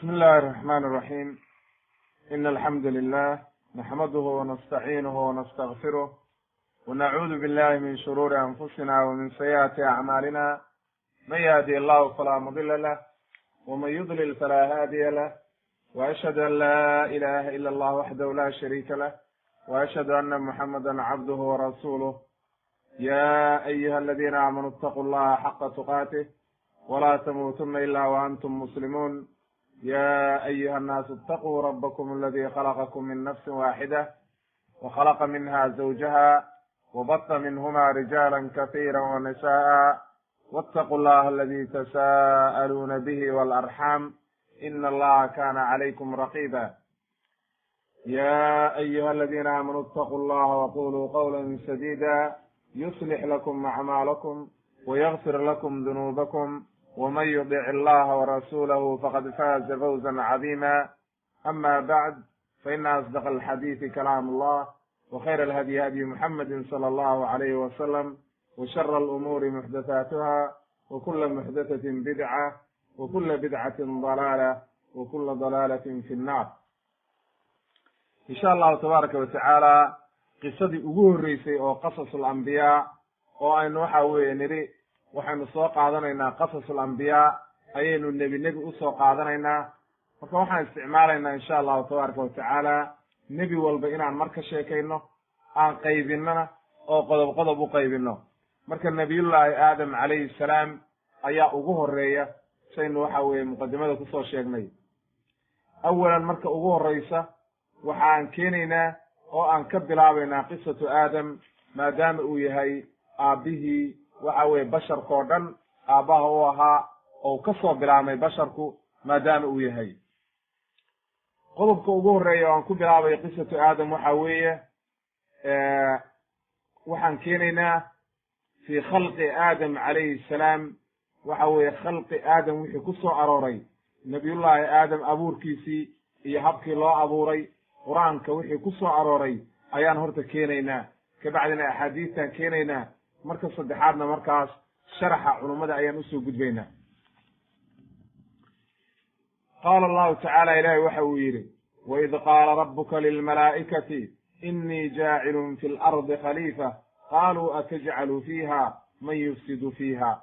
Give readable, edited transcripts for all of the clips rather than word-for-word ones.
بسم الله الرحمن الرحيم. إن الحمد لله نحمده ونستعينه ونستغفره، ونعوذ بالله من شرور أنفسنا ومن سيئات أعمالنا. من يهدي الله فلا مضل له، ومن يضلل فلا هادي له، وأشهد أن لا إله إلا الله وحده لا شريك له، وأشهد أن محمدا عبده ورسوله. يا أيها الذين آمنوا اتقوا الله حق تقاته ولا تموتن إلا وأنتم مسلمون. يا أيها الناس اتقوا ربكم الذي خلقكم من نفس واحدة، وخلق منها زوجها، وبث منهما رجالا كثيرا ونساء، واتقوا الله الذي تساءلون به والأرحام، إن الله كان عليكم رقيبا. يا أيها الذين آمنوا اتقوا الله وقولوا قولا سديدا، يصلح لكم أعمالكم ويغفر لكم ذنوبكم، ومن يطع الله ورسوله فقد فاز فوزا عظيما. أما بعد، فإن أصدق الحديث كلام الله، وخير الهدي هدي محمد صلى الله عليه وسلم، وشر الأمور محدثاتها، وكل محدثة بدعة، وكل بدعة ضلالة، وكل ضلالة في النار. إن شاء الله تبارك وتعالى qisadii ugu horreysay oo qasasul ambiyaa oo aynu waxa weeye nidhi waxaynu soo qaadanaynaa qasasul ambiyaa ayaynu nebi nebi usoo qaadanaynaa. Marka waxaan isticmaalaynaa insha allahu tabaaraka watacaala nebi walba inaan mar ka sheekayno, aan qaybinona oo qodob qodob u qaybino. Marka nabiyullaahi Aadam calayhi salaam ayaa ugu horeeya, saynu waxa weeye muqadimada kusoo sheegnay. Awalan marka ugu horeysa waxaan keenaynaa oo aan ka bilaabaynaa qisatu Aadam, maadaama uu yahay aabbihii waxa weeye basharkoo dhan aabbaha u ahaa oo ka soo bilaabmay basharku, maadaama uu yahay. Qodobka ugu horreeya oo aan ku bilaabay qisatu Aadam waxa weeye, waxaan keenaynaa fi khalqi Aadam calayhi salaam. Waxa weeye khalqi Aadam wixii ku soo arooray, nabiyullaahi Aadam abuurkiisii iyo habkii loo abuuray, qur-aanka wixii ku soo arooray ayaan horta keenaynaa, kabacdina axaadiistaan keenaynaa. Marka saddexaadna markaas sharaxa culummada ayaan usoo gudbaynaa. Qaala allahu tacaala, ilaahay waxa uu yidhi: waid qaala rabbuka lilmalaa'ikati inii jaacilun fi lardi khaliifa, qaaluu atajcalu fiiha man yufsidu fiiha.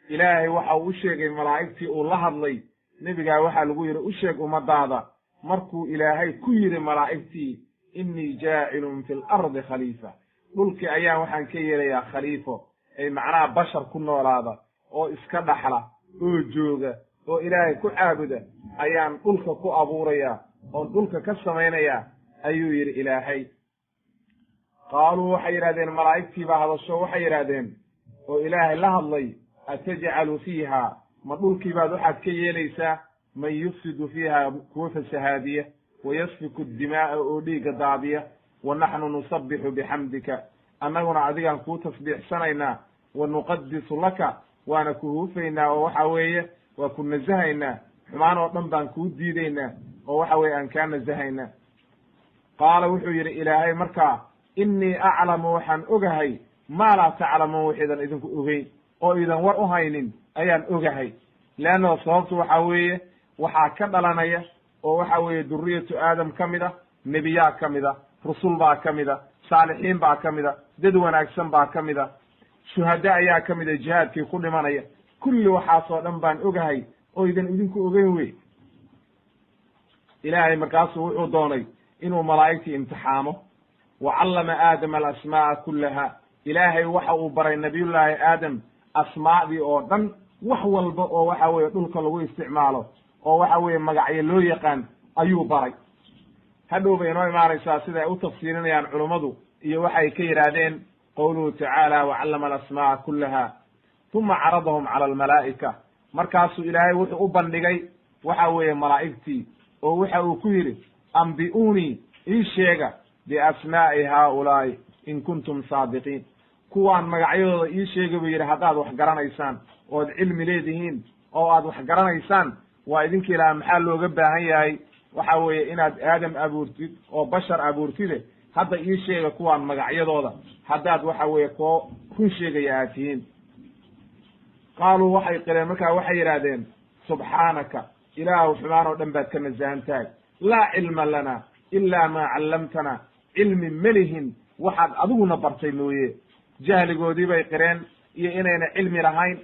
Ilaahay waxa uu u sheegay malaa'igtii uu la hadlay nebigaa, waxaa lagu yidhi u sheeg ummadaada markuu ilaahay ku yidhi malaa'igtii: inii jaacilun fi lardi khaliifa, dhulkii ayaan waxaan ka yeelayaa khaliifo, ay macnaha bashar ku noolaada oo iska dhaxla oo jooga oo ilaahay ku caabuda ayaan dhulka ku abuurayaa oon dhulka ka samaynayaa, ayuu yidhi ilaahay. Qaaluu waxay yidhahdeen, malaa'igtii baa hadasho, waxay yidhahdeen oo ilaahay la hadlay: atajcalu fiiha, ma dhulkii baad waxaad ka yeelaysaa man yufsidu fiiha, kuwa fasahaadiya, wayasfiku dimaa'a, oo dhiigga daadiya, wa naxnu nusabbixu bixamdika, annaguna adigaan kuu tasbiixsanaynaa, wa nuqadisu laka, waana ku huufaynaa oo waxa weeye waa ku nasahaynaa, xumaan oo dhan baan kuu diidaynaa oo waxa weeye aan kaa nasahaynaa. Qaala wuxuu yidhi ilaahay markaa: innii aclamu, waxaan ogahay, maa laa taclamuun, wixiidan idinku ogeyn oo idan war u haynin ayaan ogahay. Leanno sababtu waxa weeye waxaa ka dhalanaya oo waxa weeye duriyatu Aadam ka mid a, nebiyaa ka mid a, rusul baa ka mid a, saalixiin baa ka mid a, dad wanaagsan baa ka mid a, shuhada ayaa ka mid a, jihaadkii ku dhimanaya. Kulli waxaasoo dhan baan ogahay oo idan idinku ogeyn wey. Ilaahay markaasuu wuxuu doonay inuu malaa'igtii imtixaamo. Wa callama Aadama alasmaa'a kullaha, ilaahay waxa uu baray nabiyullaahi Aadam asmaa'dii oo dhan, wax walba oo waxa weeye dhulka lagu isticmaalo oo waxa weeye magacyo loo yaqaan ayuu baray. Hadhow bay inoo imaanaysaa sida ay u tafsiirinayaan culummadu iyo waxay ka yidhaahdeen qowluhu tacaala wacallama alasmaa'a kullaha. Uma caradahum cala almalaa'ika, markaasuu ilaahay wuxuu u bandhigay waxa weeye malaa'igtii oo waxa uu ku yidhi: ambi'uunii, ii sheega, biasmaa'i haaulaa'i in kuntum saadiqiin, kuwaan magacyadooda ii sheega buu yidhi, haddaad wax garanaysaan ood cilmi leedihiin oo aad wax garanaysaan. Waa idinka ilaha, maxaa looga baahan yahay waxa weeye inaad Aadam abuurtid oo bashar abuurtide? Hadda ii sheega kuwaan magacyadooda haddaad waxa weeye koo run sheegaya aad tihiin. Qaaluu waxay qireen markaa, waxay yidhaahdeen: subxaanaka, Ilaahu xumaan oo dhan baad ka nasahan tahay. Laa cilma lana ilaa maa callamtana, cilmi melihin waxaad adiguna bartay mooye. Jahligoodii bay qireen iyo inayna cilmi lahayn,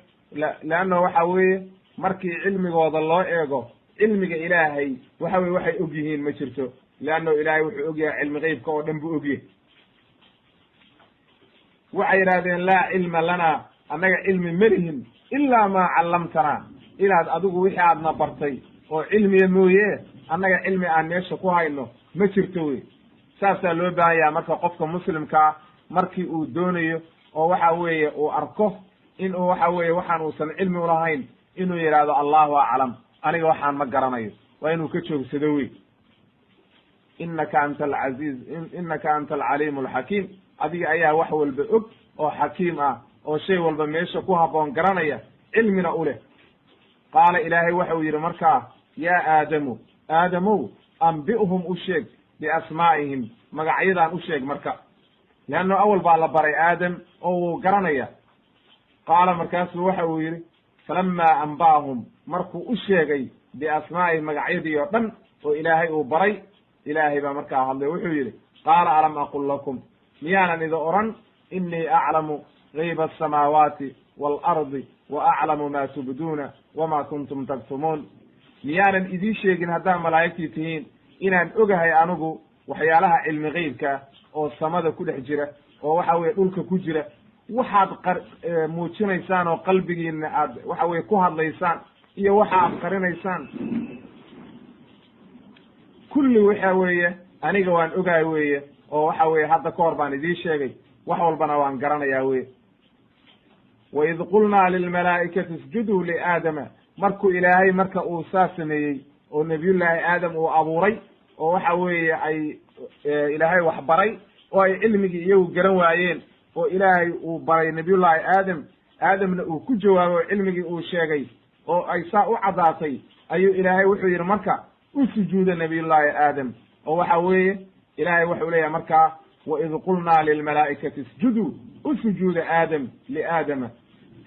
leanna waxa weeye markii cilmigooda loo eego cilmiga Ilaahay, waxa weye waxay og yihiin ma jirto, leanno Ilaahay wuxuu og yahay cilmi qeybka oo dhan buu ogyahay. Waxay yidhahdeen laa cilma lana, annaga cilmi melihin ilaa maa callamtana, inaad adigu wixii aadna bartay oo cilmiya mooye, annaga cilmi aan meesha ku hayno ma jirto wey. Saasaa loo baahan yaha marka qofka muslimkaa markii uu doonayo oo waxa weeye uu arko inuu waxa weeye waxaan uusan cilmi ulahayn, inuu yidhaahdo allahu aclam, aniga waxaan ma garanayo, waa inuu ka joogsado wey. Innaka anta alcaziiz, innaka anta alcaliimu alxakiim, adiga ayaa wax walba og oo xakiim ah oo shay walba meesha ku habboon garanaya, cilmina u leh. Qaala Ilaahay waxa uu yidhi markaa, yaa Aadamu, Aadamow, ambi'hum u sheeg biasmaa'ihim, magacyadaan u sheeg marka, leanno awal baa la baray Aadam oo wuu garanaya. Qaala markaasuu waxa uu yidhi, falamaa amba'ahum, markuu u sheegay biasmaa'ihim magacyadii oo dhan oo Ilaahay uu baray, Ilaahay baa markaa hadlay, wuxuu yidhi, qaala alam aqul lakum, miyaanan idi odhan innii aclamu gayba asamaawaati waalardi wa aclamu ma tubduuna wama kuntum taktumuun, miyaanan idiin sheegin haddaad malaa'igtii tihiin inaan ogahay anigu waxyaalaha cilmi geybka oo samada ku dhex jira oo waxa weye dhulka ku jira, waxaad qar muujinaysaan oo qalbigiina aad waxa weye ku hadlaysaan iyo waxa aad qarinaysaan kulli, waxa weeye aniga waan ogahay weeye, oo waxa weye hadda ka hor baan idiin sheegay, wax walbana waan garanayaa weye. Waid qulnaa lilmalaa'ikati isjuduu liaadama, markuu Ilaahay marka uu saa sameeyey oo nabiyullaahi Aadam uu abuuray oo waxa weeye ay Ilaahay wax baray oo ay cilmigii iyagu garan waayeen oo Ilaahay uu baray nabiyullaahi Aadam, Aadamna uu ku jawaabay oo cilmigii uu sheegay oo ay saa u caddaatay, ayuu Ilaahay wuxuu yidhi marka u sujuuda nabiyullaahi Aadam. Oo waxa weeye Ilaahay wuxuu leeyahay markaa, waid qulnaa lilmalaa'ikati isjuduu, u sujuuda Aadam, liaadama,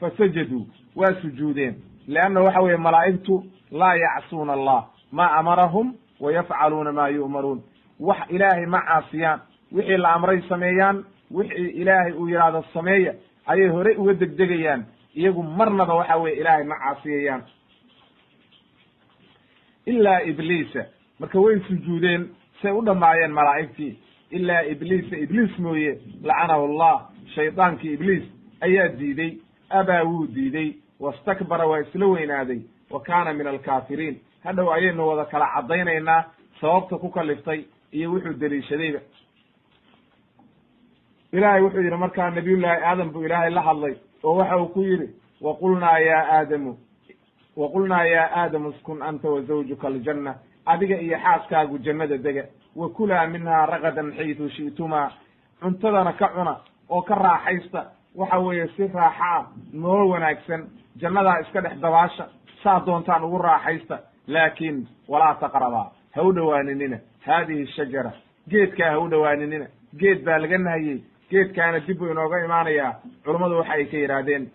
fasajaduu, waa sujuudeen, leanna waxa weeye malaa'igtu laa yacsuuna allah ma amarahum wa yafcaluuna ma yu'maruun, wax Ilaahay ma caasiyaan, wixii la amray sameeyaan, wixii Ilaahay uu yidhaahdo sameeya ayay horey uga degdegayaan, iyagu marnaba waxa weye Ilaahay ma caasiyayaan. Ilaa Ibliisa, marka way sujuudeen say u dhammaayeen malaa'igtii, ilaa Ibliisa, Ibliis mooye, lacanahu Allah, shaydaankii Ibliis ayaa diiday, abaa wuu diiday, wastakbara waa isla weynaaday, wa kaana min alkaafiriin. Hadhow ayaynu wada kala caddaynaynaa sababta ku kaliftay iyo wuxuu deliishadayba. Ilaahay wuxuu yidhi markaa nabiyullaahi Aadam buu Ilaahay la hadlay oo waxa uu ku yidhi, waqulnaa yaa Aadamu, waqulnaa yaa Aadamu uskun anta wa zawjuka aljanna, adiga iyo xaaskaagu jannada dega, wa kulaa minhaa ragadan xaytu shi'tumaa, cuntadana ka cuna oo ka raaxaysta, waxa weeye si raaxa ah, nolol wanaagsan, jannadaa iska dhex dabaasha, saa doontaan ugu raaxaysta, laakiin walaa taqrabaa, ha u dhowaaninina, haadihi shajara, geedkaa ha u dhowaaninina. Geed baa laga nahiyey, geedkaana dib buu inooga imaanayaa culummadu waxa ay ka yidhaahdeen.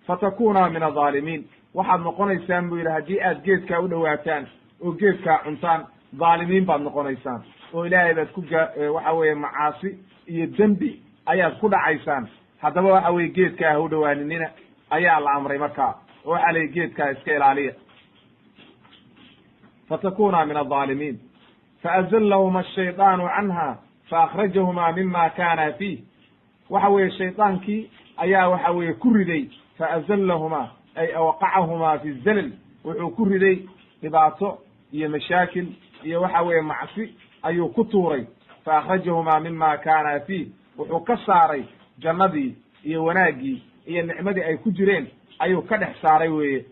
Fatakunaa min adaalimiin, waxaad noqonaysaan buu yidhi haddii aad geedkaa u dhowaataan oo geedkaa cuntaan, dhaalimiin baad noqonaysaan oo Ilaahay baad ku waxa weeye macaasi iyo dembi ayaad ku dhacaysaan. Haddaba waxa weye geedkaa ha u dhowaaninina ayaa la amray markaa, oo waxaa la yidhi geedkaa iska ilaaliya. Fatakunaa min adaalimiin. Faazallahuma ashaydaanu canha faakhrajahuma mima kana fiih, waxa weeye shaydaankii ayaa waxa weeye ku riday, faazallahuma ay awqacahumaa fi zalal, wuxuu ku riday dhibaato iyo mashaakil iyo waxa weeye macsi ayuu ku tuuray. Faakhrajahumaa mima kana fiih, wuxuu ka saaray jannadii iyo wanaaggii iyo nicmadii ay ku jireen ayuu ka dhex saaray weeye.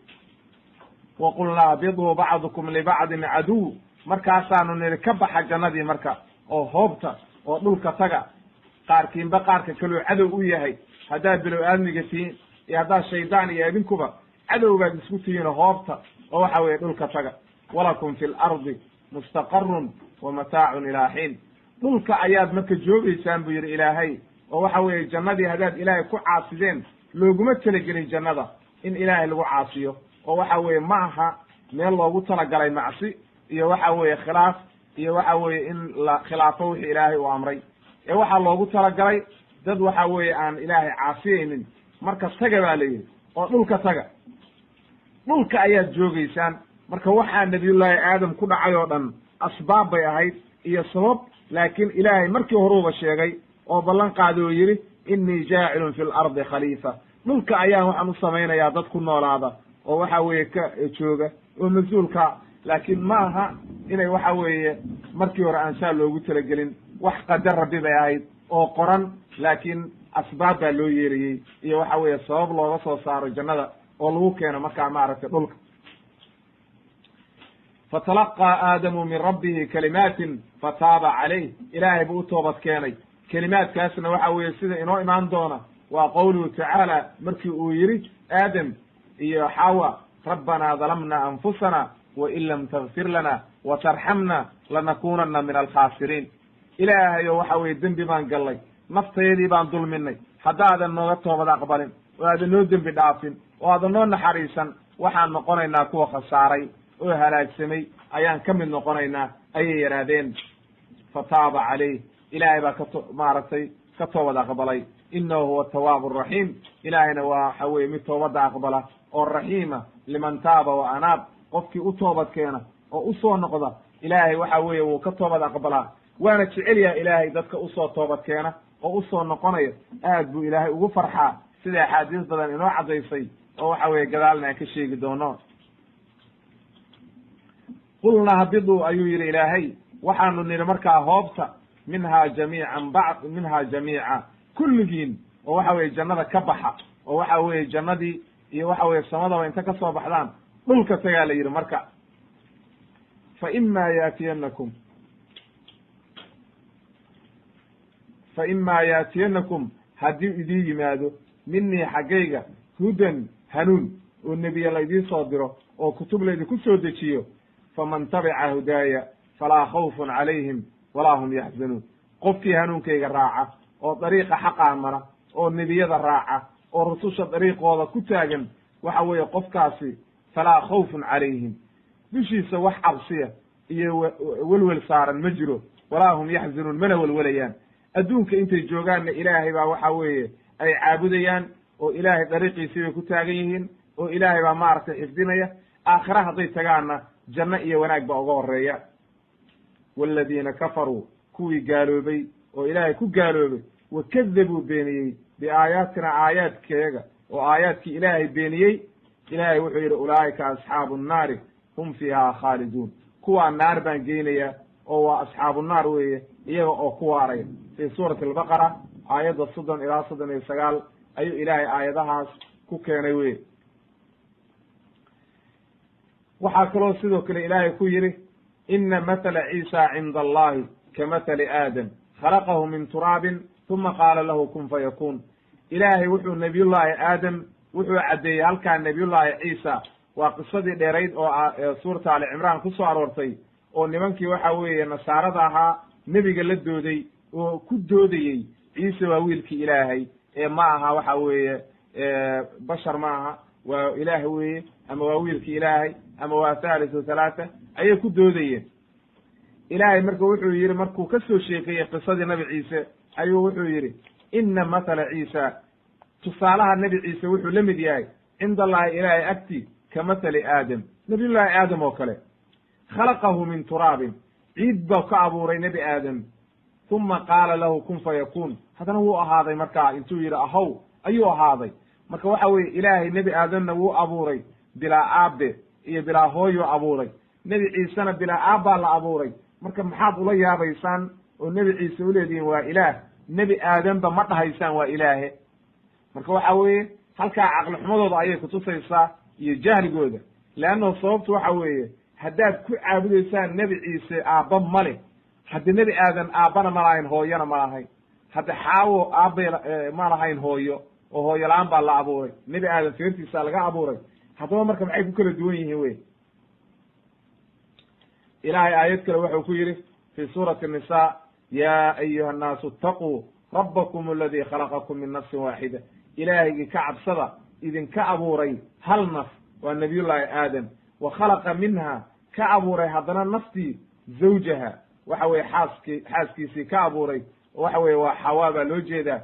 Wa qulnaa biduu bacdukum libacdin caduw, markaasaanu nidhi ka baxa jannadii marka oo hoobta oo dhulka taga, qaarkiinba qaarka kaloo cadow u yahay, haddaad bilow aadmiga tihiin iyo haddaad shaydaan iyo idinkuba cadow baad isku tihiin, hoobta oo waxa weeye dhulka taga. Walakum fi lardi mustaqarun wa mataacun ilaa xiin, dhulka ayaad marka joogaysaan buu yidhi Ilaahay, oo waxa weeye jannadii haddaad Ilaahay ku caasideen, looguma talagelin jannada in Ilaahay lagu caasiyo, oo waxa weeye ma aha meel loogu talagalay macsi iyo waxa weeye khilaaf iyo waxa weeye in la khilaafo wixii ilaahay uu amray. Ee waxaa loogu talagalay dad waxa weeye aan ilaahay caasiyeynin. Marka taga baa la yidhi, oo dhulka taga, dhulka ayaad joogeysaan. Marka waxaa nabiyullaahi aadam ku dhacay oo dhan asbaab bay ahayd iyo sabab, laakiin ilaahay markii horuuba sheegay oo ballan qaaday oo yidhi innii jaacilun fi lardi khaliifa, dhulka ayaan waxaan u samaynayaa dad ku noolaada oo waxa weeye ka jooga oo mas-uulka. Laakiin ma aha inay waxa weeye markii hore aan saa loogu talagelin, wax qadar rabbi bay ahayd oo qoran, laakiin asbaab baa loo yeerayey iyo waxa weeye sabab looga soo saaro jannada oo lagu keeno markaa maaragtay dhulka. Fatalaqaa aadamu min rabbihi kalimaatin fataaba calayh, ilaahay buu u toobad keenay. Kelimaadkaasna waxa weeye sida inoo imaan doona waa qowluhu tacaala, markii uu yidhi aadam iyo xawa, rabbanaa dalamna anfusana wain lam takfir lana watarxamna lanakunana min alkhaasiriin. Ilaahayo waxa weye dembi baan gallay, naftayadii baan dulminay, haddaadan nooga toobad aqbalin oo aadan noo dembi dhaafin oo aadan noo naxariisan, waxaan noqonaynaa kuwa khasaaray oo halaagsamay ayaan ka mid noqonaynaa, ayay yidhaahdeen. Fataaba calayh, ilaahay baa kato maaragtay ka toobad aqbalay. Inahu huwa atawaabu araxiim, ilaahayna waa waxa weye mid toobadda aqbala oo raxiima liman taaba wa anaab, qofkii u toobad keena oo usoo noqda ilaahay waxa weeye wuu ka toobad aqbalaa, waana jecel yahay ilaahay dadka usoo toobad keena oo usoo noqonaya, aad buu ilaahay ugu farxaa, sida axaadiis badan inoo caddaysay oo waxa weeye gadaalna aan ka sheegi doono. Qulna habiduu ayuu yidhi ilaahay, waxaanu nidhi markaa hoobta minhaa jamiican bacd minhaa jamiica, kulligiin oo waxa weye jannada ka baxa, oo waxa weeye jannadii iyo waxa weye samadaba inta ka soo baxdaan dhulka tagaa la yidhi. Marka fa ima yaatiyanakum, fa imaa yaatiyanakum, haddii idiin yimaado minii xaggayga hudan hanuun oo nebiye laydiin soo diro oo kutub laydinku soo dejiyo, faman tabica hudaaya falaa khawfun calayhim walaa hum yaxzanuun. Qofkii hanuunkayga raaca oo dariiqa xaqaa mara oo nebiyada raaca oo rususha dariiqooda ku taagan, waxa weeye qofkaasi falaa khawfun calayhim, dushiisa wax cabsiya iyo welwel saaran ma jiro, walaa hum yaxzanuun, mana welwelayaan. Adduunka intay joogaanna ilaahay baa waxa weeye ay caabudayaan oo ilaahay dariiqiisii bay ku taagan yihiin oo ilaahay baa maaragtay xifdinaya. Aakhira hadday tagaanna janno iyo wanaag baa uga horeeya. Waaladiina kafaruu, kuwii gaaloobay oo ilaahay ku gaaloobay, wa kadabuu beeniyey biaayaatina aayaadkeega, oo aayaadkii ilaahay beeniyey, ilaahay wuxuu yidhi ulaa'ika asxaabu nnaari hum fiihaa khaaliduun, kuwaa naar baan geynayaa oo waa asxaabu naar weeye, iyaga oo ku waaraya. Fii suurati albaqara aayadda 30 ilaa 39 ayuu ilaahay aayadahaas ku keenay weye. Waxaa kaloo sidoo kale ilaahay ku yidhi ina mathala ciisa cinda allahi ka mathali aadam khalaqahu min turaabin uma qaala lahu kun fayakuun. Ilaahay wuxuu nabiyullaahi aadam wuxuu caddeeyey halkaa nabiyullaahi ciisa, waa qisadii dheerayd oo suurata ali cimraan ku soo aroortay, oo nimankii waxa weeye nasaarada ahaa nebiga la dooday oo ku doodayey ciise waa wiilkii ilaahay ee ma aha waxa weeye bashar ma aha, waa ilaah weeye, ama waa wiilkii ilaahay, ama waa thalithu thalaatha ayay ku doodayeen. Ilaahay marka wuxuu yidhi markuu ka soo sheekeeyey qisadii nabi ciise ayuu wuxuu yidhi ina mathala ciisa, tusaalaha nebi ciise wuxuu la mid yahay cinda allahi ilaahay agti ka mathali aadam, nabiyullaahi aadam oo kale, khalaqahu min turaabin, ciid baa ka abuuray nebi aadam, uma qaala lahu kun fayakuun, haddana wuu ahaaday. Markaa intuu yidhi ahow ayuu ahaaday. Marka waxa weye ilaahay nebi aadamna wuu abuuray bilaa aabe iyo bilaa hooyuu abuuray, nebi ciisena bilaa aabbaa la abuuray. Marka maxaad ula yaabaysaan oo nebi ciise uleedihiin waa ilaah, nebi aadamba ma dhahaysaan waa ilaahe? Marka waxa weeye halkaa caqli xumadooda ayay kutusaysaa iyo jahligooda, leannahu sababtu waxa weeye haddaad ku caabudaysaan nebi ciise aabba male, haddi nebi aadan aabbana ma lahayn hooyona ma lahayn, hadda xaawo aabbay ma lahayn hooyo, oo hooyo la-aan baa la abuuray, nebi aadan feertiisa laga abuuray. Haddaba marka maxay ku kala duwan yihiin wey? Ilaahay aayad kale wuxuu ku yidhi fi suurati nisa, ya ayuha annaasu itaquu rabbakum aladii khalaqakum min nafsin waaxida, ilaahaygii ka cabsada idinka abuuray hal naf, waa nabiyullaahi aadam, Wa khalaqa minha, ka abuuray haddana naftii zawjaha, waxa weye xaaskiisii ka abuuray, oo waxa weye waa Xawaa baa loo jeedaa.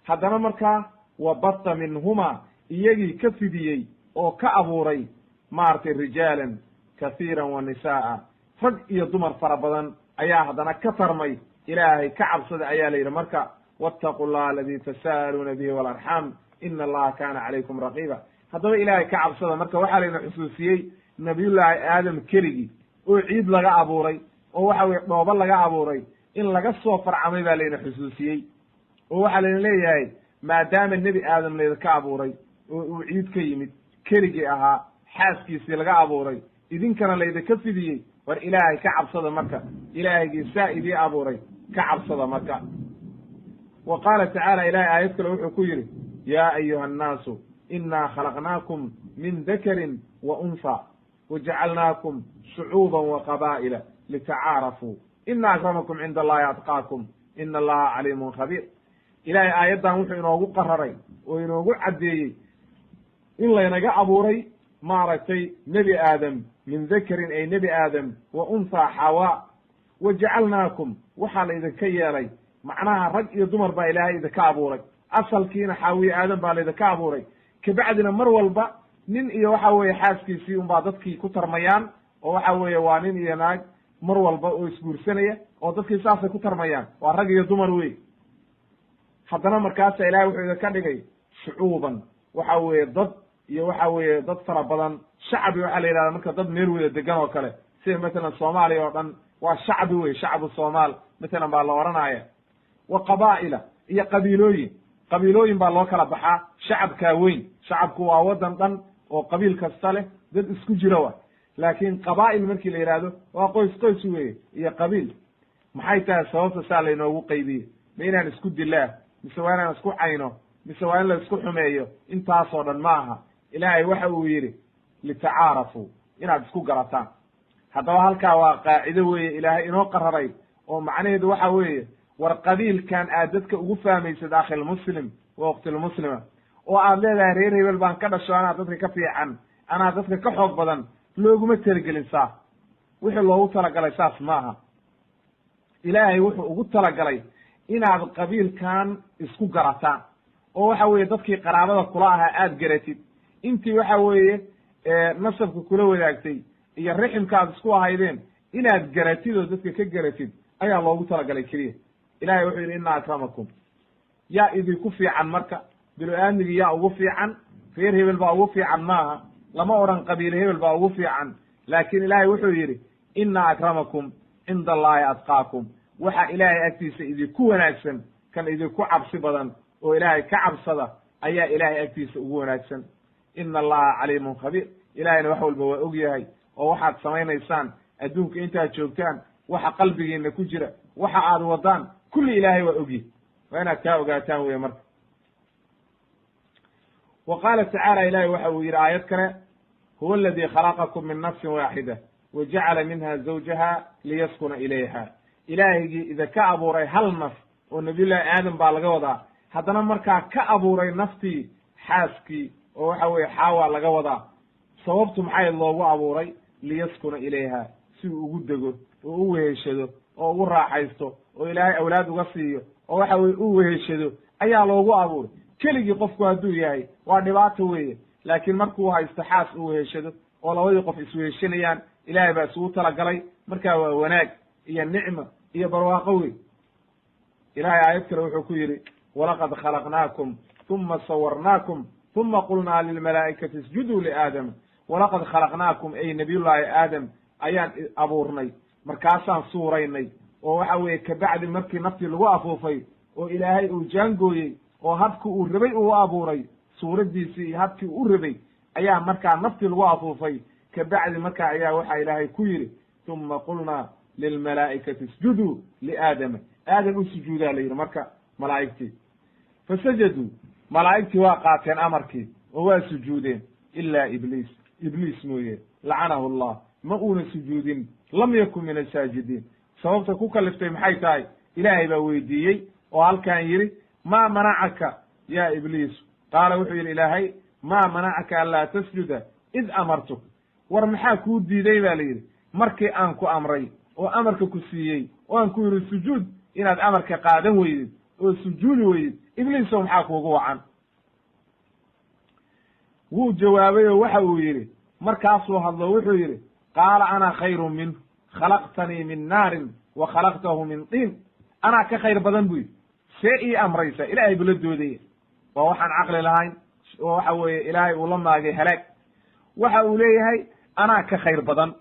Haddana markaa wa batta minhuma, iyagii ka fidiyey oo ka abuuray maaragtay rijaalan kathiiran wa nisaa'a, rag iyo dumar fara badan ayaa haddana ka tarmay. Ilaahay ka cabsada ayaa la yidhi marka, wattaqu llaha aladii tasa'aluuna bihi walarxaam ina allaha kaana calaykum raqiiba. Haddaba Ilaahay ka cabsada. Marka waxaa layna xusuusiyey nabiyullaahi Aadam keligii oo ciid laga abuuray, oo waxa weye dhoobo laga abuuray, in laga soo farcamay baa layna xusuusiyey. Oo waxaa layna leeyahay, maadaama nebi Aadam laydinka abuuray oo uu ciid ka yimid, keligii ahaa, xaaskiisii laga abuuray, idinkana laydinka fidiyey, war Ilaahay ka cabsada. Marka Ilaahaygii saa idii abuuray ka cabsada. Marka wa qaala tacaala, Ilahay aayad kale wuxuu ku yidhi: yaa ayuha annaasu inaa khalaqnaakum min dakarin wa unha wajacalnaakum shucuuban wa qabaa'ila litacaarafuu ina akramakum cinda allahi atqaakum ina allaha caliimun khabiir. Ilahay aayaddan wuxuu inoogu qararay oo inoogu caddeeyey in laynaga abuuray maaragtay nebi Aadam, min dakarin ay nebi Aadam, wa unthaa Xawaa, wa jacalnaakum, waxaa la idinka yeelay, macnaha rag iyo dumar baa Ilaahay idinka abuuray. Asalkiina Xaawiye Aadam baa laydinka abuuray. Kabacdina mar walba nin iyo waxa weeye xaaskiisii unbaa dadkii ku tarmayaan, oo waxa weeye waa nin iyo naag mar walba oo isguursanaya, oo dadkii saasay ku tarmayaan, waa rag iyo dumar wey. Haddana markaasa Ilahay wuxuu idinka dhigay shucuuban, waxa weeye dad iyo waxa weeye dad fara badan. Shacbi waxaa la yidhahda marka dad meel wada degan oo kale, sida matalan Soomaaliya oo dhan waa shacbi wey, shacbu Soomaal matalan baa la oranaya. Wa qabaa'ila, iyo qabiilooyin, qabiilooyin baa loo kala baxaa. Shacabkaa weyn, shacabku waa waddan dhan oo qabiil kasta leh, dad isku jira wa. Laakiin qabaa'il markii la yidhaahdo waa qoys qoys weye iyo qabiil. Maxay tahay sababta saa laynoogu qaybiyey? Ma inaan isku dilaa, mise waa inaan isku cayno, mise waa in la isku xumeeyo? Intaasoo dhan ma aha. Ilaahay waxa uu yidhi litacaarafuu, inaad isku garataan. Haddaba halkaa waa qaacido weeye Ilaahay inoo qararay, oo macnaheedu waxa weeye, war qabiilkan aad dadka ugu fahmaysad, akhilmuslim wa ukhtilmuslima, oo aad leedahay reer hebel baan ka dhasho, anaa dadka ka fiican, anaa dadka ka xoog badan, looguma talagelin saa. Wixii loogu talagalay saas maaha. Ilaahay wuxuu ugu talagalay inaad qabiilkan isku garataan, oo waxa weeye dadkii qaraabada kula ahaa aad garatid, intii waxa weeye nasabka kula wadaagtay iyo riximka aad isku ahaydeen inaad garatid oo dadka ka garatid ayaa loogu talagalay keliya. Ilahay wuxuu yidhi ina akramakum, yaa idinku fiican. Marka bilo-aadmigi yaa ugu fiican? Reer hebel baa ugu fiican maaha, lama odhan qabiile hebel baa ugu fiican. Laakiin Ilaahay wuxuu yidhi ina akramakum cinda allahi atqaakum, waxa Ilaahay agtiisa idinku wanaagsan kan idinku cabsi badan oo Ilaahay ka cabsada ayaa Ilaahay agtiisa ugu wanaagsan. Ina allaha caliimun khabiir. Ilahayna wax walba waa og yahay, oo waxaad samaynaysaan adduunka intaad joogtaan, waxa qalbigiina ku jira, waxa aad wadaan, kulli Ilaahay waa ogyahy. Waa inaad kaa ogaataan weye. Marka wa qaala tacaala, ilahay waxa uu yidhi aayad kale: huwa aladii khalaqakum min nafsin waaxida wa jacala minha zawjaha liyaskuna ilayha. Ilaahygii idinka abuuray hal naf oo nabiyullahi Aadam baa laga wadaa, haddana markaa ka abuuray naftii xaaskii oo waxa weye Xaawa laga wadaa. Sababtu maxay loogu abuuray? Liyaskuna ilayha, si uu ugu dego oo u weheshado oo ugu raaxaysto oo Ilaahay awlaad uga siiyo oo waxa weye u weheshado ayaa loogu abuuray. Keligii qofku hadduu yahay waa dhibaato weeye, laakiin markuu haysto xaas uu weheshado oo labadii qof isweheshanayaan, Ilaahay baa isugu talagalay, markaa waa wanaag iyo nicma iyo barwaaqo wey. Ilahay aayad kale wuxuu ku yidhi: walaqad khalaqnaakum uma sawarnaakum uma qulnaa lilmalaa'ikati isjuduu liaadama. Walaqad khalaqnaakum, ay nabiyullaahi Aadam ayaan abuurnay, markaasaan suuraynay, oo waxa weeye kabacdi markii naftii lagu afuufay oo Ilaahay uu jaangooyey oo habkii uu rabay uu abuuray, suuraddiisii iyo habkii u rabay ayaa markaa naftii lagu afuufay. Kabacdi markaa ayaa waxaa Ilaahay ku yidhi uma qulnaa lilmalaa'ikati isjuduu liaadama, Aadam u sujuudaa la yidhi. Marka malaa'igtii fasajaduu, malaa'igtii waa qaateen amarkii oo waa sujuudeen, ilaa Ibliis, Ibliis mooye, lacanahu Allah, ma uuna sujuudin, lam yakun min asaajidiin. Sababta ku kaliftay maxay tahay? Ilaahay baa weydiiyey oo halkan yidhi: maa manacaka ya Ibliis? Qaala, wuxuu yidhi Ilaahay: maa manacaka an laa tasjuda id amartuk? War maxaa kuu diiday baa la yidhi markii aan ku amray oo amarka ku siiyey oo aan ku yidhi sujuud, inaad amarka qaadan weydid oo sujuudi weydid, Ibliisow maxaa kuugu wacan? Wuu jawaabay oo waxa uu yidhi, markaasuu hadlo, wuxuu yidhi: qaala ana khayrun minhu, khalaqtanii min naarin wa khalaqtahu min tiin. Anaa ka khayr badan buu yidhi, see ii amraysa? Ilaahay buu la doodaya. Waa waxaan caqli lahayn oo waxa weeye Ilaahay uu la maagay halaag. Waxa uu leeyahay anaa ka khayr badan,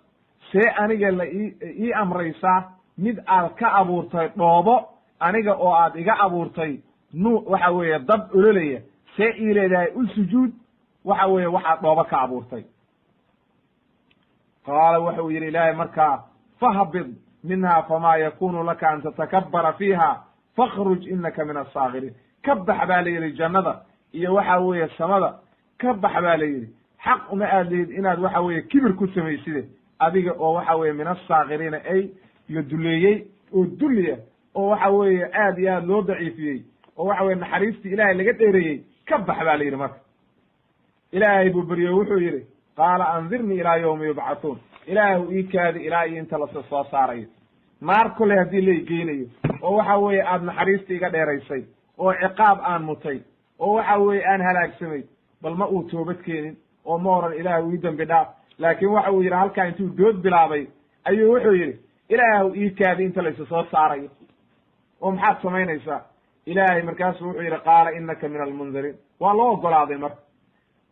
see aniga la ii amraysaa mid aad ka abuurtay dhoobo, aniga oo aad iga abuurtay nu waxa weeye dab ololaya, see ii leedahay u sujuud waxa weeye waxaad dhoobo ka abuurtay? Qaala waxa uu yidhi Ilaahay markaa: fahbid minha famaa yakunu laka an tatakabara fiiha, fakhruj inaka min asaakiriin. Ka bax baa la yidhi jannada iyo waxa weeye samada, ka bax baa la yidhi. Xaq uma aad lihid inaad waxa weeye kibir ku samayside, adiga oo waxa weye min asaakiriina, ay la duleeyey oo dulliya oo waxa weeye aad iyo aad loo daciifiyey oo waxa weye naxariistii Ilaahay laga dheereeyey. Ka bax baa la yidhi. Marka Ilaahay buu beryo, wuxuu yidhi: qaala andirnii ilaa yawmi yubcathuun. Ilaahu ii kaadi ilaa iyo inta lasa soo saarayo. Naar kolley haddii lay geynayo oo waxa weeye aad naxariista iga dheeraysay oo ciqaab aan mutay oo waxa weeye aan halaagsamay, bal ma uu toobad keenin oo ma oran Ilaahu ii dembi dhaaf, laakiin waxa uu yidhi halkaa intuu dood bilaabay ayuu wuxuu yidhi: Ilaahu ii kaadi inta laysa soo saarayo. Oo maxaad samaynaysaa? Ilaahay markaasuu wuxuu yidhi: qaala inaka min almundiriin. Waa loo ogolaaday marka,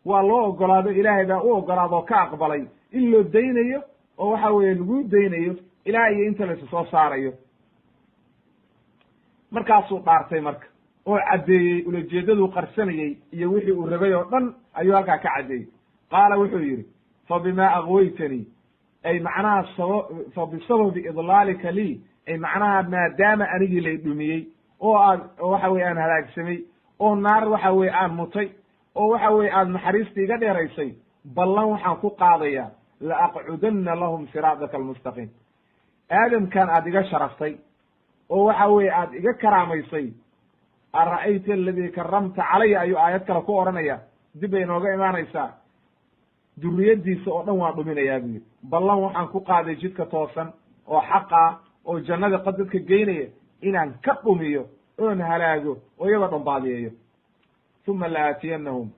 waa loo ogolaaday, Ilaahay baa u ogolaado oo ka aqbalay in loo daynayo oo waxa weeye laguu daynayo ilaa iyo inta laysa soo saarayo. Markaasuu dhaartay marka oo caddeeyey ulajeeddaduu qarsanayey iyo wixii uu rabay oo dhan ayuu halkaa ka caddeeyey. Qaala wuxuu yidhi: fa bimaa aghwaytanii, ay macnaha saba fa bisababi idlaalika lii, ay macnaha maadaama anigii lay dhumiyey oo aad waxa weye aan halaagsamay oo naar waxa weye aan mutay oo waxa weye aad naxariista iga dheeraysay, ballan waxaan ku qaadayaa la aqcudanna lahum siraadaka almustaqiim. Aadamkan aad iga sharaftay oo waxa weye aad iga karaamaysay, ara'ayta aladii karamta calaya, ayuu aayad kale ku odhanaya, dib bay inooga imaanaysaa. Duriyadiisa oo dhan waan dhuminayaa buu yidhi. Ballan waxaan ku qaaday jidka toosan oo xaqa oo jannada qad dadka geynaya inaan ka dhumiyo oon halaago oo iyagoo dhan baadiyeeyo. Uma la aatiyannahum,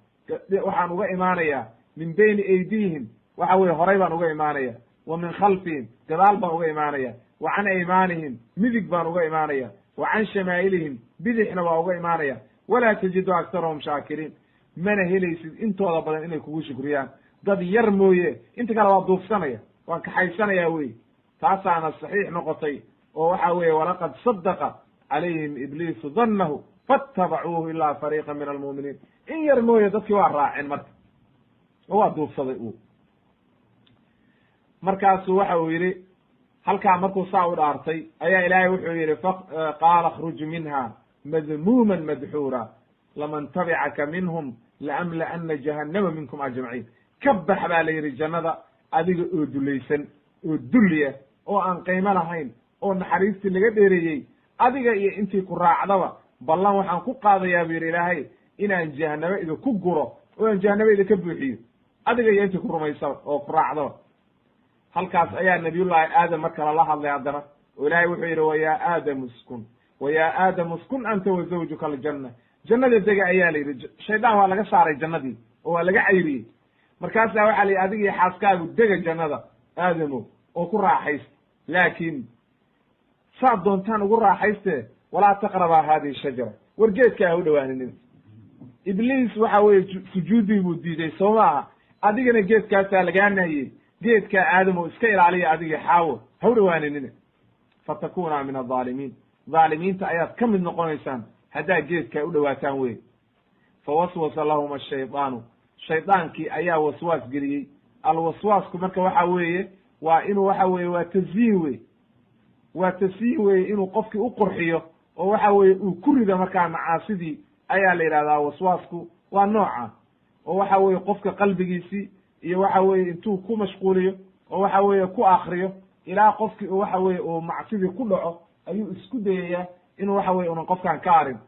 waxaan uga imaanayaa min bayni aydiihim, waxa weye horay baan uga imaanaya, wa min khalfihim, gadaal baan uga imaanaya, wa can aymaanihim, midig baan uga imaanaya, wa can shamaa'ilihim, bidixna waa uga imaanaya, walaa tajidu aktarahum shaakiriin. Mana helaysid intooda badan inay kugu shukriyaan, dad yar mooye inta kale waa duufsanaya, waan kaxaysanayaa wey. Taasaana saxiix noqotay oo waxa weeye walaqad sadaqa calayhim ibliisu dannahu faatabacuuhu ilaa fariiqa min almu'miniin. In yar mooye dadkii waa raaceen marka oo waa duufsaday uu. Markaasuu waxa uu yidhi halkaa markuu saa u dhaartay ayaa Ilaahay wuxuu yidhi: qaala akhruj minha madmuuman madxuura, laman tabicaka minhum laamla'ana jahannama minkum ajmaciin. Ka bax baa la yidhi jannada adiga oo dulaysan oo dulliya oo aan qiimo lahayn oo naxariistii laga dheereeyey, adiga iyo intii ku raacdaba ballan waxaan ku qaadayaa buu yidhi Ilaahay inaan jahanamo idinku guro oo aan jahanamo idinka buuxiyo, adiga iyo intii ku rumaysaba oo ku raacdaba. Halkaas ayaa Nabiyullaahi Aadam mar kale la hadlay haddana, oo Ilaahay wuxuu yidhi: wayaa aadamu uskun, wayaa aadamu uskun anta wa zawjuka aljanna. Jannada dega ayaa la yidhi. Shaydaan waa laga saaray jannadii oo waa laga cayriyey. Markaasaa waxaa la yidhi: adiga iyo xaaskaagu dega jannada, Aadamo, oo ku raaxaysta, laakiin saad doontaan ugu raaxayste, walaa taqrabaa hadihi shajara, war geedka ha u dhowaaninina. Ibliis waxa weeye sujuuddii buu diiday, soo maaha? Adigana geedkaasaa lagaa nahiyey. Geedkaa, Aadamow, iska ilaaliya, adigii Xaawo ha u dhowaaninina, fatakunaa min aldaalimiin, dhaalimiinta ayaad ka mid noqonaysaan haddaad geedkaa u dhowaataan wey. Fawaswasa lahuma ashaydaanu, shaydaankii ayaa waswaas geliyey. Alwaswaasku marka waxa weeye waa inuu waxa weye waa tasyiin wey, waa tasyiin weye, inuu qofkii u qurxiyo oo waxa weye uu ku rido markaa macaasidii ayaa la yidhahdaa. Waswaasku waa nooca oo waxa weye qofka qalbigiisii iyo waxa weye intuu ku mashquuliyo oo waxa weeye ku akriyo ilaa qofkii uu waxa weye uu macsidii ku dhaco ayuu isku dayayaa inuu waxa weye unan qofkan ka arin.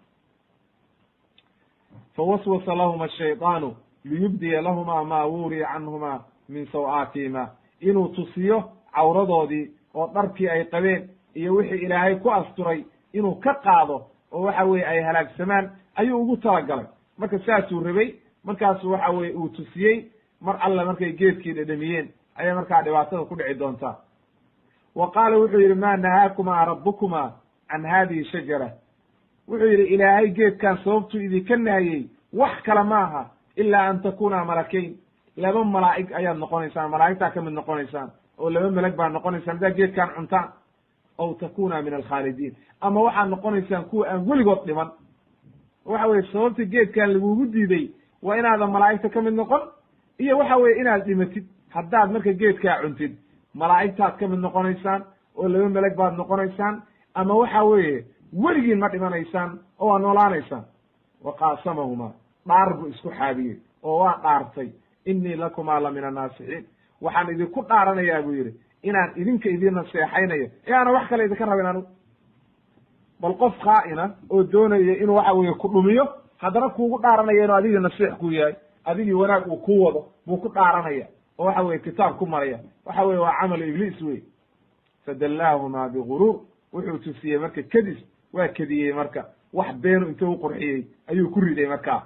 Fawaswasa lahuma ashaydaanu liyubdiya lahuma ma wuriya canhuma min saw-aatihima, inuu tusiyo cawradoodii oo dharkii ay qabeen iyo wixii Ilaahay ku asturay inuu ka qaado oo waxa weeye ay halaagsamaan ayuu ugu talagalay. Marka saasuu rabay, markaasu waxa weye uu tusiyey. Mar alle markay geedkii dhedhamiyeen ayay markaa dhibaatada ku dhici doontaa. Wa qaala wuxuu yidhi, maa nahaakumaa rabbukumaa can haadihi shajara, wuxuu yidhi Ilaahay geedkan sababtuu idinka nahiyey wax kale maaha ilaa an takunaa malakayn, laba malaa'ig ayaad noqonaysaan, malaa'igtaa ka mid noqonaysaan oo laba melag baad noqonaysaan haddaad geedkan cuntaan, aw takuna min alkhaalidiin, ama waxaad noqonaysaan kuwa aan weligood dhiman. Waxa weye sababta geedkan lagugu diiday waa inaadan malaa'igta ka mid noqon iyo waxa weye inaad dhimatid. Haddaad marka geedkaa cuntid malaa'igtaad ka mid noqonaysaan oo laba melag baad noqonaysaan, ama waxa weeye weligiin ma dhimanaysaan oo waa noolaanaysaan. Wa qaasamahuma, dhaar buu isku xaabiyey oo waa dhaartay, innii lakumaa la min annaasixiin, waxaan idinku dhaaranayaa buu yidhi inaan idinka idiin naseexaynayo ee aanan wax kale idinka rabin anugu. Bal qof khaa'ina oo doonaya inuu waxa weye ku dhumiyo, haddana kuugu dhaaranaya inuu adigii nasiix ku yahay, adigii wanaag uu ku wado buu ku dhaaranaya oo waxa weye kitaab ku maraya. Waxa weye waa camalu ibliis wey. Fadallaahumaa biguruur, wuxuu tusiyey marka kadis, waa kediyey marka wax beenu intuu u qurxiyey ayuu ku riday markaa.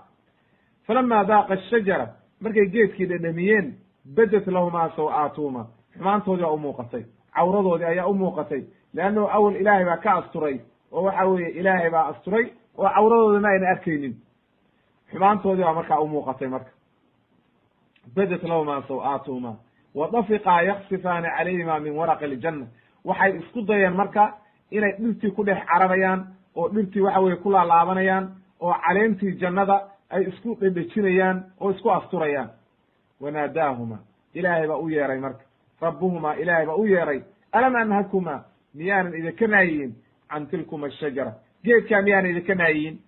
Falamaa daaqa ashajara, markay geedkii dhedhamiyeen, badat lahumaa saw-aatuhuma, xumaantoodii baa u muuqatay, cawradoodii ayaa u muuqatay, leannahu awal Ilaahay baa ka asturay oo waxa weeye Ilaahay baa asturay oo cawradooda ma ayna arkaynin, xumaantoodii baa markaa u muuqatay. Marka badat lahumaa saw-aatuhuma wa dafiqaa yaksifaani calayhima min waraqi aljanna, waxay isku dayeen marka inay dhirtii ku dhex cararayaan oo dhirtii waxa weye ku laalaabanayaan oo caleentii jannada ay isku dhedhejinayaan oo isku asturayaan. Wanaadaahuma, Ilaahay baa u yeeray marka, rabbuhumaa Ilaahay baa u yeeray, alam anhakumaa, miyaanan idinka naayiyin, can tilkuma ashajara, geedkaa miyaanan idinka naayiyin,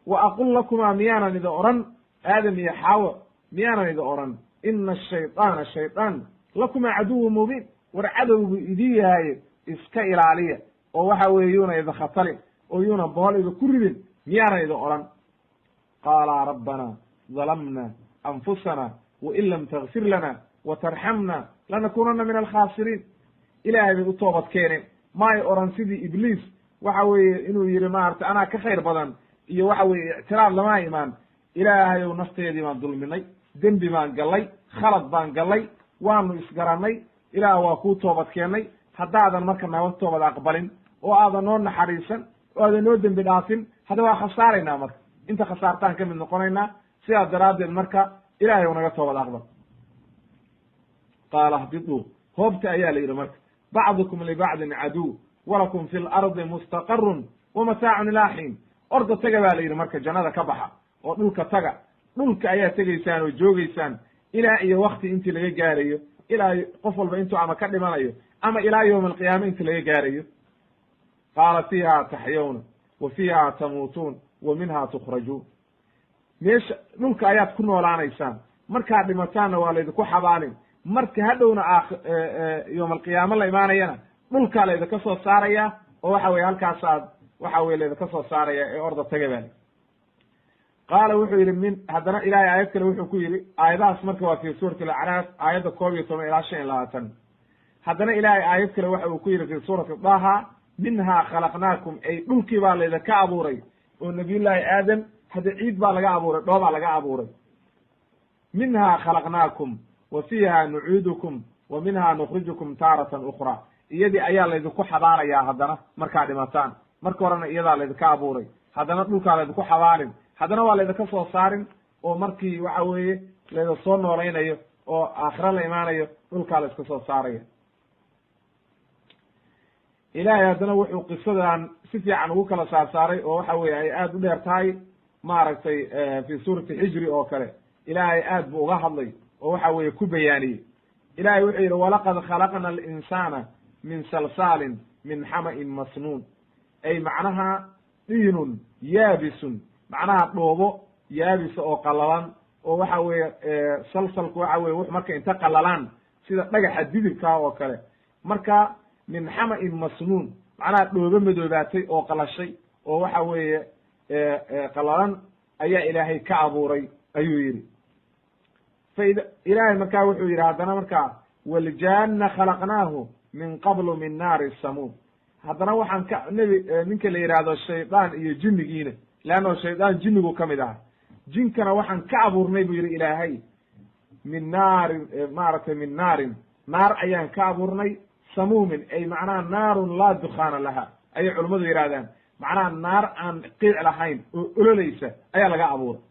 wa aqul lakumaa, miyaanan idin odhan, Aadam iyo Xaawo miyaanan idin odhan, ina ashaydaana shaydaan lakumaa caduwu mubiin, war cadowgu idin yahay iska ilaaliya oo waxa weeye yuuna idin khatalin oo yuuna bohol idinku ridin, miyaanan idin odhan. Qaalaa rabbana dalamna anfusana wain lam takfir lana wa tarxamna lanakunana min alkhaasiriin. Ilaahay bay u toobad keeneen, maay odhan sidii Ibliis waxa weeye inuu yidhi maarata anaa ka khayr badan iyo waxa weye ictiraad lama imaan. Ilaahayow nafteedii baan dulminay, dembi baan gallay, khalad baan gallay, waanu isgarannay, Ilaah waa kuu toobad keennay, haddaadan marka naga toobad aqbalin oo aadan noo naxariisan oo aadan noo dembi dhaafin, hadda waa khasaaraynaa, marka inta khasaartaan ka mid noqonaynaa. Sidaas daraaddeed marka Ilahay u naga toobad aqbal. Qaala ihbituu, hoobta ayaa la yidhi marka, bacdukum libacdin caduw walakum fi lardi mustaqarun wa mataacun ilaa xiin. Orda taga baa la yidhi marka, jannada ka baxa oo dhulka taga, dhulka ayaa tegaysaan oo joogeysaan ilaa iyo wakti intii laga gaarayo, ilaa qof walba intuu ama ka dhimanayo ama ilaa yowma alqiyaama intii laga gaarayo. Qaala fiiha taxyawna wa fiiha tamuutuun wa minha tukhrajuun, meesha dhulka ayaad ku noolaanaysaan, markaad dhimataanna waa laydinku xabaalin, marka hadhowna yowma alqiyaama la imaanayana dhulkaa laydinka soo saaraya oo waxa weye halkaasaad waxa weye laydinka soo saaraya ee orda taga baa. Qaala wuxuu yidhi min haddana Ilahay aayad kale wuxuu ku yidhi, aayadahaas marka waa fi suurati alacraaf aayadda 11 ilaa 25. Haddana Ilahay aayad kale waxa uu ku yidhi fi suurati Daha, minhaa khalaqnaakum, ay dhulkii baa laydinka abuuray oo nabiyullaahi Aadam hadda ciid baa laga abuuray, dhoobaa laga abuuray. Minhaa khalaqnaakum wa fiiha nucuudukum wa minha nukhrijukum taaratan ukhra, iyadii ayaa laydinku xabaalayaa haddana markaad dhimataan. Marka horena iyadaa laydinka abuuray, haddana dhulkaa laydinku xabaalin, haddana waa laydinka soo saarin oo markii waxa weeye laydin soo noolaynayo oo aakhiro la imaanayo dhulkaa la iska soo saaraya. Ilaahay haddana wuxuu qisadan si fiican ugu kala saarsaaray oo waxa weye ay aad u dheer tahay maaragtay fi suurati Xijri oo kale Ilaahay aad buu uga hadlay oo waxa weeye ku bayaaniyey. Ilahay wuxuu yidhi, walaqad khalaqna alinsaana min salsaalin min xama'in masnuun, ay macnaha diinun yaabisun, macnaha dhoobo yaabisa oo qallalan, oo waxa weeye salsalku waxa weye wux marka inta qallalaan sida dhagaxa didibkaa oo kale. Marka min xama'in masnuun macnaha dhoobo madoobaatay oo qalashay oo waxa weeye qallalan ayaa Ilaahay ka abuuray ayuu yidhi. Fa ida Ilaahay markaa wuxuu yidhi haddana markaa, waljaanna khalaqnaahu min qablu min naari samuum. Haddana waxaan ka nebi ninka la yidhaahdo shaydaan iyo jinnigiina, leanno shaydaan jinnigu ka mid aha, jinkana waxaan ka abuurnay buu yidhi Ilaahay min naarin, maaragtay, min naarin, naar ayaan ka abuurnay, samuumin, ay macnaha naarun laa dukhaana laha ayay culummadu yidhahdaan, macnaha naar aan qiic lahayn oo ololeysa ayaa laga abuuray.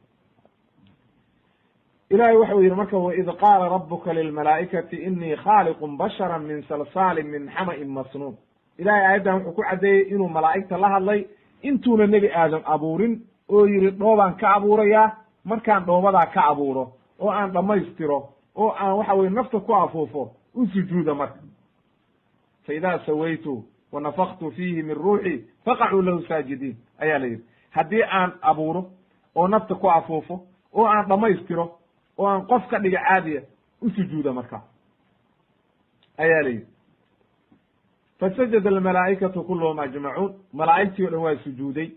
Ilahay waxau yidhi marka, waid qaala rabuka lilmalaa'ikati inii khaaliqun bashara min salsaalin min xama'in masnuun. Ilahay aayaddan wuxuu ku caddeeyey inuu malaa'igta la hadlay intuuna nebi Aadam abuurin, oo yidhi dhoobaan ka abuurayaa, markaan dhoobadaa ka abuuro oo aan dhammaystiro oo aan waxa weye nafta ku afuufo, u sujuuda. Marka fa idaa sawaytu wa nafaktu fiihi min ruuxi faqacuu lahu saajidiin ayaa la yidhi. Haddii aan abuuro oo nafta ku afuufo oo aan dhammaystiro oo aan qof ka dhiga caadiya, u sujuuda marka ayaa la yidhi. Fasajada almalaa'ikatu kulluhum ajmacuun, malaa'igtii o dhan waa sujuuday,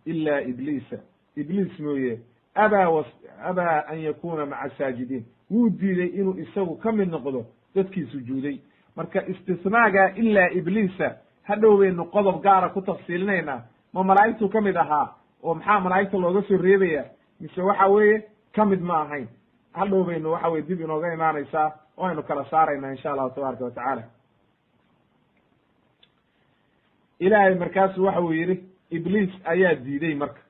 ilaa Ibliisa, Ibliis mooye, abaa an yakuna maca saajidiin, wuu diiday inuu isagu ka mid noqdo dadkii sujuuday. Marka istisnaaga ilaa Ibliisa hadhow baynu qodob gaara ku tafsiilinaynaa, ma malaa'igtuu ka mid ahaa oo maxaa malaa'igta looga soo reebaya, mise waxa weeye ka mid ma ahayn? Hadhow baynu waxa weye dib inooga imaanaysaa oo aynu kala saaraynaa insha Allahu tabaaraka watacaala. Ilaahay markaasu waxa uu yidhi Ibliis ayaa diiday marka,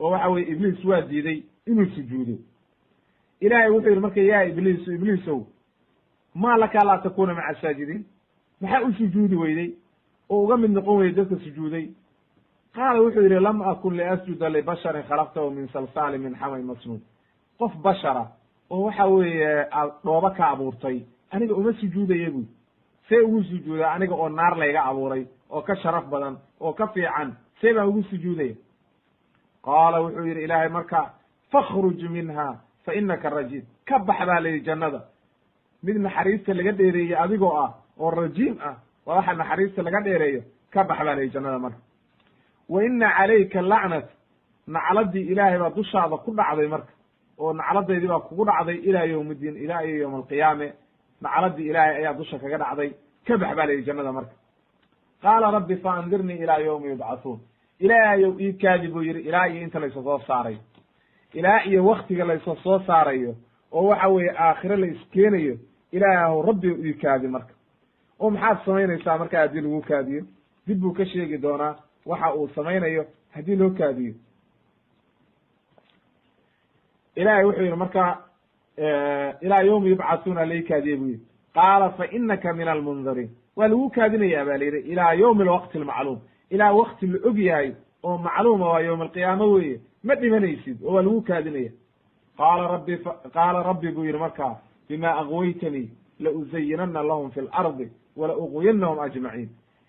oo waxa weye Ibliis waa diiday inuu sujuudo. Ilaahay wuxuu yidhi marka, yaa Ibliisu, Ibliisow, maa laka laa takuna maca saajidiin? Maxaa u sujuudi weyday oo uga mid noqon weyday dadka sujuuday? Qaala wuxuu yidhi, lam akun liasjuda libasharin khalaqtahu min salsaalin min xamay masnuun. Qof bashara oo waxa weeye aad dhooba ka abuurtay aniga uma sujuudaya buy, see ugu sujuudaa aniga oo naar layga abuuray oo ka sharaf badan oo ka fiican? See baan ugu sujuudaya? Qaala wuxuu yidhi Ilaahay marka, fakhruj minha fa inaka rajiim. Ka bax baa la yidhi jannada, mid naxariista laga dheereeyey adigoo ah oo rajiim ah, waa waxa naxariista laga dheereeyo, ka bax baa la yidhi jannada marka. Wa ina calayka lacnat, nacladii Ilaahay baa dushaada ku dhacday marka, oo nacladaydii baa kugu dhacday ilaa yowm iddiin, ilaa iyo yowma alqiyaame, nacladii Ilaahay ayaa dusha kaga dhacday, ka bax baa la yidhi jannada marka. Qaala rabbi fa andirnii ilaa yowmi yubcathuun, Ilaahayow ii kaadi buu yidhi ilaa iyo inta laysa soo saarayo, ilaa iyo waktiga laysa soo saarayo oo waxa weeye aakhire la iskeenayo, Ilaahaw rabbi ii kaadi marka. Oo maxaad samaynaysaa marka haddii lagu kaadiyo? Dib buu ka sheegi doonaa waxa uu samaynayo haddii loo kaadiyo. Ilahay wuxuu yidhi marka, ilaa yowmi yubcathuuna lai kaadiye buu yidhi. Qaala fa inaka min almundariin, waa lagu kaadinayaa ba la yidhi ilaa yowmi alwaqti almacluum, ilaa wakti la og yahay oo macluuma, waa yowm alqiyaama weeye, ma dhimanaysid oo waa lagu kaadinaya. Qaala rabbi, qaala rabbi buu yidhi markaa, bima aqwaytanii la uzayinana lahum fi lardi wala uqwiyanahum ajmaciin.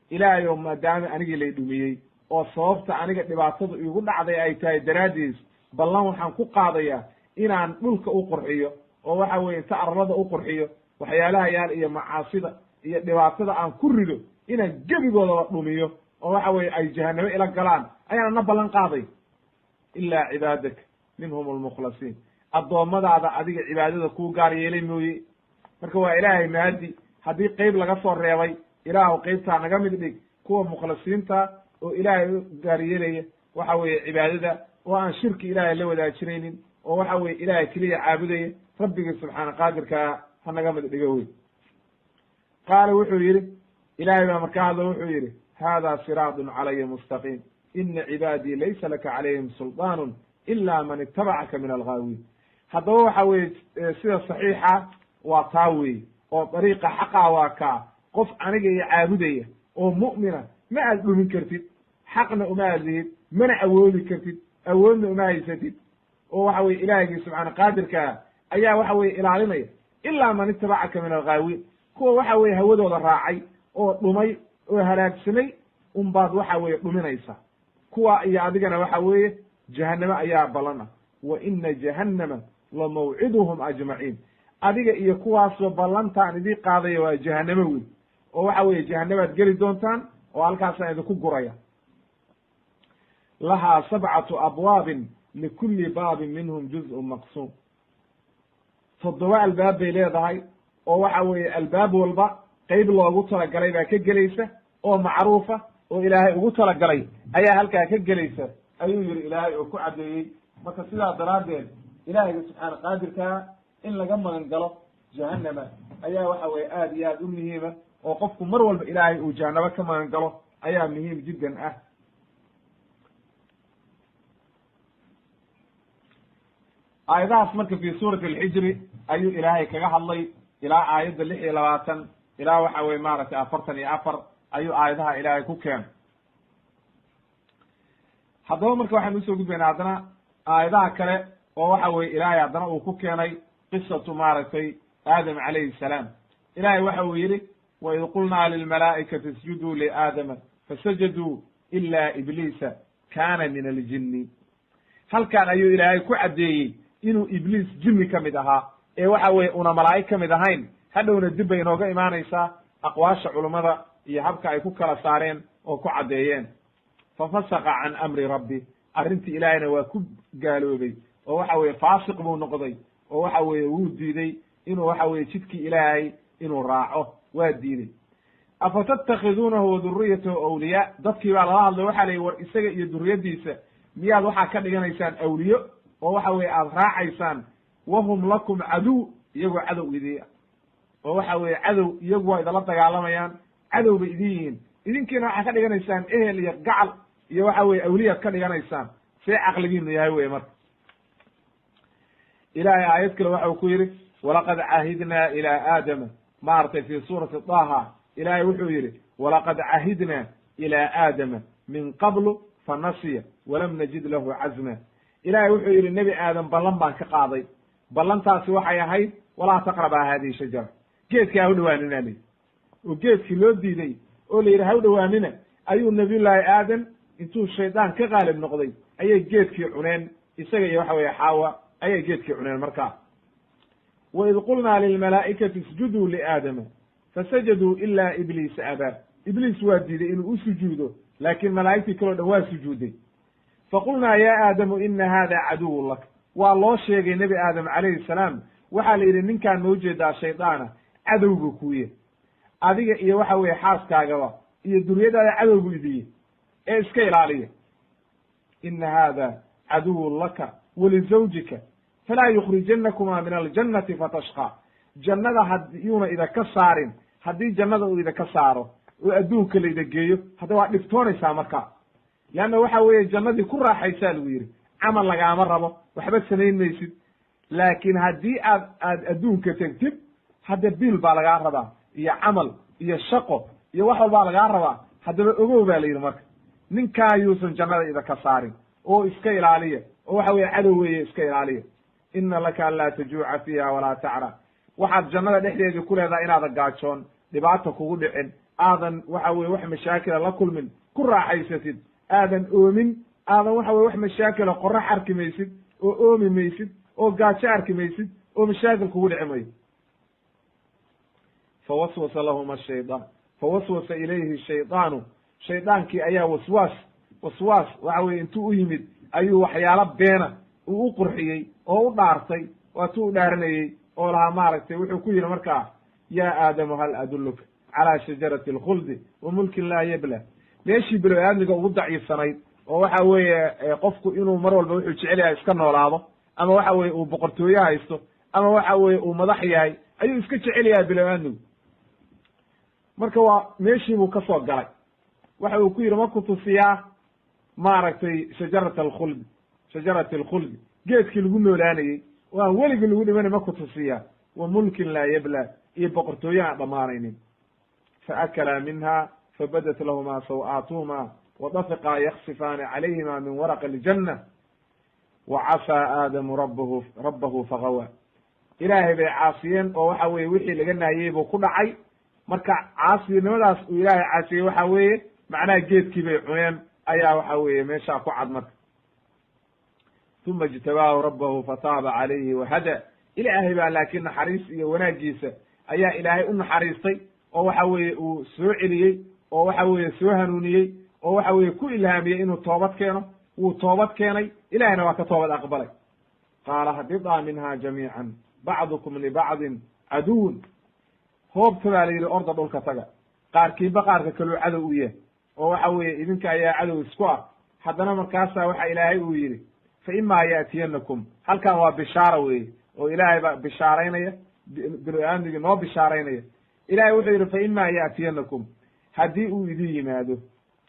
Ilaahayow, maadaama anigii lay dhumiyey oo sababta aniga dhibaatadu iigu dhacday ay tahay daraaddiis, ballan waxaan ku qaadayaa inaan dhulka u qurxiyo oo waxa weye inta arlada u qurxiyo waxyaalaha yaal iyo macaasida iyo dhibaatada aan ku rido, inaan gebigoodaba dhumiyo oo waxa weye ay jahanamo ila galaan ayaan na ballan qaaday. Ilaa cibaadak minhum almukhlasiin, addoommadaada adiga cibaadada kuu gaar yeelay mooye. Marka waa Ilaahay mahadi haddii qeyb laga soo reebay, Ilaahu qeybtaa naga mid dhig kuwa mukhlisiinta oo Ilaahay u gaar yeelaya waxa weeye cibaadada, oo aan shirki Ilaahay la wadaajinaynin, oo waxa weye Ilaahay keliya caabudaya, rabbigii subxaana qaadirkaa ha naga mid dhigo wey. Qaala wuxuu yidhi, Ilaahay baa marka hadlo, wuxuu yidhi, hada siraadun calaya mustaqiim, ina cibaadii laysa laka calayhim suldaanun ila man itabacaka min alghaawiin. Haddaba waxa weye sida saxiixa waa taa weeye, oo dariiqa xaqaa waa kaa, qof aniga iyo caabudaya oo mu'mina ma aad dhumin kartid, xaqna uma aad lihid, mana awoodi kartid, awoodna uma haysatid, oo waxa weye ilaahigii subxaana qaadirkaa ayaa waxa weye ilaalinaya. Ilaa man itabacaka min alghaawiin, kuwa waxa weye hawadooda raacay oo dhumay oo halaagsamay unbaad waxa weye dhuminaysa, kuwa iyo adigana waxa weeye jahanamo ayaa ballan ah. Wa ina jahannama la mawciduhum ajmaciin, adiga iyo kuwaasoo ballantaan idii qaadaya waa jahanamo wey, oo waxa weye jahanamaad geli doontaan oo halkaasaan idinku guraya. Lahaa sabcatu abwaabin likulli baabin minhum juz'un maqsuum. 7 albaab bay leedahay, oo waxa weeye albaab walba qayb loogu talagalay baa ka gelaysa, oo macruufa oo Ilaahay ugu talagalay ayaa halkaa ka gelaysa, ayuu yiri Ilaahay oo ku caddeeyey. Marka sidaa daraaddeed Ilaahay subxaana qaadirka in laga magan galo jahannama ayaa waxa weeye aad iyo aad u muhiima, oo qofku mar walba Ilaahay uu jahannamo ka magan galo ayaa muhiim jiddan ah. Aayadahaas marka fi suurati alxijri ayuu Ilaahay kaga hadlay ilaa aayadda 26 ilaa waxa weeye maaragtay 44 ayuu aayadaha Ilaahay ku keenay. Haddaba marka waxaan usoo gudbaynaa haddana aayadaha kale oo waxa weeye Ilaahay haddana uu ku keenay qisatu maaragtay Aadam calayhi salaam. Ilaahay waxa uu yidhi: waid qulnaa lilmalaa'ikati isjuduu liaadama fasajaduu ila ibliisa kaana min aljinni. Halkan ayuu Ilaahay ku caddeeyey inuu Ibliis jinni ka mid ahaa, ee waxa weeye una malaa'ig ka mid ahayn. Hadhowna dib bay inooga imaanaysaa aqwaasha culummada iyo habka ay ku kala saareen oo ku caddeeyeen. Fafasaqa can amri rabbi, arrintii Ilaahayna waa ku gaaloobay, oo waxa weeye faasiq buu noqday, oo waxa weeye wuu diiday inuu waxa weeye jidkii Ilaahay inuu raaco, waa diiday. Afatattakhiduunahu wa durriyatahu awliyaa, dadkii baa lala hadlay, waxaa la yidhi war isaga iyo durriyadiisa miyaad waxaa ka dhiganaysaan awliyo, oo waxa weeye aad raacaysaan, wahum lakum caduw, iyagoo cadow idii ah, oo waxa weeye cadow, iyagu waa idala dagaalamayaan, cadow bay idin yihiin, idinkiina waxaa ka dhiganaysaan ehel iyo gacal iyo waxa weeye awliyaad ka dhiganaysaan. See caqligiinu yahay weye. Marka Ilaahay aayad kale waxa uu ku yidhi: walaqad cahidnaa ilaa aadama, maaragtay fi suurati Taha Ilaahay wuxuu yidhi: walaqad cahidnaa ilaa aadama min qablu fanasiya walam najid lahu cazma. Ilaahay wuxuu yidhi nebi Aadam ballan baan ka qaaday, ballantaasi waxay ahayd walaa taqrabaa haadihi shajara, geedka ha u dhawaanina li, oo geedkii loo diiday oo la yidhi ha u dhawaanina, ayuu nabiyullaahi Aadam intuu shaydaan ka qaalib noqday ayay geedkii cuneen, isaga iyo waxa weeye Xaawa ayay geedkii cuneen. Markaa waid qulnaa lilmalaa'ikati isjuduu liaadama fasajaduu ilaa ibliisa abaa, Ibliis waa diiday inuu u sujuudo, laakiin malaa'igtii kaleo dhan waa sujuuday. Faqulnaa yaa Aadamu ina haada caduwun lak, waa loo sheegay nebi Aadam calayhi salaam, waxaa la yidhi ninkaan noo jeedaa shaydaana cadowga kuuye, adiga iyo waxa weeye xaaskaagaba iyo duriyadaada cadowgu idiye, ee iska ilaaliya. Ina haada caduwun laka walizawjika falaa yukhrijannakuma min aljannati fatashqa, jannada haddiyuuna idaka saarin, haddii jannada uu idaka saaro oo adduunka la ida geeyo, hadda waa dhibtoonaysaa marka, leanna waxa weeye jannadii ku raaxaysaa lagu yidhi, camal lagaama rabo, waxba samayn maysid. Laakiin haddii aad adduunka tegtid, hadda biil baa lagaa rabaa iyo camal iyo shaqo iyo wax walbaa lagaa rabaa. Haddaba ogow baa la yidhi marka, ninkaa yuusan jannada idaka saarin, oo iska ilaaliya, oo waxa weye cadow weeye, iska ilaaliya. Ina laka an laa tajuuca fiiha walaa tacra, waxaad jannada dhexdeedii ku leedahay inaadan gaajoon, dhibaata kugu dhicin, aadan waxa weye wax mashaakila la kulmin, ku raaxaysatid, aadan oomin, aadan waxa weye wax mashaakila, qorax arki maysid oo oomi maysid oo gaajo arki maysid oo mashaakil kugu dhici mayo. Fawaswasa lahuma shaydaan, fawaswasa ilayhi shaydaanu, shaydaankii ayaa waswaas waxa weye intuu u yimid ayuu waxyaalo beena uu u qurxiyey oo u dhaartay, waatuu u dhaaranayey oo lahaa maaragtay, wuxuu ku yidhi markaa: yaa Aadamu hal adulluka calaa shajarati alkhuldi wa mulkin laa yabla. Meeshii bilo aadmiga ugu daciifsanayd, oo waxa weeye qofku inuu mar walba wuxuu jecel yahay iska noolaado, ama waxa weye uu boqortooye haysto, ama waxa weye uu madax yahay, ayuu iska jecel yahay bilo aadmigu. Marka waa meeshii buu ka soo galay, waxa uu ku yidhi: ma ku tusiyaa maaragtay shajarat alkhuldi, shajarati alkhuldi, geedkii lagu noolaanayey oo aan weligii lagu dhimanay, ma ku tusiyaa, wa mulkin laa yabla, iyo boqortooye aan dhammaanaynin. Faakala minha fabadat lahuma saw-aatuhuma wadafiqaa yaksifaani calayhima min waraqi aljanna wa casaa Aadamu rabbahu fagawa. Ilaahay bay caasiyeen, oo waxa weye wixii laga naahiyey buu ku dhacay. Marka caasinimadaas uu Ilaahay caasiyey waxa weeye macnaha geedkii bay cuneen, ayaa waxa weeye meeshaa ku cad. Marka uma ijtabaahu rabbahu fataaba calayhi wahada, Ilaahay baa laakiin naxariis iyo wanaaggiisa ayaa Ilaahay u naxariistay, oo waxa weeye uu soo celiyey, oo waxa weeye soo hanuuniyey, oo waxa weeye ku ilhaamiyey inuu toobad keeno. Wuu toobad keenay, Ilahayna waa ka toobad aqbalay. Qaala hbiطaa minha jamiican Bacdukum libacdin caduwun. Hoobta baa la yidhi, orda dhulka taga, qaarkiinba qaarka kaluu cadow u yahay, oo waxa weeye idinka ayaa cadow isku ah. Haddana markaasaa waxa Ilaahay uu yidhi, fa imaa ya'tiyanakum. Halkan waa bishaara weeye, oo Ilaahay baa bishaaraynaya, binu-aadmigii noo bishaaraynaya. Ilahay wuxuu yidhi, fa imaa ya'tiyanakum, haddii uu idin yimaado,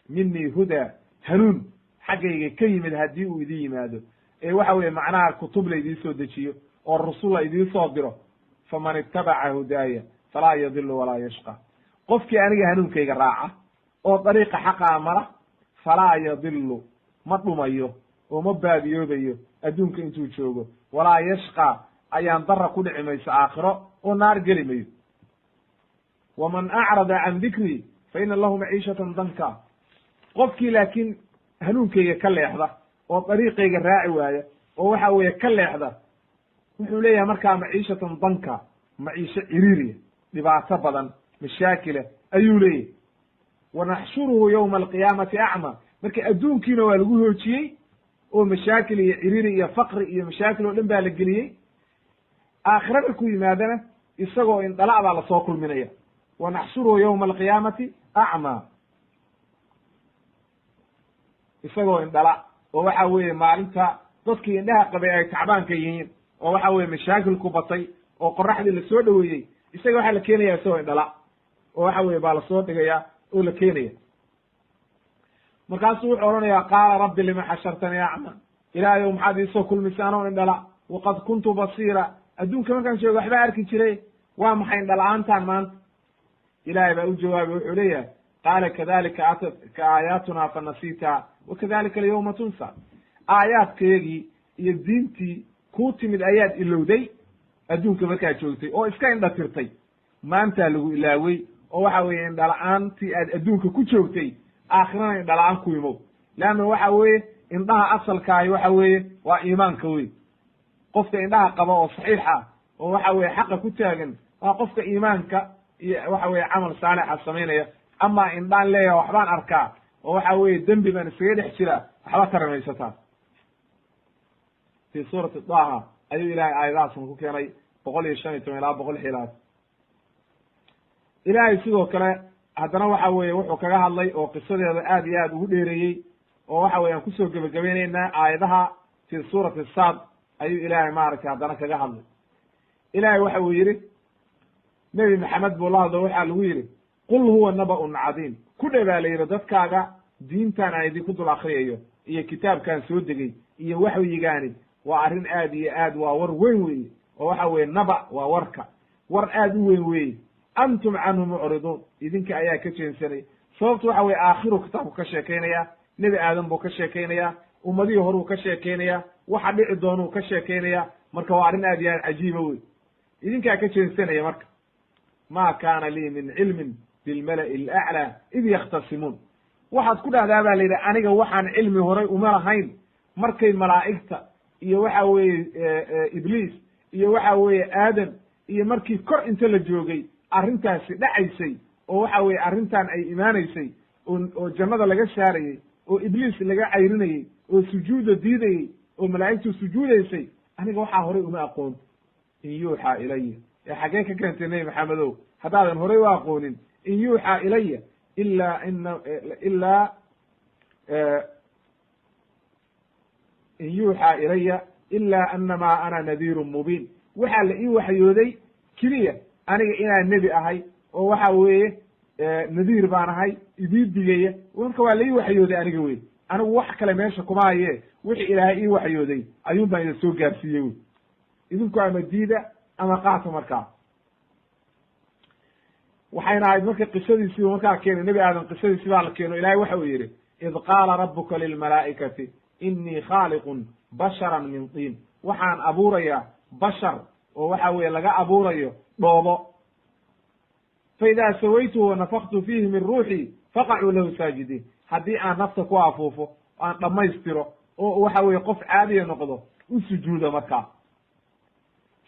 minii hudaa, hanuun xaggayga ka yimid haddii uu idin yimaado, ee waxa weye macnaha kutub la idiin soo dejiyo oo rusul la idiin soo diro, faman itabaca hudaaya falaa yadilu walaa yashqa. Qofkii aniga hanuunkayga raaca oo dariiqa xaqaa mara, falaa yadilu, ma dhumayo oo ma baadiyoobayo adduunka intuu joogo, walaa yashqa, ayaan dara ku dhici mayso aakhiro oo naar geli mayo. Waman acrada can dikrii fa ina lahu maciishatan danka. Qofkii laakiin hanuunkayga ka leexda oo dariiqayga raaci waaya oo waxa weeye ka leexda, wuxuu leeyahay markaa maciishatan danka, maciisho ciriiriya, dhibaato badan, mashaakila ayuu leeyahay. Wanaxshuruhu yowma alqiyaamati acma. Marka adduunkiina waa lagu hoojiyey oo mashaakil iyo ciriiri iyo faqri iyo mashaakil oo dhan baa la geliyey. Aakhira markuu yimaadana isagoo indhala baa lasoo kulminaya. Wanaxshuruhu yowma alqiyaamati acma, isagoo indhala, oo waxa weeye maalinta dadkii indhaha qabay ay tacbaanka yihiin oo waxa weye mashaakilku batay oo qoraxdii lasoo dhoweeyey, isaga waxaa la keenaya isagoo indhala oo waxa weye baa lasoo dhigaya oo la keenaya. Markaasuu wuxuu odhanayaa, qaala rabbi lima xashartanii acma, Ilaahayow maxaad iisoo kulmisay anoo indhala, waqad kuntu basiira, adduunka markaan joogo waxbaa arki jiray, waa maxay indhala-aantaan maanta? Ilaahay baa u jawaabay, wuxuu leeyahay, qaala kadalika atatka aayaatuna fanasiita wakadalika alyawma tunsa. Aayaadkeygii iyo diintii kuu timid ayaad ilowday adduunka markaad joogtay oo iska indha tirtay, maantaa lagu ilaawey oo waxa weeye indhala-aantii aad adduunka ku joogtay aakhirana indhala-aan ku imow. Leanna waxa weeye indhaha asalkaahi waxa weeye waa iimaanka wey. Qofka indhaha qaba oo saxiixa oo waxa weye xaqa ku taagan waa qofka iimaanka iyo waxa weye camal saalixa samaynaya. Amaa indhaan leeyaha waxbaan arkaa oo waxa weye dembi baan iskaga dhex jiraa, waxba taramaysataa. Fi suurati Daha ayuu Ilahay aayadahaasan ku keenay, 115 ilaa 120. Ilaahay sidoo kale haddana waxa weeye wuxuu kaga hadlay oo qisadeeda aad iyo aad ugu dheereeyey, oo waxa weye aan kusoo gebagabaynaynaa aayadaha, fi suurati Saad ayuu Ilaahay maaragtay haddana kaga hadlay. Ilaahay waxa uu yidhi, Nebi Maxamed buu la hadlo, waxaa lagu yidhi, qul huwa naba'un cadiim, ku dhe baa la yidhi dadkaaga, diintan aan idinku dul akriyayo iyo kitaabkan soo degay iyo waxyigaani waa arrin aad iyo aad, waa war weyn weeye, oo waxa weye naba waa warka, war aad u weyn weeye. Antum canhu mucriduun, idinka ayaa ka jeensanay. Sababtu waxa weye aakhiru kitaabku ka sheekaynaya, Nebi Aadam buu ka sheekaynaya, ummadihii horuu ka sheekaynaya, waxa dhici doonuu ka sheekaynaya. Marka waa arrin aad iyo aad cajiiba wey, idinkaa ka jeensanaya. Marka ma kaana lii min cilmin bilmala'i alaclaa id yakhtasimuun, waxaad ku dhahdaa baa la yidhi, aniga waxaan cilmi horay uma lahayn markay malaa'igta iyo waxa weeye Ibliis iyo waxa weeye Aadam iyo markii kor inta la joogay arrintaasi dhacaysay, oo waxa weye arrintan ay imaanaysay, oo jannada laga saarayey oo Ibliis laga cayrinayey oo sujuuda diidayey oo malaa'igtu sujuudaysay, aniga waxaa horay uma aqoon. In yuuxaa ilaya, ee xaggee ka keentay Nebi Maxamedow haddaadan horay u aqoonin? In yuuxaa ilaya ilaa ina ilaa in yuuxaa ilaya ilaa anamaa ana nadiirun mubiin, waxaa la ii waxyooday keliya aniga inaan nebi ahay oo waxa weeye nadiir baan ahay idii digaya. Marka waa la ii waxyooday aniga wey, anigu wax kale meesha kuma haye, wixii Ilaahay ii waxyooday ayuun baan idin soo gaarsiiyey wey, idinku ama diida ama qaata. Markaa waxayna ahayd marka qisadiisiibu markaa keenay Nebi Aadam, qisadiisi baa la keeno. Ilahay waxa uu yidhi, id qaala rabbuka lilmalaa'ikati inii khaaliqun basharan min tiin, waxaan abuurayaa bashar oo waxa weeye laga abuurayo dhoobo. Fa idaa sawaytuhu wanafaktu fiihi min ruuxii faqacuu lahu saajidiin, haddii aan nafta ku afuufo aan dhammaystiro oo waxa weye qof caadiya noqdo, u sujuudo. Markaa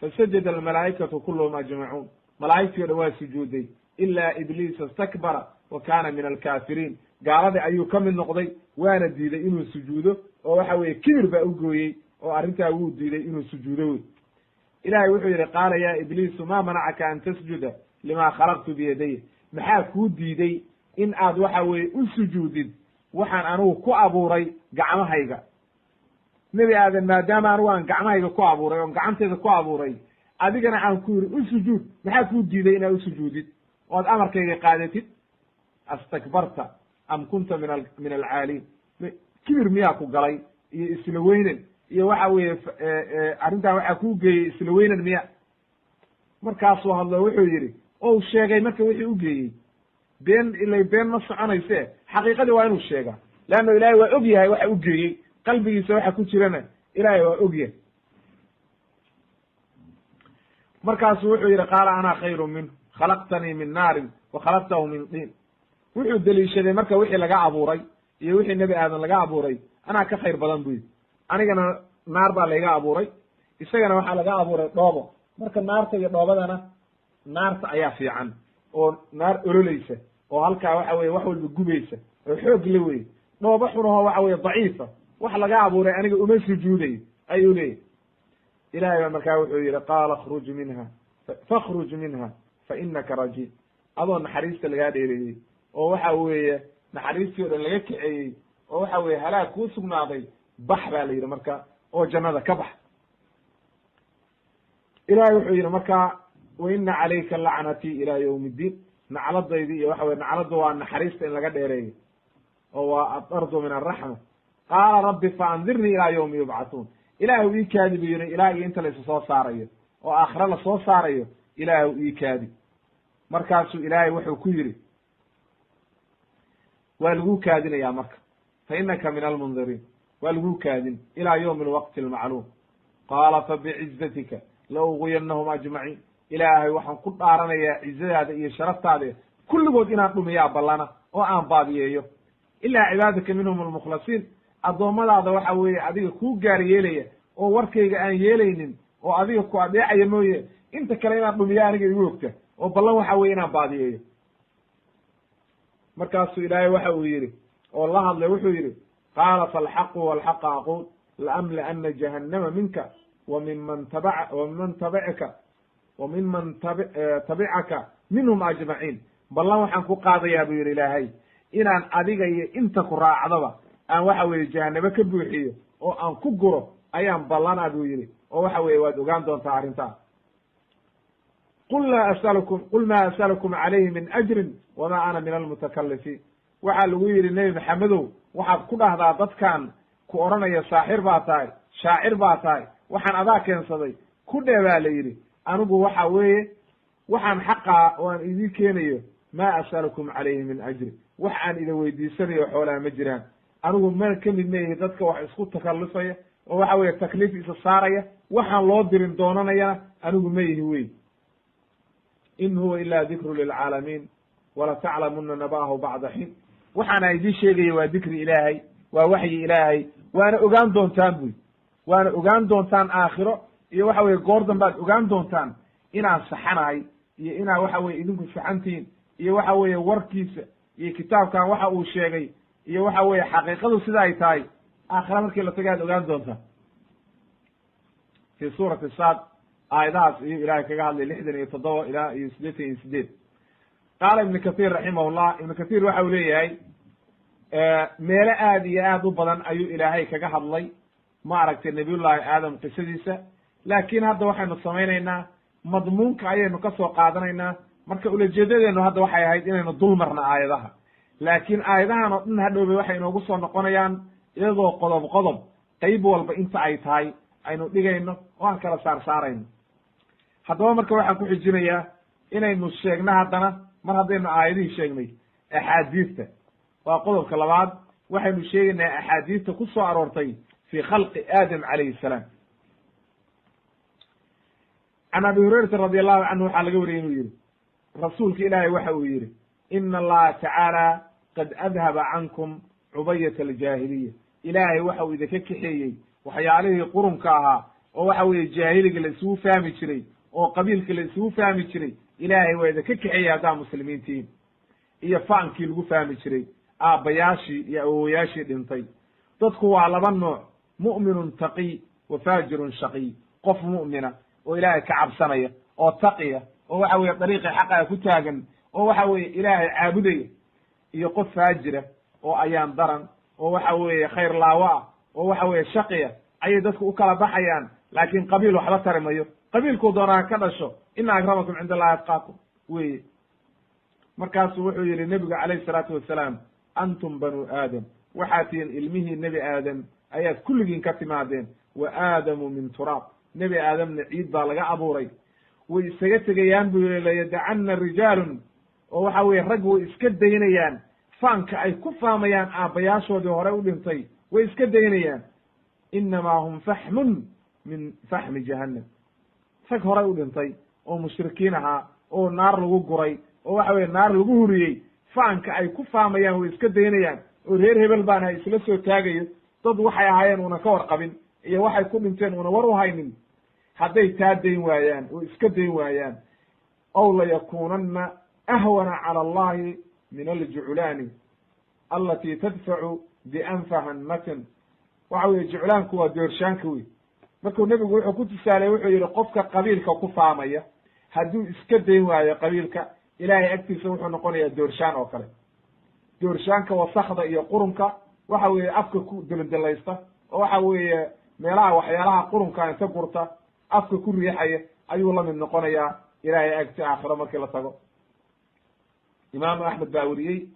fasajada almalaa'ikatu kulluhum ajmacuun, malaa'igtii o dhan waa sujuuday, ilaa Ibliisa istakbara wa kaana min alkaafiriin, gaaladii ayuu ka mid noqday, waana diiday inuu sujuudo oo waxa weeye kibir baa u gooyey oo arrintaa wuu diiday inuu sujuudo wey. Ilahay wuxuu yidhi qaala ya ibliisu ma manacaka an tasjuda lima khalaqtu biyadaya, maxaa kuu diiday in aad waxa weeye u sujuudid waxaan anigu ku abuuray gacmahayga? Nebi Aadan maadaama anigu aan gacmahayga ku abuuray oon gacantayda ku abuuray, adigana aan ku yidhi u sujuud, maxaa kuu diiday inaad u sujuudid oo ad amarkayga qaadatid? Astakbarta am kunta min alcaaliin, kibir miyaa ku galay iyo isla weynan iyo waxa weeye arrintan waxaa kuu geeyey isla weynan miya? Markaasuu hadlo wuxuu yidhi, ou sheegay marka wixii u geeyey been, ilay been ma soconayse, xaqiiqadii waa inuu sheegaa, leanno Ilaahay waa og yahay waxa u geeyey, qalbigiisa waxa ku jirana Ilaahay waa og yahay. Markaasuu wuxuu yidhi qaala ana khayru minhu khalaqtanii min naarin wa khalaqtahu min tiin. Wuxuu deliishaday marka wixii laga abuuray iyo wixii Nebi Aadan laga abuuray, anaa ka khayr badan buu yidhi, anigana naar baa layga abuuray, isagana waxaa laga abuuray dhoobo. Marka naarta iyo dhoobadana naarta ayaa fiican, oo naar ololeysa oo halkaa waxa weye wax walba gubaysa oo xoog la weye, dhoobo xunahoo waxa weye daciifa wax laga abuuray aniga uma sujuudayo ayuu leeyahy. Ilahay baa markaa wuxuu yidhi qaala akhruj minha fakhruj minha fa inaka rajiim, adoo naxariista lagaa dheereeyey oo waxa weeye naxariistii o dhan laga kaxeeyey oo waxa weye halaag kuu sugnaaday, bax baa la yidhi marka, oo jannada ka bax. Ilahay wuxuu yidhi marka wa ina calayka lacnatii ila yawmi iddiin, nacladaydii iyo waxa weye nacladdu waa naxariista in laga dheereeyo oo waa adardu min alraxma. Qaala rabbi faandirnii ilaa yawmi yubcathuun, ilaahu ii kaadi buu yidhi ilaa iyo inta la isu soo saarayo oo aakhire lasoo saarayo, ilaahu ii kaadi. Markaasuu Ilaahay wuxuu ku yidhi waa laguu kaadinayaa marka, fa inaka min almundiriin, waa laguu kaadin ilaa yawmi alwaqti almacluum. Qaala fa bicizatika la uguyanahum ajmaciin, Ilaahay waxaan ku dhaaranayaa cizadaada iyo sharaftaada kulligood inaan dhumiyaa ballana oo aan baadiyeeyo, ilaa cibaadaka minhum almukhlasiin, addoommadaada waxa weeye adiga kuu gaar yeelaya oo warkayga aan yeelaynin oo adiga ku adeecaya mooye, inta kale inaan dhumiya aniga igu ogta oo ballan waxa weye inaan baadiyeeyo. Markaasuu Ilaahay waxa uu yidhi oo la hadlay wuxuu yidhi qaala falxaqu walxaqa aquul laamla'ana jahannama minka wa minman tabaca wa minman tabicaka wa minman tabicaka minhum ajmaciin, ballan waxaan ku qaadayaa buu yidhi Ilaahay inaan adiga iyo inta ku raacdaba aan waxa weeye jahanabo ka buuxiyo oo aan ku guro ayaan ballana buu yidhi, oo waxa weye waad ogaan doontaa arrintaa. Qul laa asalukum qul maa asalukum calayhi min ajrin wama ana min almutakalifiin. Waxaa lagu yidhi Nebi Maxamedow waxaad ku dhahdaa dadkan ku odhanaya saaxir baa tahay, shaacir baa tahay, waxaan adaa keensaday, ku dheh baa la yidhi, anigu waxa weeye waxaan xaqaa oo aan idiin keenayo maa asalukum calayhi min ajri, wax aan idin weydiisanayo xoolaha ma jiraan, anigu mana kamid ma ihi dadka wax isku takallufaya oo waxa weeye takliif isa saaraya, waxaan loo dirin doonanayana anigu ma ihi wey. In huwa ila dikru lilcaalamiin walataclamuna naba'ahu bacda xiin, waxaana idiin sheegaya waa dikri Ilaahay, waa waxyi Ilaahay, waana ogaan doontaan buy, waana ogaan doontaan aakhiro iyo waxa weye goor dambaad ogaan doontaan inaan saxanahay iyo inaa waxa weye idinku saxantihiin iyo waxa weeye warkiisa iyo kitaabkan waxa uu sheegay iyo waxa weeye xaqiiqadu sida ay tahay, aakhira markii la tagay aad ogaan doontaan. Fi suurati Saad aayadahaas iyuu Ilaahay kaga hadlay 67 ilaa iyo 88. Qaala Ibnu Kathiir raximahullah, Ibnu Kathiir waxa uu leeyahay meelo aad iyo aad u badan ayuu Ilaahay kaga hadlay maaragtay Nabiyullahi Aadam qisadiisa, laakiin hadda waxaynu samaynaynaa madmuunka ayaynu ka soo qaadanaynaa. Marka ulajeedadeenu hadda waxay ahayd inaynu dul marna aayadaha, laakiin aayadahan oo dhan hadhowbay waxay inoogu soo noqonayaan iyagoo qodob qodob qayb walba inta ay tahay aynu dhigayno oo aan kala saar saarayno. Haddaba marka waxaan ku xijinayaa inaynu sheegno haddana mar haddaynu aayadihii sheegnay axaadiista, waa qodobka labaad, waxaynu sheegaynaa axaadiista ku soo aroortay fi khalqi Aadam calayhi salaam. Can Abi Hurayrata radi allahu canhu waxaa laga wariyey inuu yidhi rasuulka Ilaahay waxa uu yidhi ina Allaha tacaala qad adhaba cankum cubayata aljaahiliya, Ilaahay waxa uu idinka kaxeeyey waxyaalihii qurunka ahaa oo waxa weeye jaahiliga la isugu fahmi jiray oo qabiilka la isugu fahmi jiray, Ilaahay waa idinka kaxeeyey haddaa muslimiintihiin, iyo faankii lagu fahmi jiray aabbayaashii iyo awowayaashii dhintay. Dadku waa laba nooc, mu'minun taqiy wa faajirun shaqiy, qof mu'mina oo Ilaahay ka cabsanaya oo taqiya oo waxa weeye dariiqii xaqaa ku taagan oo waxa weeye Ilaahay caabudaya, iyo qof faajira oo ayaan daran oo waxa weeye khayr laawo ah oo waxa weeye shaqiya ayay dadku u kala baxayaan. Laakiin qabiil waxba tari mayo, qabiilkuu doonaa ka dhasho, ina akramakum cinda allahi atqaakum weye. Markaasuu wuxuu yidhi nebigu calayhi salaatu wasalaam, antum banu aadam, waxaad tihiin ilmihii nebi Aadam ayaad kulligiin ka timaadeen, wa aadamu min turaab, nebi Aadamna ciid baa laga abuuray. Way isaga tegayaan buu yihi, layadacanna rijaalun, oo waxa weye rag way iska daynayaan faanka ay ku faamayaan aabbayaashoodii hore u dhintay, way iska daynayaan. Innamaa hum faxmun min faxmi jahannam, rag horey u dhintay oo mushrikiin ahaa oo naar lagu guray oo waxa weye naar lagu huriyey, faanka ay ku faamayaan way iska daynayaan, oo reer hebel baana isla soo taagayo, dad waxay ahaayeen una ka warqabin iyo waxay ku dhinteen una war u haynin. Hadday taa dayn waayaan oo iska dayn waayaan, aw layakunanna ahwana cala allahi min aljuclaani alati tadfacu bianfaha natan. Waxa weye juclaanku waa doorshaanka wey. Markuu nebigu wuxuu ku tusaaley, wuxuu yihi qofka qabiilka ku faamaya hadduu iska dayn waayo qabiilka, Ilaahay agtiisa wuxuu noqonayaa doorshaan oo kale. Doorshaanka wasakda iyo qurunka waxa weeye afka ku delindelaysta oo waxa weeye meelaha waxyaalaha qurunka inta gurta afka ku riixaya ayuu la mid noqonayaa Ilaahay agti aakhiro markii la tago. Imaamu Axmed baa weriyey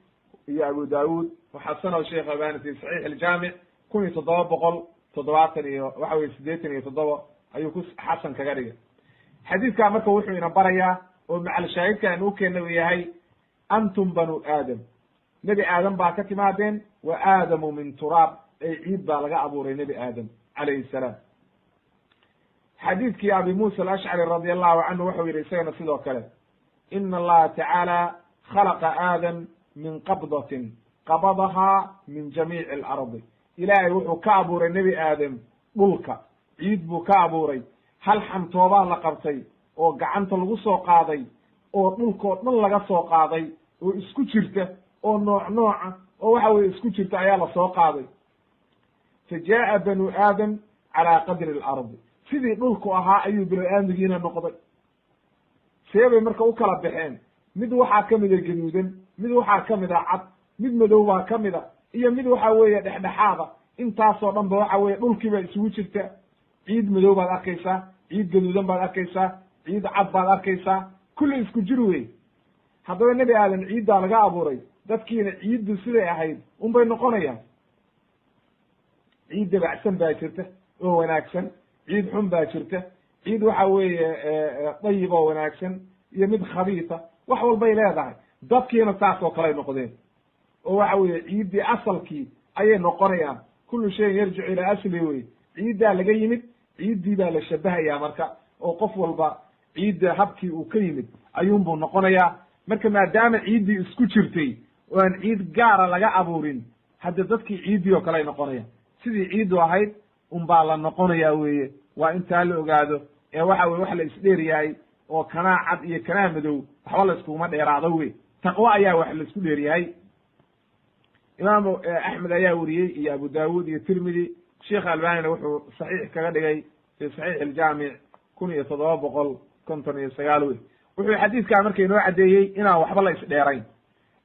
iyo Abu Daawud, waxasanahu Sheekh Albani fi Saxiix Aljaamic 1770 iyo waxa weye 87 ayuu ku xasan kaga dhigay xadiidkaa. Marka wuxuu ina barayaa oo macal shaahidka aan u keena uu yahay, antum banu aadam, nebi Aadam baa ka timaadeen, wa aadamu min turaab, ay ciid baa laga abuuray nebi Aadam calayhi salaam. Xadiidkii Abi Muusa Alashcari radi allahu canhu wuxuu yidhi isagana sidoo kale, ina allaha tacaala khalaqa aadam min qabdatin qabadahaa min jamiici alardi. Ilaahay wuxuu ka abuuray nebi Aadam dhulka, ciid buu ka abuuray. Hal xantoobaa la qabtay oo gacanta lagu soo qaaday oo dhulkoo dhan laga soo qaaday oo isku jirta oo nooc nooca oo waxa weye isku jirta ayaa la soo qaaday. Fa jaa'a banu aadam calaa qadri alardi, sidii dhulku ahaa ayuu binu aadmigiina noqday. See bay marka u kala baxeen? Mid waxaa ka mida gaduudan, mid waxaa ka mid a cad, mid madow baa ka mid a, iyo mid waxa weeye dhexdhexaada. Intaasoo dhan ba waxa weye dhulkii baa isugu jirta. Ciid madow baad arkaysaa, ciid gaduudan baad arkaysaa, ciid cad baad arkaysaa, kulli isku jir wey. Haddaba nebi Aadam ciiddaa laga abuuray, dadkiina ciiddu siday ahayd unbay noqonayaan. Ciid dabacsan baa jirta oo wanaagsan, ciid xun baa jirta, ciid waxa weeye dayib oo wanaagsan iyo mid khabiisa, wax walbay leedahay. Dadkiina saas oo kaley noqdeen oo waxa weeye ciiddii asalkii ayay noqonayaan. Kullu shayin yarjicu ilaa asli wey, ciiddaa laga yimid, ciiddii baa la shabahayaa marka, oo qof walba ciidda habkii uu ka yimid ayuunbuu noqonayaa. Marka maadaama ciiddii isku jirtay oo aan ciid gaara laga abuurin, hadda dadkii ciiddii oo kale ay noqonayaan, sidii ciiddu ahayd unbaa la noqonayaa weeye. Waa intaa la ogaado ee waxa weye wax la isdheer yahay oo kanaa cad iyo kanaa madow waxba la iskuguma dheeraado wey. Taqwo ayaa wax la isku dheer yahay. Imaamu Axmed ayaa weriyey iyo Abu Daawud iyo Tirmidi. Sheekh Albanina wuxuu saxiix kaga dhigay fi Saxiix Aljaamic 1759 wey. Wuxuu xadiidkaa marka inoo caddeeyey inaan waxba la isdheerayn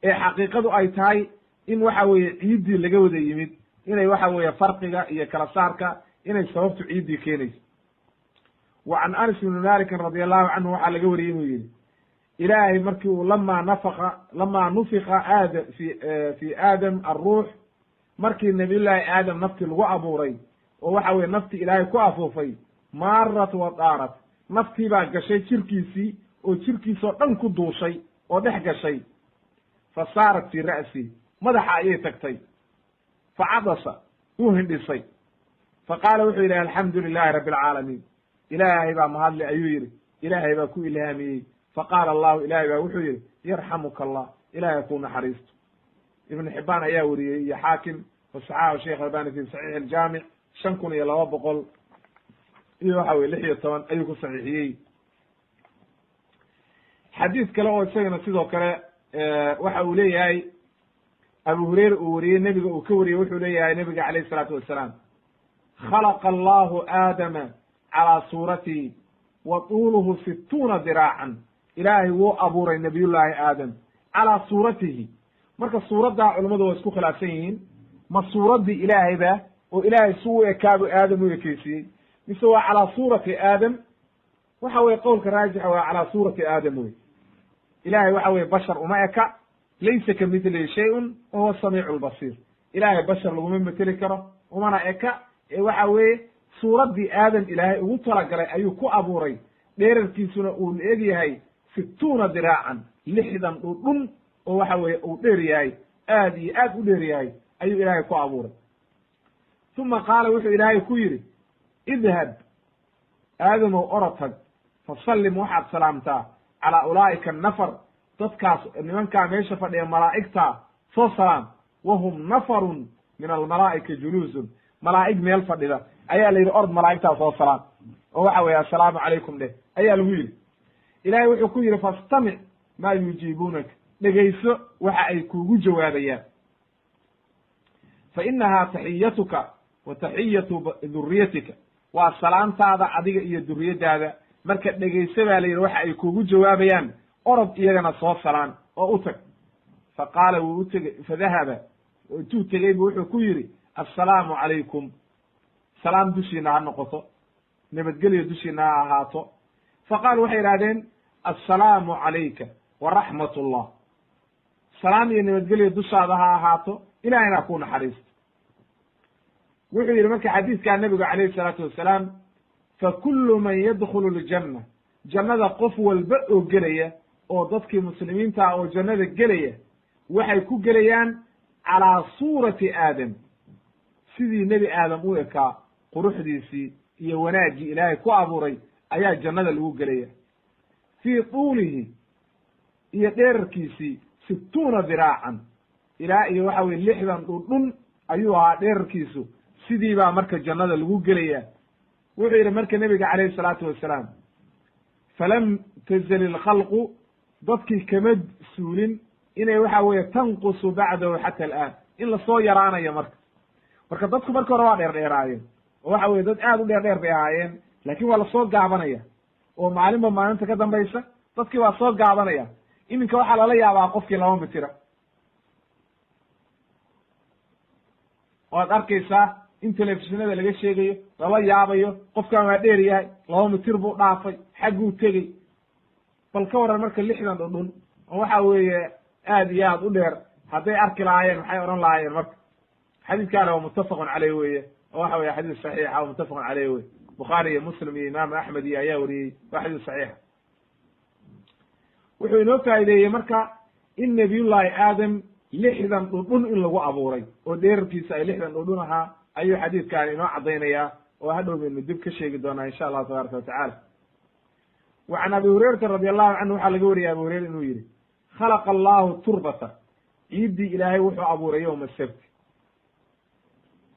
ee xaqiiqadu ay tahay in waxa weeye ciiddii laga wada yimid, inay waxa weeye farqiga iyo kala saarka inay sababtu ciiddii keenayso. Wa can Anas ibni Malikin radi allahu canhu waxaa laga wariyey inuu yidhi, Ilaahay markii uu lamaa nafaka lamaa nufika aadam fi aadam arruux, markii nabiyullaahi Aadam naftii lagu abuuray oo waxa weye naftii Ilaahay ku afuufay, maarat wa daarat, naftii baa gashay jirkiisii oo jirkiisoo dhan ku duushay oo dhex gashay. Fa saarat fii ra'si, madaxa ayay tagtay. Fa cadasa, wuu hindhisay. Fa qaala, wuxuu yidhi, alxamdu lilahi rabbi alcaalamiin, Ilaahay baa mahadle ayuu yidhi, Ilaahay baa ku ilhaamiyey. Fa qaala allahu, Ilaahay baa wuxuu yidhi, yarxamuka allah, Ilaahay kuu naxariisto. Ibnu Xibbaan ayaa weriyey iyo Xaakim, wasaxaxu Sheikh Albani fi Saxiix Aljaamic 5200 iyo waxa weye 16 ayuu ku saxiixiyey. Xadiis kale oo isagana sidoo kale waxa uu leeyahay Abu Hurayra uu weriyey, nebiga uu ka wariyey, wuxuu leeyahay nebiga calayhi salaatu wasalaam, khalaqa allahu aadama calaa suuratihi. Wa tuuluhu 60 diraacan. Ilaahay wuu abuuray nabiyullaahi Aadam calaa suuratihi. Marka suuraddaa culummadu waa isku khilaafsan yihiin, ma suuraddii Ilaahay ba oo Ilaahay si u ekaabu Aadam u ekeysiiyey, mise waa calaa suurati Aadam? Waxa weye qowlka raajixa waa calaa suurati Aadam wey. Ilaahay waxa weye bashar uma eka, laysa kamithlihi shayun wa huwa samiicu lbasiir. Ilaahay bashar laguma meteli karo, umana eka, ee waxa weeye suuraddii Aadam Ilaahay ugu talagalay ayuu ku abuuray. Dheerarkiisuna uu la eg yahay 60 diraacan, 60 dhudhun oo waxa weeye uu dheer yahay, aad iyo aad u dheer yahay ayuu Ilaahay ku abuuray. Uma qaala, wuxuu Ilaahay ku yidhi: idhab Aadamow, orod tag, fasallim, waxaad salaamtaa, calaa ulaa'ika annafar, dadkaas nimankaa meesha fadhiya, malaa'igtaa soo salaam. Wahum nafarun min almalaa'ika juluusun, malaa'ig meel fadhida ayaa la yidhi, orod malaa'igtaa soo salaam oo waxa weeye assalaamu calaykum dheh ayaa lagu yidhi. Ilahay wuxuu ku yidhi: fastamic maa yujiibuunaka, dhegayso waxa ay kuugu jawaabayaan. Fa inahaa taxiyatuka wa taxiyatu duriyatika, waa salaantaada adiga iyo duriyaddaada. Marka dhegayso baa la yidhi waxa ay kuugu jawaabayaan, orod iyagana soo salaan oo u tag. Fa qaala, wuu u tegey, fadahaba, intuu tegey bu wuxuu ku yidhi: assalaamu calaykum, salaam dushiina ha noqoto, nabadgelyo dushiina ha ahaato. Fa qaalu, waxay yidhahdeen: assalaamu calayka waraxmat ullah, salaam iyo nabadgelyo dushaada ha ahaato, Ilahayna ku naxariisto. Wuxuu yidhi marka xadiidkaa nebigu calayhi salaatu wasalaam: fa kullu man yadkhulu aljanna, jannada qof walba oo gelaya, oo dadkii muslimiinta oo jannada gelaya, waxay ku gelayaan calaa suurati Aadam, sidii nebi Aadam u ekaa, quruxdiisii iyo wanaaggii Ilaahay ku abuuray ayaa jannada lagu gelaya. Fii tuulihi, iyo dheerarkiisii, 60 diraacan, ilaa iyo waxa weye 60 dhudhun ayuu ahaa dheerarkiisu. Sidii baa marka jannada lagu gelaya. Wuxuu yidhi marka nebiga calayhi salaatu wasalaam: falam tazal ilkhalqu, dadkii kama suulin inay waxa weeye tanqusu bacdahu xata alaan, in lasoo yaraanayo. Marka dadku marka hore waa dheer dheeraayeen oo waxa weye dad aad u dheer dheer bay ahaayeen, laakin waa lasoo gaabanaya oo maalinba maalinta ka dambaysa dadkii waa soo gaabanaya. Iminka waxaa lala yaabaa qofkii 2 mitira. Waad arkaysaa in telefishinada laga sheegayo, lala yaabayo, qofkan waa dheer yahay, 2 mitir buu dhaafay, xagguu tegey. Bal ka warran marka 60 dhudhun oo waxa weeye aad iyo aad u dheer hadday arki lahaayeen, maxay odhan lahaayeen? Marka xadiidkaana waa muttafaqun caleyh weye, oo waxa weye xadiis saxiixa oo muttafaqun caleyh wey. Bukhaari iyo Muslim iyo Imaamu Axmed iyo ayaa wariyey, waa xadiis saxiixa. Wuxuu inoo faa'ideeyey marka in nabiyullahi Aadam 60 dhudhun in lagu abuuray oo dheerarkiisa ay 60 dhudhun ahaa ayuu xadiidkaani inoo caddaynayaa, oo hadhow baynu dib ka sheegi doonaa insha Allahu tabaaraka watacala. Wa can Abi Hurayrata radi allahu canhu, waxaa laga wariyay Abu Hurayra inuu yidhi: khalaqa allahu turbata, ciiddii Ilaahay wuxuu abuuray, yowma sabti,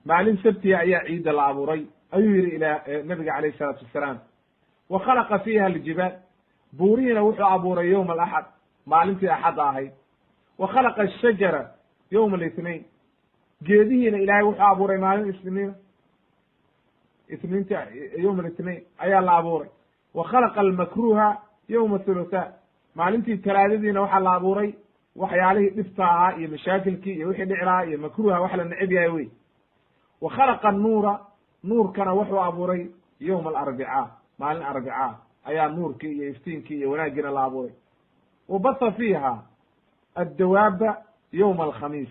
maalin sabtiya ayaa ciidda la abuuray, ayuu yidhi ila nabiga calayhi salaatu wasalaam. Wa khalaqa fiiha aljibaal, buurihiina wuxuu abuuray yowma alaxad, maalintii axadda ahayd. Wa khalaqa ashajara yowma alithnain, geedihiina Ilaahay wuxuu abuuray maalin isniina, isniinta, yowma alithnain ayaa la abuuray. Wa khalaqa almakruha yowma thulutha, maalintii talaadadiina waxaa la abuuray waxyaalihii dhibta ahaa iyo mashaakilkii iyo wixii dhici lahaa iyo makruha, wax la neceb yahay wey. Wa khalaqa annuura, nuurkana wuxuu abuuray yowma alarbicaa, maalin arbicaa ayaa nuurkii iyo iftiinkii iyo wanaaggiina la abuuray. Wa batha fiiha addawaaba yowma alkhamiis,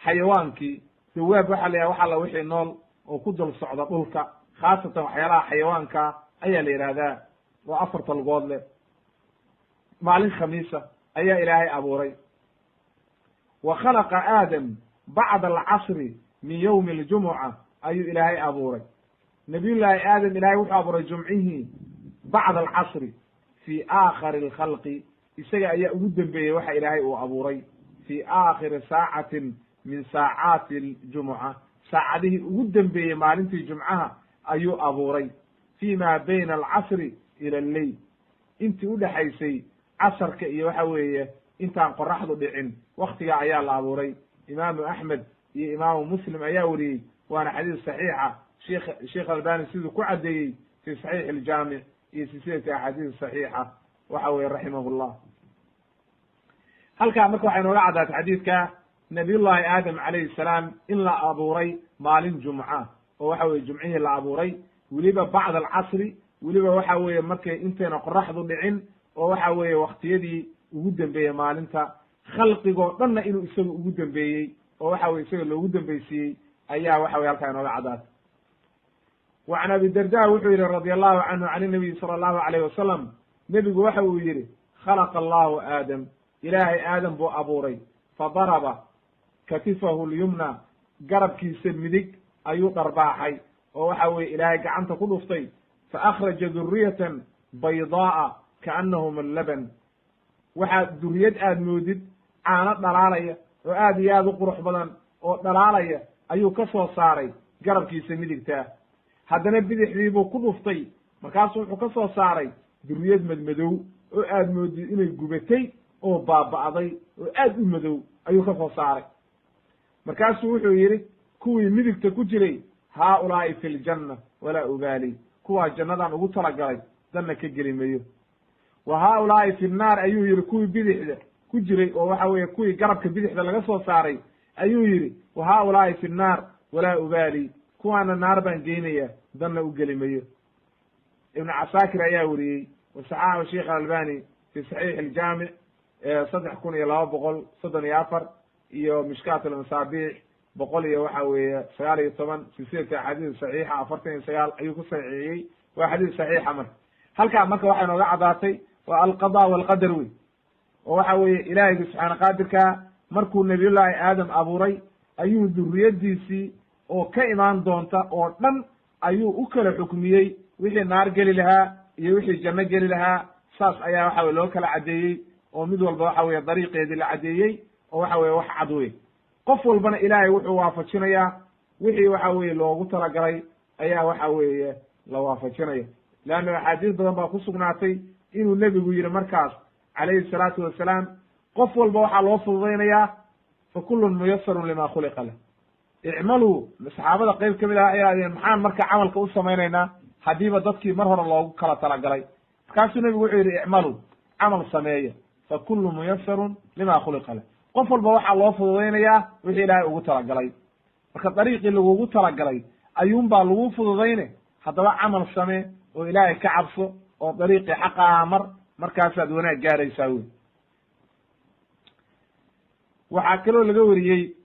xayawaankii dawaab waxa la yidhaha wax alla wixii nool oo ku dul socda dhulka, khaasatan waxyaalaha xayawaanka ayaa la yidhahdaa oo afarta lugood leh, maalin khamiisa ayaa Ilaahay abuuray. Wa khalaqa Aadam bacda alcasri min yowmi aljumuca ayuu Ilaahay abuuray. Nabiyullaahi Aadam Ilahay wuxuu abuuray jumcihii bacda alcasri, fii aakhari alkhalqi, isaga ayaa ugu dembeeyey waxa Ilaahay uu abuuray, fii aakhiri saacatin min saacaati aljumuca, saacadihii ugu dembeeyey maalintii jumcaha ayuu abuuray, fi ma bayna alcasri ila alleyl, intii udhexaysay casarka iyo waxa weeye intaan qoraxdu dhicin, waktigaa ayaa la abuuray. Imaamu Axmed iyo Imaamu Muslim ayaa wariyey, waana xadiis saxiixa. Sheikh Albani siduu ku caddeeyey fi saxiix aljaamic. iyo silsilati axaadiis saxiixa, waxa weye raximahullah. Halkaa marka waxay nooga caddaatay xadiidka nabiyullahi aadam calayhi salaam in la abuuray maalin jumca, oo waxa weye jumcihii la abuuray, weliba bacda alcasri, weliba waxa weeye markay intayna qoraxdu dhicin, oo waxa weeye waktiyadii ugu dambeeyey maalinta, khalqigoo dhanna inuu isaga ugu dambeeyey, oo waxa weye isaga loogu dambeysiiyey ayaa waxa weye halkaa inooga caddaatay. Wa can Abi Darda wuxuu yidhi radia allahu canhu can inabiyi sala allahu alayh wasalam, nebigu waxa uu yidhi: khalaqa allahu aadam, Ilaahay Aadam buu abuuray, fa daraba katifahu lyumna, garabkiisa midig ayuu dharbaaxay, oo waxa weye Ilaahay gacanta ku dhuftay, fa akhraja duriyatan baydaa'a kaannahum allaban, waxaa duriyad aad moodid caano dhalaalaya oo aad iyo aad u qurux badan oo dhalaalaya ayuu ka soo saaray garabkiisa midigtaa. Haddana bidixdii buu ku dhuftay, markaasuu wuxuu ka soo saaray duriyad madmadow oo aad moodid inay gubatay oo baaba'day oo aad u madow ayuu ka soo saaray. Markaasuu wuxuu yidhi kuwii midigta ku jiray: haaulaa'i fi ljanna walaa ubaali, kuwaa jannadan ugu talagalay, danna ka geli mayo. Wa haaulaa'i fi nnaar ayuu yidhi kuwii bidixda ku jiray, oo waxa weeye kuwii garabka bidixda laga soo saaray ayuu yidhi: wa haaulaa'i fi nnaar walaa ubaali, kuwaana naar baan geynaya, danna u geli mayo. Ibnu Casaakir ayaa weriyey, wa saxaxu Sheikh Alalbani fi Saxiix Aljaamic 3234, iyo Mishkaat Almasaabiix boqol iyo waxa weeye 19, silsilata axaadiis saxiixa 49 ayuu ku saxiixiyey. Waa xadiis saxiixa. Marka halkaa marka waxay nooga caddaatay waa alqada walqadar wey, oo waxa weeye Ilaahiyga subxaana qaadirkaa markuu nabiyullaahi Aadam abuuray ayuu duriyadiisii oo ka imaan doonta oo dhan ayuu u kala xukmiyey, wixii naar geli lahaa iyo wixii janno geli lahaa. Saas ayaa waxa weye loo kala caddeeyey, oo mid walba waxa weye dariiqeedii la caddeeyey, oo waxa weye wax cad wey. Qof walbana Ilaahay wuxuu waafajinayaa wixii waxa weye loogu talagalay ayaa waxa weeye la waafajinaya, leanna axaadiis badan baa ku sugnaatay inuu nebigu yidhi markaas calayhi salaatu wasalaam: qof walba waxaa loo fududaynayaa, fa kullun muyasarun lima khuliqa lah, icmaluu. Saxaabada qeyb ka mid ah ayaa adeen: maxaan marka camalka u samaynaynaa haddiiba dadkii mar hore loogu kala talagalay? Markaasuu nebigu wuxuu yidhi: icmaluu, camal sameeya, fa kullu muyasarun lima khuliqa lah, qof walba waxaa loo fududaynayaa wixii Ilaahay ugu talagalay. Marka dariiqii lagugu talagalay ayuunbaa lagu fududayne, haddaba camal samee oo Ilaahay ka cabso oo dariiqii xaqa aha mar, markaasaad wanaag gaaraysaa wey. Waxaa kaloo laga weriyey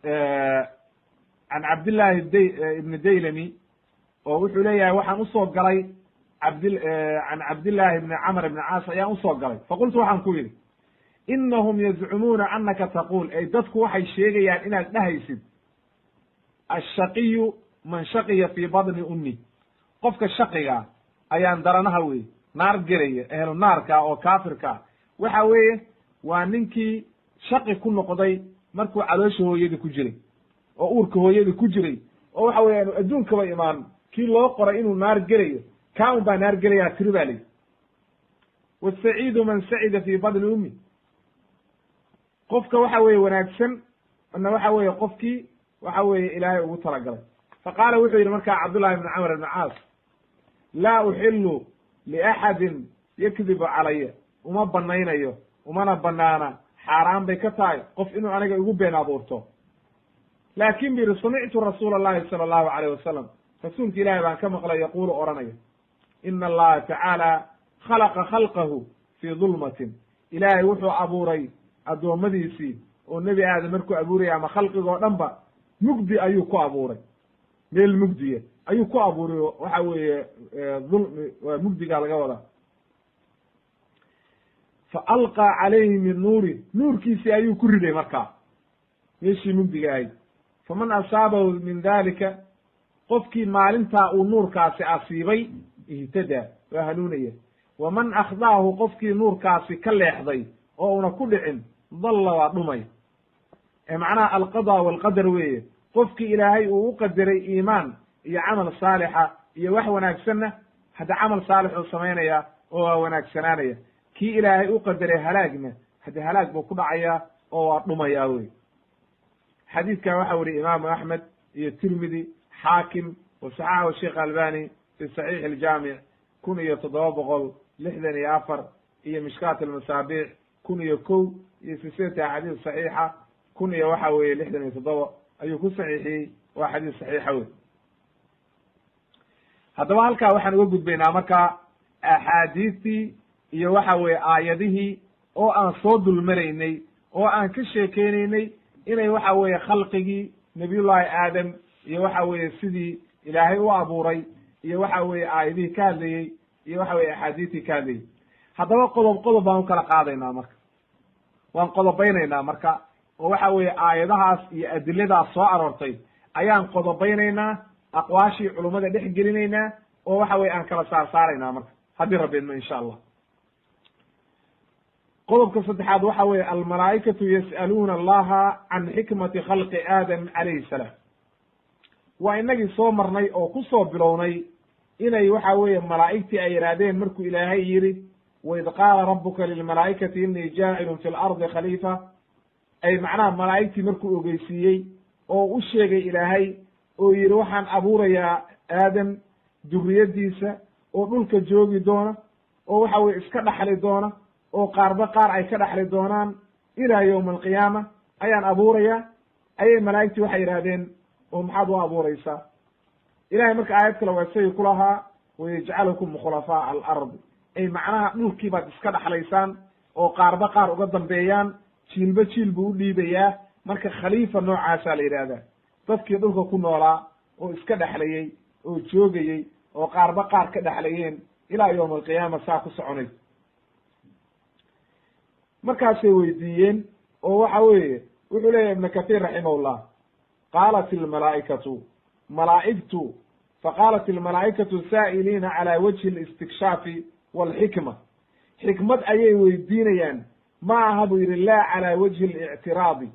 can Cabdillahi d ibni Daylami, oo wuxuu leeyahay: waxaan usoo galay cabd can Cabdillahi ibni Camr ibni Caas ayaan usoo galay, faqultu, waxaan ku yidhi: inahum yazcumuuna anaka taquul, ay dadku waxay sheegayaan inaad dhahaysid: ashaqiyu man shaqiya fii badni ummi, qofka shaqiga ayaan daranaha wey naar gelaya, ehlu naarka oo kaafirka waxa weeye waa ninkii shaqi ku noqday markuu caloosha hooyadii ku jiray oo uurka hooyadii ku jiray, oo waxa weya aanu adduunkaba imaan, kii loo qoray inuu naar gelayo, kaa un baa naar gelayaa tiri baa layihi. Wasaciidu man sacida fii badni ummi, qofka waxa weeye wanaagsan na waxa weeye qofkii waxa weeye Ilaahay ugu talagalay. Fa qaala, wuxuu yidhi markaa Cabdullahi ibni Camr ibni Caas: laa uxilu liaxadin yakdibu calaya, uma banaynayo, umana banaana, xaaraan bay ka tahay qof inuu aniga igu been abuurto. Laakin bu yidhi: samictu rasuula allahi sala allahu alayh wasalam, rasuulka Ilahi baan ka maqlay, yaquulu, odhanaya: ina allaha tacaala khalaqa khalqahu fii dulmatin, Ilaahay wuxuu abuuray addoommadiisii, oo nebi Aadam markuu abuuraya ama khalqigoo dhan ba mugdi ayuu ku abuuray, meel mugdiya ayuu ku abuuray, oo waxa weeye dulmi waa mugdigaa laga wadaa. Fa alqaa calayhi min nuuri, nuurkiisii ayuu ku riday markaa meeshii mugdiga ahayd. Faman asaabahu min dalika, qofkii maalintaa uu nuurkaasi asiibay, ihtadaa, waa hanuunaya. Waman akhdaahu, qofkii nuurkaasi ka leexday oo una ku dhicin, dalla, waa dhumay. Ee macnaha alqada walqadar weeye. Qofkii Ilaahay uu u qadaray iimaan iyo camal saalixa iyo wax wanaagsanna, hadda camal saalixuu samaynaya oo waa wanaagsanaanaya. Kii Ilaahay u qadaray halaagna, hadde halaag buu ku dhacayaa oo waa dhumayaa wey. Xadiidkan waxa weriyey Imaamu Axmed iyo Tirmidi, Xaakim, wa saxaxahu Sheikh Albani fi Saxiix Aljaamic. 1764, iyo Mishkaat Almasaabiix 1001, iyo silsilata axaadiis saxiixa kun iyo waxa weeye 67 ayuu ku saxiixiyey. Waa xadiis saxiixa wey. Haddaba halkaa waxaan uga gudbaynaa marka axaadiistii iyo waxa weeye aayadihii oo aan soo dulmaraynay oo aan ka sheekeynaynay inay waxa weeye khalqigii Nabiyullahi Aadam iyo waxa weeye sidii Ilaahay u abuuray, iyo waxa weeye aayadihii ka hadlayey, iyo waxa weye axaadiistii ka hadlayey. Haddaba qodob qodob baan u kala qaadaynaa marka, waan qodobaynaynaa marka, oo waxa weeye aayadahaas iyo adiladaas soo aroortay ayaan qodobaynaynaa, aqwaashii culummada dhex gelinaynaa, oo waxa weye aan kala saar saaraynaa marka, haddii Rabbi idmo, insha Allah. Qodobka saddexaad waxa weeye almalaa'ikatu yas'aluuna Allaha can xikmati khalqi Aadam calayhi salaam. Waa inagii soo marnay oo ku soo bilownay inay waxa weeye malaa'igtii ay yidhaahdeen markuu Ilaahay yidhi: "Waid qaala rabbuka lilmalaa'ikati innii jaacilun fi lardi khaliifa." Ay macnaha malaa'igtii markuu ogeysiiyey oo u sheegay Ilaahay oo yidhi: "Waxaan abuurayaa Aadam duriyaddiisa oo dhulka joogi doona oo waxa weye iska dhaxli doona, oo qaarba qaar ay ka dhaxli doonaan ilaa yowma alqiyaama ayaan abuurayaa," ayay malaa'igtii waxay yidhahdeen: "Oo maxaad u abuuraysaa?" Ilahay marka aayad kale waa isagii ku lahaa: "Wayajcalukum khulafaa'a alardi." Ay macnaha dhulkii baad iska dhaxlaysaan oo qaarba qaar uga dambeeyaan, jiilba jiil buu u dhiibayaa. Marka khaliifa noocaasaa la yidhahdaa, dadkii dhulka ku noolaa oo iska dhexlayey oo joogayey oo qaarba qaar ka dhexlayeen ilaa yowma alqiyaama, saa ku soconaysa. Markaasay weydiiyeen, oo waxa weeye wuxuu leeyahy Ibnu Kathiir raximahullah: qaalat almalaa'ikatu, malaa'igtu, faqaalat almalaa'ikatu saa'iliina cala wajhi alistikshafi walxikma, xikmad ayay weydiinayaan, ma aha buu yidhi, laa calaa wajhi alictiraadi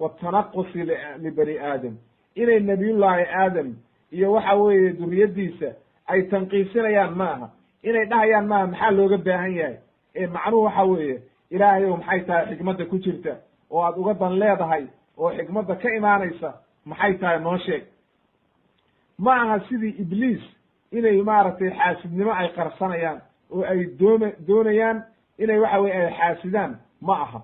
watanaqusi libani Aadam, inay Nabiyullaahi Aadam iyo waxa weeye duriyaddiisa ay tanqiisinayaan ma aha, inay dhahayaan maaha maxaa looga baahan yahay. Ee macnuhu waxa weeye: Ilaahay ow, maxay tahay xikmadda ku jirta oo aad uga dan leedahay, oo xikmadda ka imaanaysa maxay tahay, noo sheeg. Ma aha sidii Ibliis inay maaragtay xaasidnimo ay qarsanayaan oo ay doonayaan inay waxa weye ay xaasidaan, ma aha.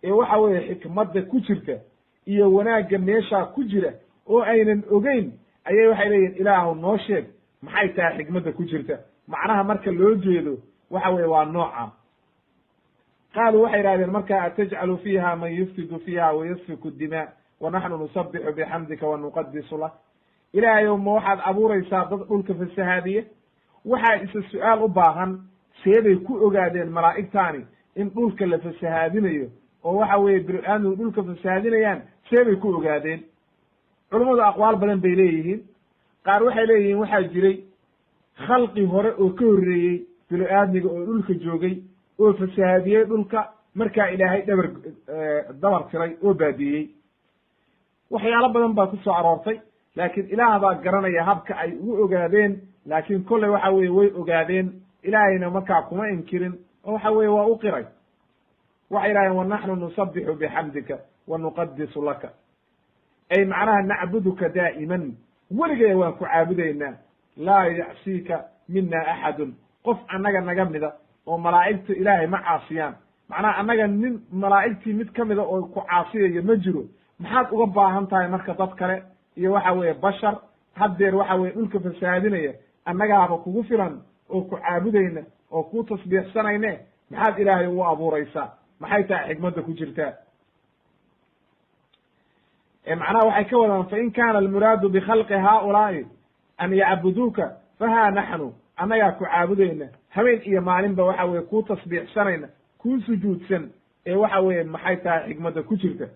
Ee waxa weeye xikmadda ku jirta iyo wanaagga meeshaa ku jira oo aynan ogeyn ayay waxay leeyihin: "Ilaahu, noo sheeg maxay tahay xikmadda ku jirta." Macnaha marka loo jeedo waxa weye waa nooca. Qaaluu, waxay yidhahdeen marka: "Atajcalu fiiha man yufsidu fiiha wayasfiku dimaa, wa naxnu nusabixu bixamdika wa nuqadisu lak?" Ilaahayow, ma waxaad abuuraysaa dad dhulka fasahaadiye? Waxaa isa su-aal u baahan: seebay ku ogaadeen malaa'igtaani in dhulka la fasahaadinayo oo waxa weeye bini-aadmigu dhulka fasahaadinayaan? Seebay ku ogaadeen? Culummadu aqwaal badan bay leeyihiin. Qaar waxay leeyihiin waxaa jiray khalqi hore oo ka horreeyey bini-aadmiga oo dhulka joogay oo fasahaadiyey dhulka, markaa Ilaahay dabar tiray oo baabiiyey. Waxyaalo badan baa ku soo aroortay, laakiin Ilaah baa garanaya habka ay ugu ogaadeen. Laakiin kolley waxa weye way ogaadeen, Ilaahayna markaa kuma inkirin oo waxa weye waa u qiray. Waxay yidhahdeen: "Wanaxnu nusabixu bixamdika wa nuqadisu laka," ay macnaha nacbuduka daa'iman, weligee waan ku caabudaynaa. "Laa yacsiika mina axadun," qof annaga naga mida oo malaa'igta Ilaahay ma caasiyaan. Macnaha annaga nin malaa'igtii mid ka mida oo ku caasiyayo ma jiro. Maxaad uga baahan tahay marka dad kale iyo waxa weeye bashar haddeer waxa weye dhulka fasahaadinaya? Annagaaba kugu filan oo ku caabudayna oo ku tasbiixsanayne. Maxaad Ilaahay ugu abuuraysaa? Maxay tahay xikmadda ku jirtaa? Macnaha waxay ka wadaan: "Fain kaana almuraadu bikhalqi haaulaa'i an yacbuduuka, fahaa naxnu," annagaa ku caabudayna habeen iyo maalinba, waxa weye kuu tasbiixsanayna, kuu sujuudsan. Ee waxa weeye maxay tahay xikmadda ku jirta?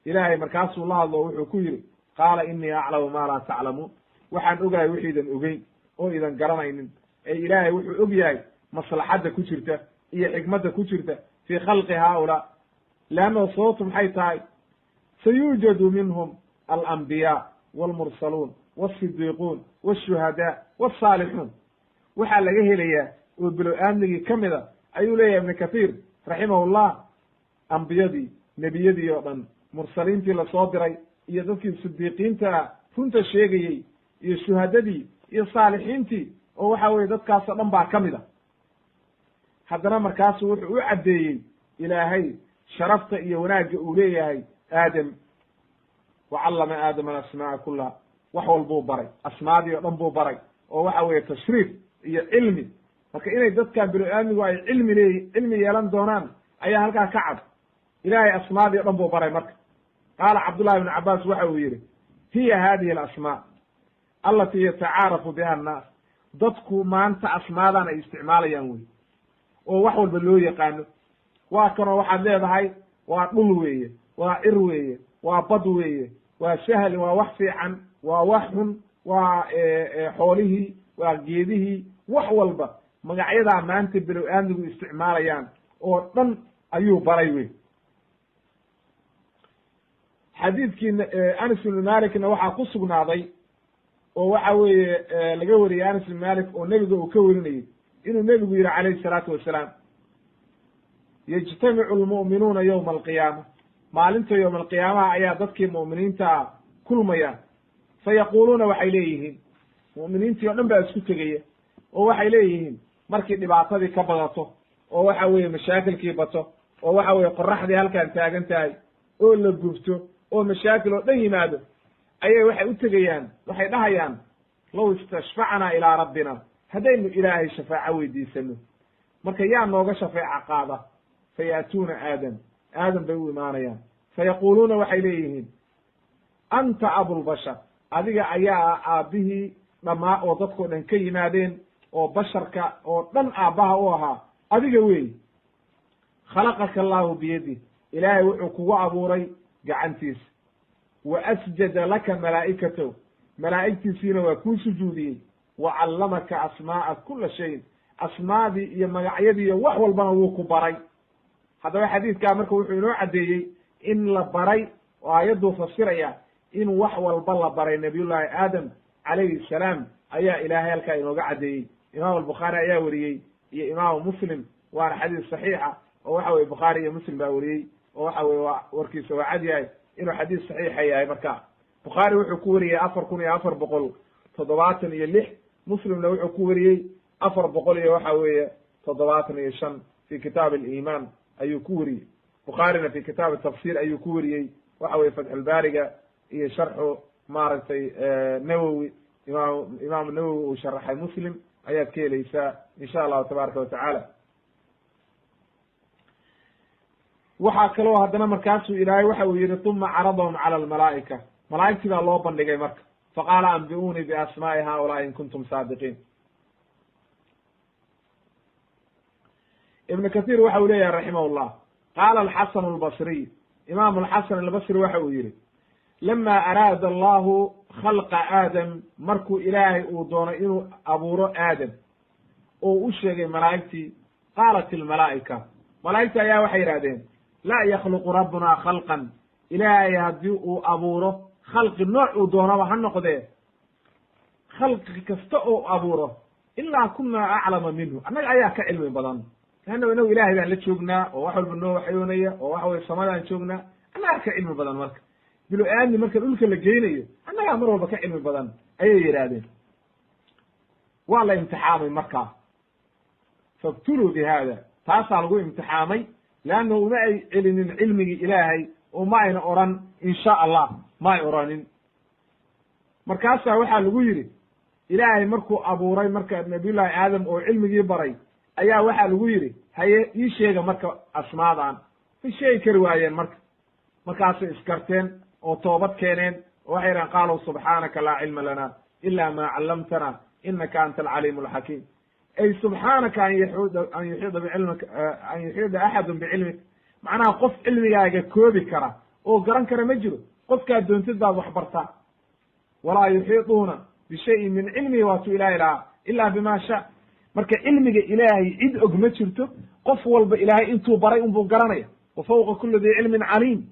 Ilaahay markaasuu la hadlo, wuxuu ku yidhi: "Qaala innii aclamu maa laa taclamuun," waxaan ogahay wixiidan ogeyn oo idan garanaynin. Ee Ilaahay wuxuu og yahay maslaxadda ku jirta iyo xikmadda ku jirta fii khalqi haaulaa, leannahu sababtu maxay tahay? Sayuujadu minhum alambiyaa walmursaluun walsidiiquun walshuhadaa walsaalixuun. Waxaa laga helayaa oo bilow-aamnigii ka mida, ayuu leeyahay Ibnu Kathiir raximahullah, ambiyadii, nebiyadii oo dhan, mursaliintii lasoo diray, iyo dadkii sidiiqiinta runta sheegayey, iyo shuhadadii iyo saalixiintii. Oo waxa weye dadkaasoo dhan baa ka mid a. Haddana markaasu wuxuu u caddeeyey Ilaahay sharafta iyo wanaagga uu leeyahay Aadam. Wa callama Aadama alasmaa'a kullaha, wax walbuu baray, asmaadii o dhan buu baray, oo waxa weeye tashriif iyo cilmi. Marka inay dadkan bini-aadmigu ay cilmi leey cilmi yeelan doonaan ayaa halkaa ka cad. Ilaahay asmaadii o dhan buu baray. Marka qaala Cabdullahi ibnu Cabbaas waxa uu yidhi: hiya hadihi alasmaa allatii yatacaarafu biha annaas, dadku maanta asmaadan ay isticmaalayaan wey, oo wax walba loo yaqaano. Waa kanoo waxaad leedahay waa dhul weeye, waa cir weeye, waa bad weeye, waa sahl, waa wax fiican, waa wax xun, waa xoolihii, waa geedihii, wax walba magacyadaa maanta bilow-aadmigu isticmaalayaan oo dhan ayuu baray wey. Xadiidkii Anas ibnu Malikna waxaa ku sugnaaday, oo waxa weeye laga wariyey Anas ibnu Malik oo nebiga uu ka warinayey, inuu nebigu yihi calayhi salaatu wasalaam: yajtamicu almu'minuuna yowma alqiyaama, maalinta yowma alqiyaamaha ayaa dadkii mu'miniintaa kulmayaan. Fa yaquuluuna, waxay leeyihiin, mu'miniintii o dhan baa isku tegaya, oo waxay leeyihiin markii dhibaatadii ka badato, oo waxa weeye mashaakilkii bato, oo waxa weeye qoraxdii halkaan taagan tahay oo la gubto, oo mashaakil oo dhan yimaado, ayay waxay u tegayaan, waxay dhahayaan: low istashfacnaa ilaa rabbina, haddaynu Ilaahay shafaaco weydiisano, marka yaa nooga shafeeca qaada? Fa ya'tuuna Aadam, Aadam bay u imaanayaan. Fa yaquuluuna, waxay leeyihiin: anta abulbashar, adiga ayaa ah aabbihii dhammaa oo dadkao dhan ka yimaadeen, oo basharka oo dhan aabbaha u ahaa adiga weey. Khalaqaka allahu biyadih, Ilaahay wuxuu kugu abuuray gacantiisa. Wa asjada laka malaa'ikatahu, malaa'igtiisiina waa kuu sujuudiyey. Wa callamaka asmaa'a kula shayin, asmaadii iyo magacyadii iyo wax walbana wuu ku baray. Haddaba xadiidkaa marka wuxuu inoo caddeeyey in la baray, oo aayadduu fasiraya in wax walba la baray Nabiyullaahi Aadam calayhi salaam ayaa Ilaahay halkaa inooga caddeeyey. Imaam Albukhaari ayaa weriyey iyo Imaamu Muslim, waana xadiis saxiixa, oo waxa weye Bukhaari iyo Muslim baa weriyey, oo waxa weye waa warkiisa waa cad yahay inuu xadiis saxiixa yahay. Marka Bukhaari wuxuu ku weriyey 4476, Muslimna wuxuu ku weriyey 400 iyo waxa weeye 75, fi kitaab aliimaan ayuu ku weriyey. Bukhaarina fi kitaab tafsir ayuu ku weriyey, waxa weye Fatxulbaariga iyo sharxu maaragtay Nawowi, Imaam Nawowi uu sharaxay Muslim ayaad ka helaysaa insha Allahu tabaaraka watacaala. Waxaa kaloo haddana markaasuu Ilaahay waxa uu yihi: uma caradahum cala almalaa'ika, malaa'igtii baa loo bandhigay. Marka faqaala: ambi'uunii biasmaa'i haulaai in kuntum saadiqiin. Ibn Kathir waxa uu leeyahay raximahullah: qaala Alxasan albasriy, Imaam Alxasan Albasri waxa uu yihi: lama araada Allahu khalqa Aadam, markuu Ilaahay uu doonay inuu abuuro Aadam oo u sheegay malaa'igtii, qaalat ilmalaa'ika, malaa'igta ayaa waxay yidhahdeen: laa yakhluqu rabbunaa khalqan, Ilaahay haddii uu abuuro khalqi nooc uu doonaba ha noqdee, khalqi kasta oo abuuro, ilaa kunaa aclama minhu, annaga ayaa ka cilmi badan, leanna inagu Ilahay baan la joognaa oo wax walba noo waxyoonaya, oo waxa weye samadaan joognaa, annagaa ka cilmi badan. Marka bilo-aadmi marka dhulka la geynayo annagaa mar walba ka cilmi badan ayay yidhaahdeen. Waa la imtixaamay markaa, fabtuluu bi hada, taasaa lagu imtixaamay, leanna uma ay celinin cilmigii Ilaahay oo ma ayna odhan insha Allah, ma ay odhanin. Markaasaa waxaa lagu yidhi, Ilaahay markuu abuuray marka Nabiyullahi Aadam oo cilmigii baray, ayaa waxaa lagu yidhi: haye, ii sheega marka asmaadan. May sheegi kari waayeen. Marka markaasay iskarteen oo toobad keeneen, oo waxay yidhahen: qaaluu subxaanaka laa cilma lana ila ma callamtana inaka anta alcaliimu alxakiim. Ay subxaanaka an yuxuda an yuxiida bicilmika, an yuxiida axadun bicilmik, macnaha qof cilmigaaga koobi kara oo garan kara ma jiro, qofkaad doontid baad wax bartaa. Walaa yuxiiduuna bishayin min cilmihi, waatuu Ilahay lahaa, ila bima sha. Marka cilmiga Ilaahay cid og ma jirto, qof walba Ilaahay intuu baray unbuu garanaya. Wa fawqa kuli dii cilmin caliim.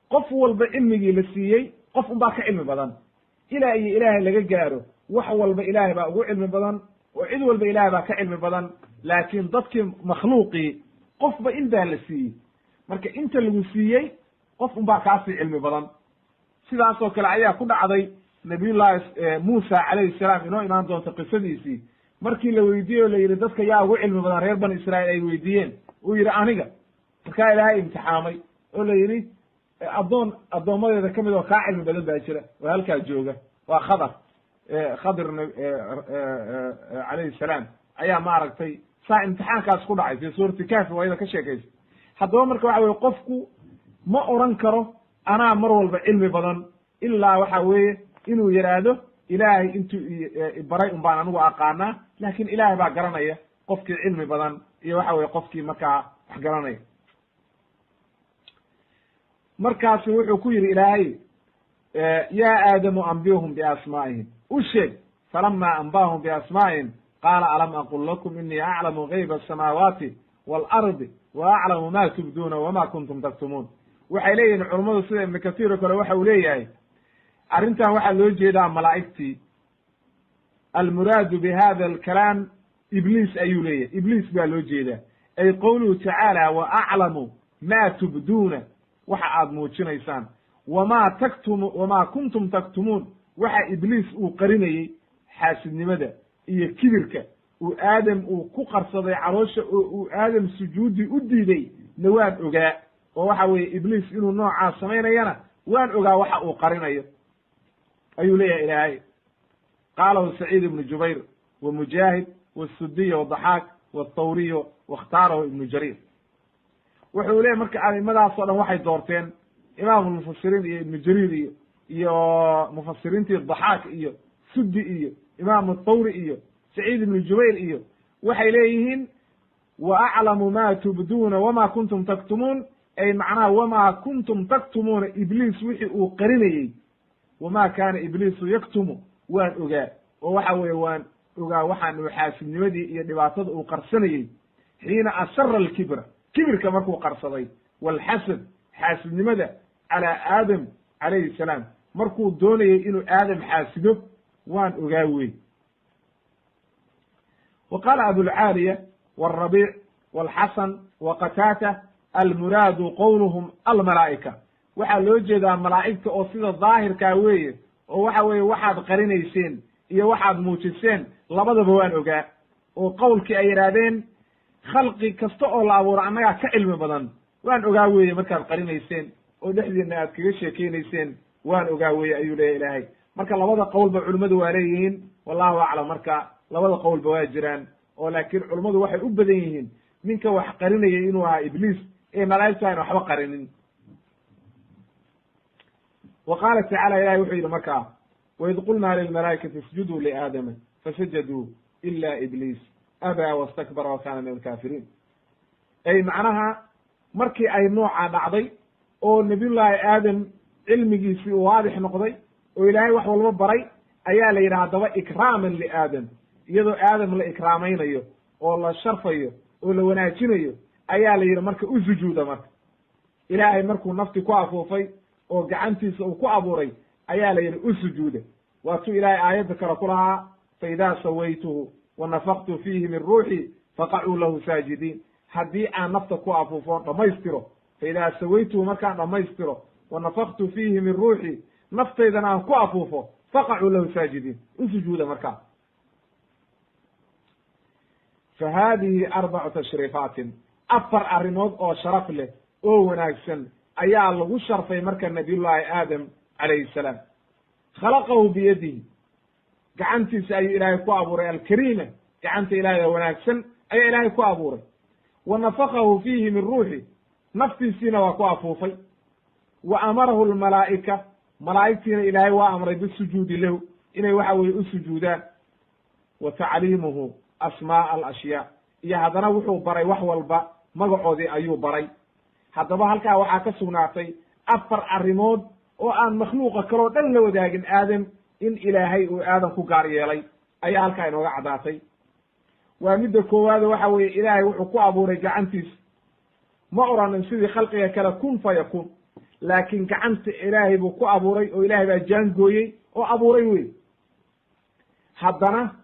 Qof walba cilmigii la siiyey qof unbaa ka cilmi badan ilaa iyo Ilaahay laga gaaro. Wax walba Ilaahay baa ugu cilmi badan oo cid walba Ilaahay baa ka cilmi badan, laakiin dadkii makhluuqii qofba in baa la siiyey. Marka inta lagu siiyey qof unbaa kaasii cilmi badan. Sidaasoo kale ayaa ku dhacday Nabiyullahi Muusa calayhi salaam, inoo imaan doonta qisadiisii. Markii la weydiiyey oo la yidhi dadka yaa ugu cilmi badan reer bani Israa'iil ay weydiiyeen, uu yidhi aniga. Markaa Ilaahay imtixaamay oo la yidhi addoon addoommadeeda ka mid oo kaa cilmi badan baa jira oo halkaa jooga, waa Khadar, Khadir calayhi salaam ayaa maaragtay saa imtixaankaas ku dhacay fi suurati Kahfi, waa iyada ka sheekaysa. Haddaba marka waxa weye qofku ma oran karo anaa mar walba cilmi badan, ilaa waxa weeye inuu yidhaahdo Ilaahay intuu baray un baan anigu aqaanaa, laakin Ilaahay baa garanaya qofkii cilmi badan iyo waxa weye qofkii markaa wax garanaya. Markaasu wuxuu ku yidhi Ilaahay, yaa Aadamu ambihum biasmaa'ihim, u sheeg. Falama anbaahum biasmaa'ihim qaala alam aqul lakum inii aclamu gayba asamaawaati waalardi wa aclamu ma tubduuna wama kuntum taktumuun. Waxay leeyihin culummadu sida Ibnu Kathiir oo kale, waxa uu leeyahay arrintan waxaa loo jeedaa malaa'igtii, almuraadu bi hada alkalaam Ibliis ayuu leeyahay, Ibliis baa loo jeedaa, ay qowluhu tacaala wa aclamu ma tubduuna, waxa aad muujinaysaan, wama taktumu wamaa kuntum taktumuun, waxa Ibliis uu qarinayey xaasidnimada iyo kibirka uu Aadam uu ku qarsaday caloosha oo uu Aadam sujuuddii u diiday na waan ogaa, oo waxa weeye Ibliis inuu noocaas samaynayana waan ogaa waxa uu qarinayo ayuu leeyahay Ilaahay. Qaalahu Saciid ibnu Jubayr wa Mujaahid wasudiy wadaxaak wathawriyo waاkhtaarahu Ibnu Jariir. Wuxuu leeyahy marka aimadaas o dhan waxay doorteen imaam mufasiriin iyo Ibnu Jariir iyo mufasiriintii Daxaak iyo Sudi iyo imaam Thawri iyo Saciid ibnu Jubayr iyo waxay leeyihiin wa aclamu ma tubduuna wama kuntum taktumuun, ay macnaha wama kuntum taktumuuna Ibliis wixii uu qarinayey, wama kaana Ibliisu yaktumu, waan ogaa, oo waxa weeye waan ogaa waxaan uu xaasidnimadii iyo dhibaatada uu qarsanayey, xiina asara alkibra, kibirka markuu qarsaday, walxasad, xaasidnimada, calaa Aadam calayhi salaam, markuu doonayey inuu Aadam xaasido waan ogaa wey. Wa qaala Abulcaaliya wالrabiic wاlxasan wa Qataata almuraadu qowluhum almalaa'ika, waxaa loo jeedaa malaa'igta oo sida daahirkaa weeye, oo waxa weeye waxaad qarinayseen iyo waxaad muujiseen labadaba waan ogaa, oo qowlkii ay yidhaahdeen khalqi kasta oo la abuuro annagaa ka cilmi badan waan ogaa weeye, markaad qarinayseen oo dhexdiina aad kaga sheekeynayseen waan ogaa weye ayuu leeyahy Ilaahay. Marka labada qowlba culimmadu waa leeyihiin, wallahu aclam. Marka labada qowlba waa jiraan, oo laakiin culummadu waxay u badan yihiin ninka wax qarinayay inuu ahaa Ibliis ee malaa'igtu ayna waxba qarinin. Wa qaala tacala, Ilahay wuxuu yidhi markaa, waid qulnaa lilmalaa'ikati isjuduu liaadama fasajaduu ila Ibliis abaa wastakbara wa kana min alkaafiriin. Ay macnaha markii ay noocaa dhacday oo Nabiyullaahi Aadam cilmigiisii uu waadix noqday oo Ilaahay wax walba baray, ayaa la yidhi haddaba ikraaman liaadam, iyadoo Aadam la ikraamaynayo oo la sharfayo oo la wanaajinayo ayaa la yidhi marka u sujuuda. Marka Ilaahay markuu nafti ku afuufay oo gacantiisa uu ku abuuray ayaa la yidhi u sujuuda. Waatuu Ilaahay aayadda kale ku lahaa, fa idaa sawaytuhu wa nafaktu fiihi min ruuxi faqacuu lahu saajidiin. Haddii aan nafta ku afuufoon dhammaystiro, fa idaa sawaytuhu, markaan dhammaystiro, wa nafaktu fiihi min ruuxi, naftaydana aan ku afuufo, faqacuu lahu saajidiin, u sujuuda markaa. Fa haadihi arbacu tashriifaatin, afar arrimood oo sharaf leh oo wanaagsan ayaa lagu sharfay marka Nabiyullaahi Aadam calayhi salaam. Khalaqahu biyadihi, gacantiisa ayuu Ilaahay ku abuuray, alkariima, gacanta Ilaahay oo wanaagsan ayaa Ilaahay ku abuuray. Wa nafakahu fiihi min ruuxi, naftiisiina waa ku afuufay. Wa amarahu almalaa'ika, malaa'igtiina Ilaahay waa amray bisujuudi lahu, inay waxa weye u sujuudaan. Wa tacliimuhu asmaa'a alashyaa, iyo haddana wuxuu baray wax walba magacoodii ayuu baray. Haddaba halkaa waxaa ka sugnaatay afar arrimood oo aan makhluuqa kaloo dhan la wadaagin Aadam, in Ilaahay uu Aadam ku gaar yeelay ayaa halkaa inooga caddaatay. Waa midda koowaado, waxa weeye Ilaahay wuxuu ku abuuray gacantiisa, ma oranin sidii khalqiga kale kun fa yakun, laakiin gacanta Ilaahay buu ku abuuray oo Ilaahay baa jaangooyey oo abuuray wey. Haddana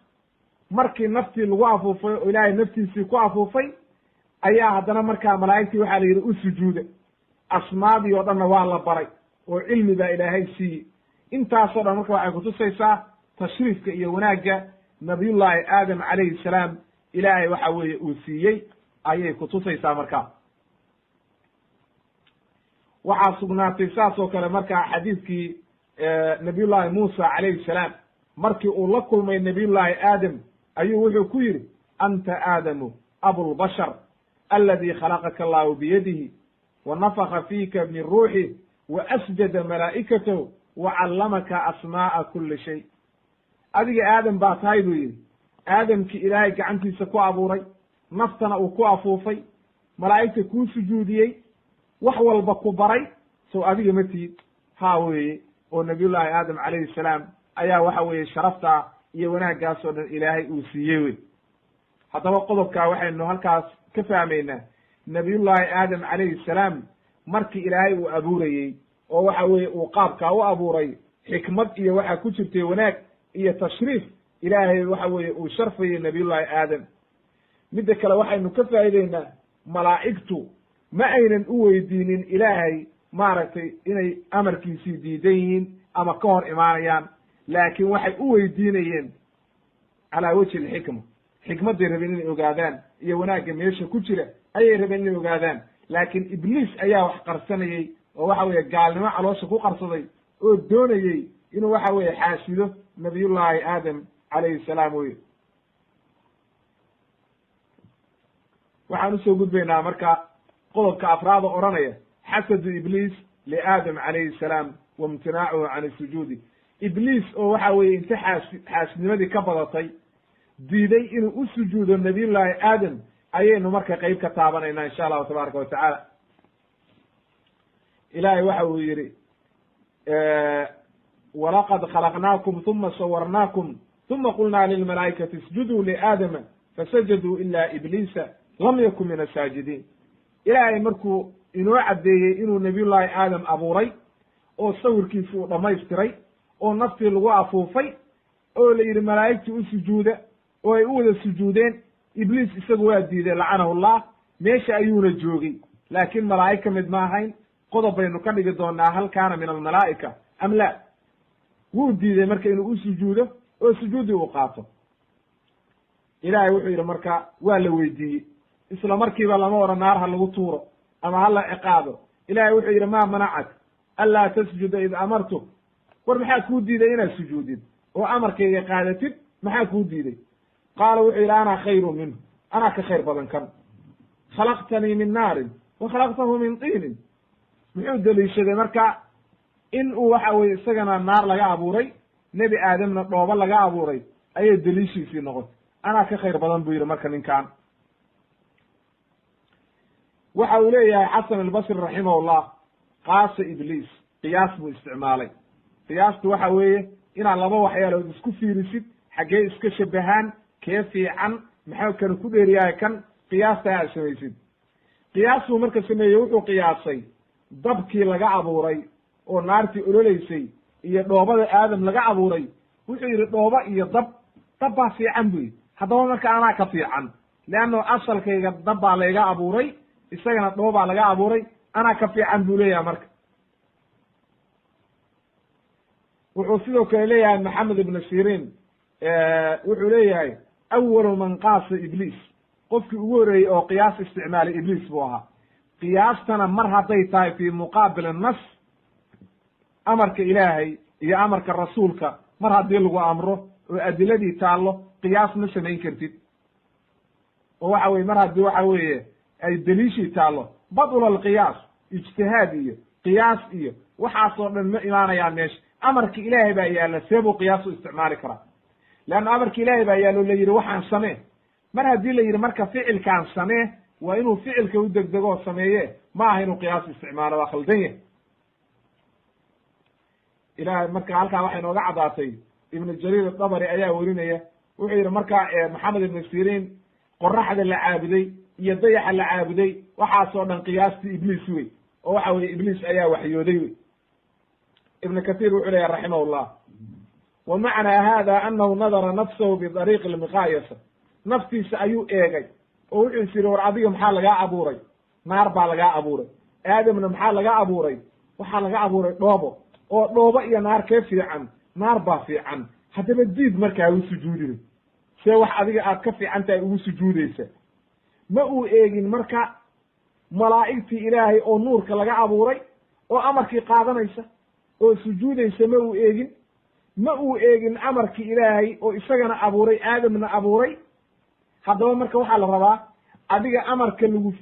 markii naftii lagu afuufay oo Ilaahay naftiisii ku afuufay ayaa haddana markaa malaa'igtii waxaa la yidhi u sujuuda, asmaadii oo dhanna waa la baray oo cilmi baa Ilaahay siiyey. Intaasoo dhan marka waxay kutusaysaa tashriifka iyo wanaagga Nabiyullaahi Aadam calayhi salaam Ilaahay waxa weeye uu siiyey ayay kutusaysaa. Markaa waxaa sugnaatay saas oo kale markaa xadiidkii Nabiyullaahi Muusa calayhi salaam, markii uu la kulmay Nabiyullaahi Aadam ayuu wuxuu ku yidhi: anta Aadamu abulbashar aladi khalaqaka allahu biyadihi wa nafaka fiika min ruuxih wa asjada malaa'ikatahu wa callamaka asmaa'a kuli shay. Adiga Aadam baa tahay, buu yidhi, Aadamkii Ilaahay gacantiisa ku abuuray, naftana uu ku afuufay, malaa'igta kuu sujuudiyey, wax walba ku baray, sow adiga ma tihid? Haa weeye. Oo Nabiyullaahi Aadam calayhi salaam ayaa waxa weeye sharaftaa iyo wanaaggaas oo dhan Ilaahay uu siiyey wey. Haddaba qodobkaa waxaynu halkaas ka fahmaynaa Nabiyullaahi Aadam calayhi salaam markii Ilaahay uu abuurayey oo waxa weeye uu qaabkaa u abuuray, xikmad iyo waxaa ku jirtay wanaag iyo tashriif Ilaahay waxa weeye uu sharfayey Nabiyullaahi Aadam. Midda kale waxaynu ka faa'iideynaa malaa'igtu ma aynan u weydiinin Ilaahay maaragtay inay amarkiisii diidan yihiin ama ka hor imaanayaan, laakiin waxay u weydiinayeen calaa wajhi alxikma. Xikmadday rabeen inay ogaadaan iyo wanaagga meesha ku jira ayay rabeen inay ogaadaan. Laakiin Ibliis ayaa wax qarsanayey oo waxa weeye gaalnimo caloosha ku qarsaday oo doonayey inuu waxa weeye xaasido Nabiyullaahi Aadam calayhi salaam wey. Waxaan usoo gudbaynaa marka qodobka afraada odhanaya xasadu Ibliis liaadam calayhi salaam wa imtinaacuhu can isujuudi. Ibliis oo waxa weeye inta xaasidnimadii ka badatay diiday inuu u sujuudo Nabiyullaahi Aadam ayaynu marka qeyb ka taabanaynaa insha Allahu tabaaraka wa tacaala. Ilaahay waxa uu yidhi: walaqad khalaqnaakum huma sawarnaakum huma qulnaa lilmalaa'ikati isjuduu liaadama fasajaduu ila ibliisa lam yakun min asaajidiin. Ilaahay markuu inoo caddeeyey inuu Nabiyullaahi Aadam abuuray oo sawirkiisi uu dhammaystiray oo naftii lagu afuufay oo la yidhi malaa'igtii u sujuuda oo ay u wada sujuudeen, Ibliis isagu waa diiday, lacanahu llah, meesha ayuuna joogay, laakiin malaa'ig ka mid ma ahayn. Qodob baynu ka dhigi doonaa hal kaana min almalaa'ika am la. Wuu diiday marka inuu u sujuudo oo sujuuddii uu qaato. Ilaahay wuxuu yidhi marka waa la weydiiyey, isla markiiba lama odhan naar ha lagu tuuro ama ha la ciqaabo. Ilahay wuxuu yidhi: maa manacak anlaa tasjuda id amartuk? War maxaa kuu diiday inaad sujuudid oo amarkayga qaadatid? Maxaa kuu diiday? Qaala wuxuu yidhi: ana khayru minhu, anaa ka khayr badan kan, khalaqtanii min naarin wa khalaqtahu min tiinin. Muxuu deliishaday marka? In uu waxa weye isagana naar laga abuuray, Nebi Aadamna dhoobo laga abuuray ayay deliishiisii noqotay. Anaa ka khayr badan buu yidhi. Marka ninkan waxa uu leeyahay Xasan Albasri raximahullah: qaasa Ibliis, qiyaas buu isticmaalay. Qiyaastu waxa weeye inaad laba waxyaalood isku fiirisid, xaggee iska shabahaan, kee fiican, maxaa kan ku dheeriyahay kan, qiyaasta aad samaysid. Qiyaas buu marka sameeyey. Wuxuu qiyaasay dabkii laga abuuray oo naartii ololeysay iyo dhoobada Aadam laga abuuray. Wuxuu yidhi dhoobo iyo dab, dab baa fiican buu yidhi. Haddaba marka anaa ka fiican, leanno asalkayga dab baa layga abuuray, isagana dhoobaa laga abuuray, anaa ka fiican buu leeyahay. Marka wuxuu sidoo kale leeyahay Maxamed ibnu Sirin, wuxuu leeyahay awalu man qaasa Ibliis, qofkii ugu horreeyey oo qiyaas isticmaalay Ibliis buu ahaa. Qiyaastana mar hadday tahay fii muqaabil nas, amarka Ilaahay iyo amarka rasuulka mar haddii lagu amro oo adiladii taallo, qiyaas ma samayn kartid. Oo waxa weye mar haddii waxa weeye ay deliishii taallo, batula alqiyaas, ijtihaad iyo qiyaas iyo waxaasoo dhan ma imaanayaan meesha. Amarka Ilaahay baa yaalla, see buu qiyaas u isticmaali karaa? Leanna amarka Ilaahay baa yaallo, la yidhi waxaan samee. Mar haddii la yidhi marka ficilkaan samee, waa inuu ficilka u degdegoo sameeye, ma aha inuu qiyaas isticmaalo, waa khaldan yahay. Ilahay marka halkaa waxay nooga caddaatay, Ibnu Jariir adabari ayaa werinaya, wuxuu yidhi marka Maxamed Ibnu Sirin, qoraxda la caabuday iyo dayaxa la caabuday waxaasoo dhan qiyaastii Ibliis wey, oo waxa weye Ibliis ayaa waxyooday wey. Ibnu Kathir wuxuu leeyahy raximahullah: wa macnaa hada anahu nadara nafsahu bidariiqi lmiqaayasa. Naftiisa ayuu eegay oo wuxuu is yidhi: war adiga maxaa lagaa abuuray? Naar baa lagaa abuuray. Aadamna maxaa laga abuuray? Waxaa laga abuuray dhoobo. Oo dhoobo iyo naar kee fiican? Naar baa fiican. Haddaba diid markaa u sujuudina. See wax adiga aad ka fiican tahay ugu sujuudaysa? Ma uu eegin marka malaa'igtii Ilaahay oo nuurka laga abuuray oo amarkii qaadanaysa oo sujuudaysa, ma uu eegin. Ma uu eegin amarkii Ilaahay oo isagana abuuray, Aadamna abuuray. Haddaba marka waxaa la rabaa adiga amarka lagu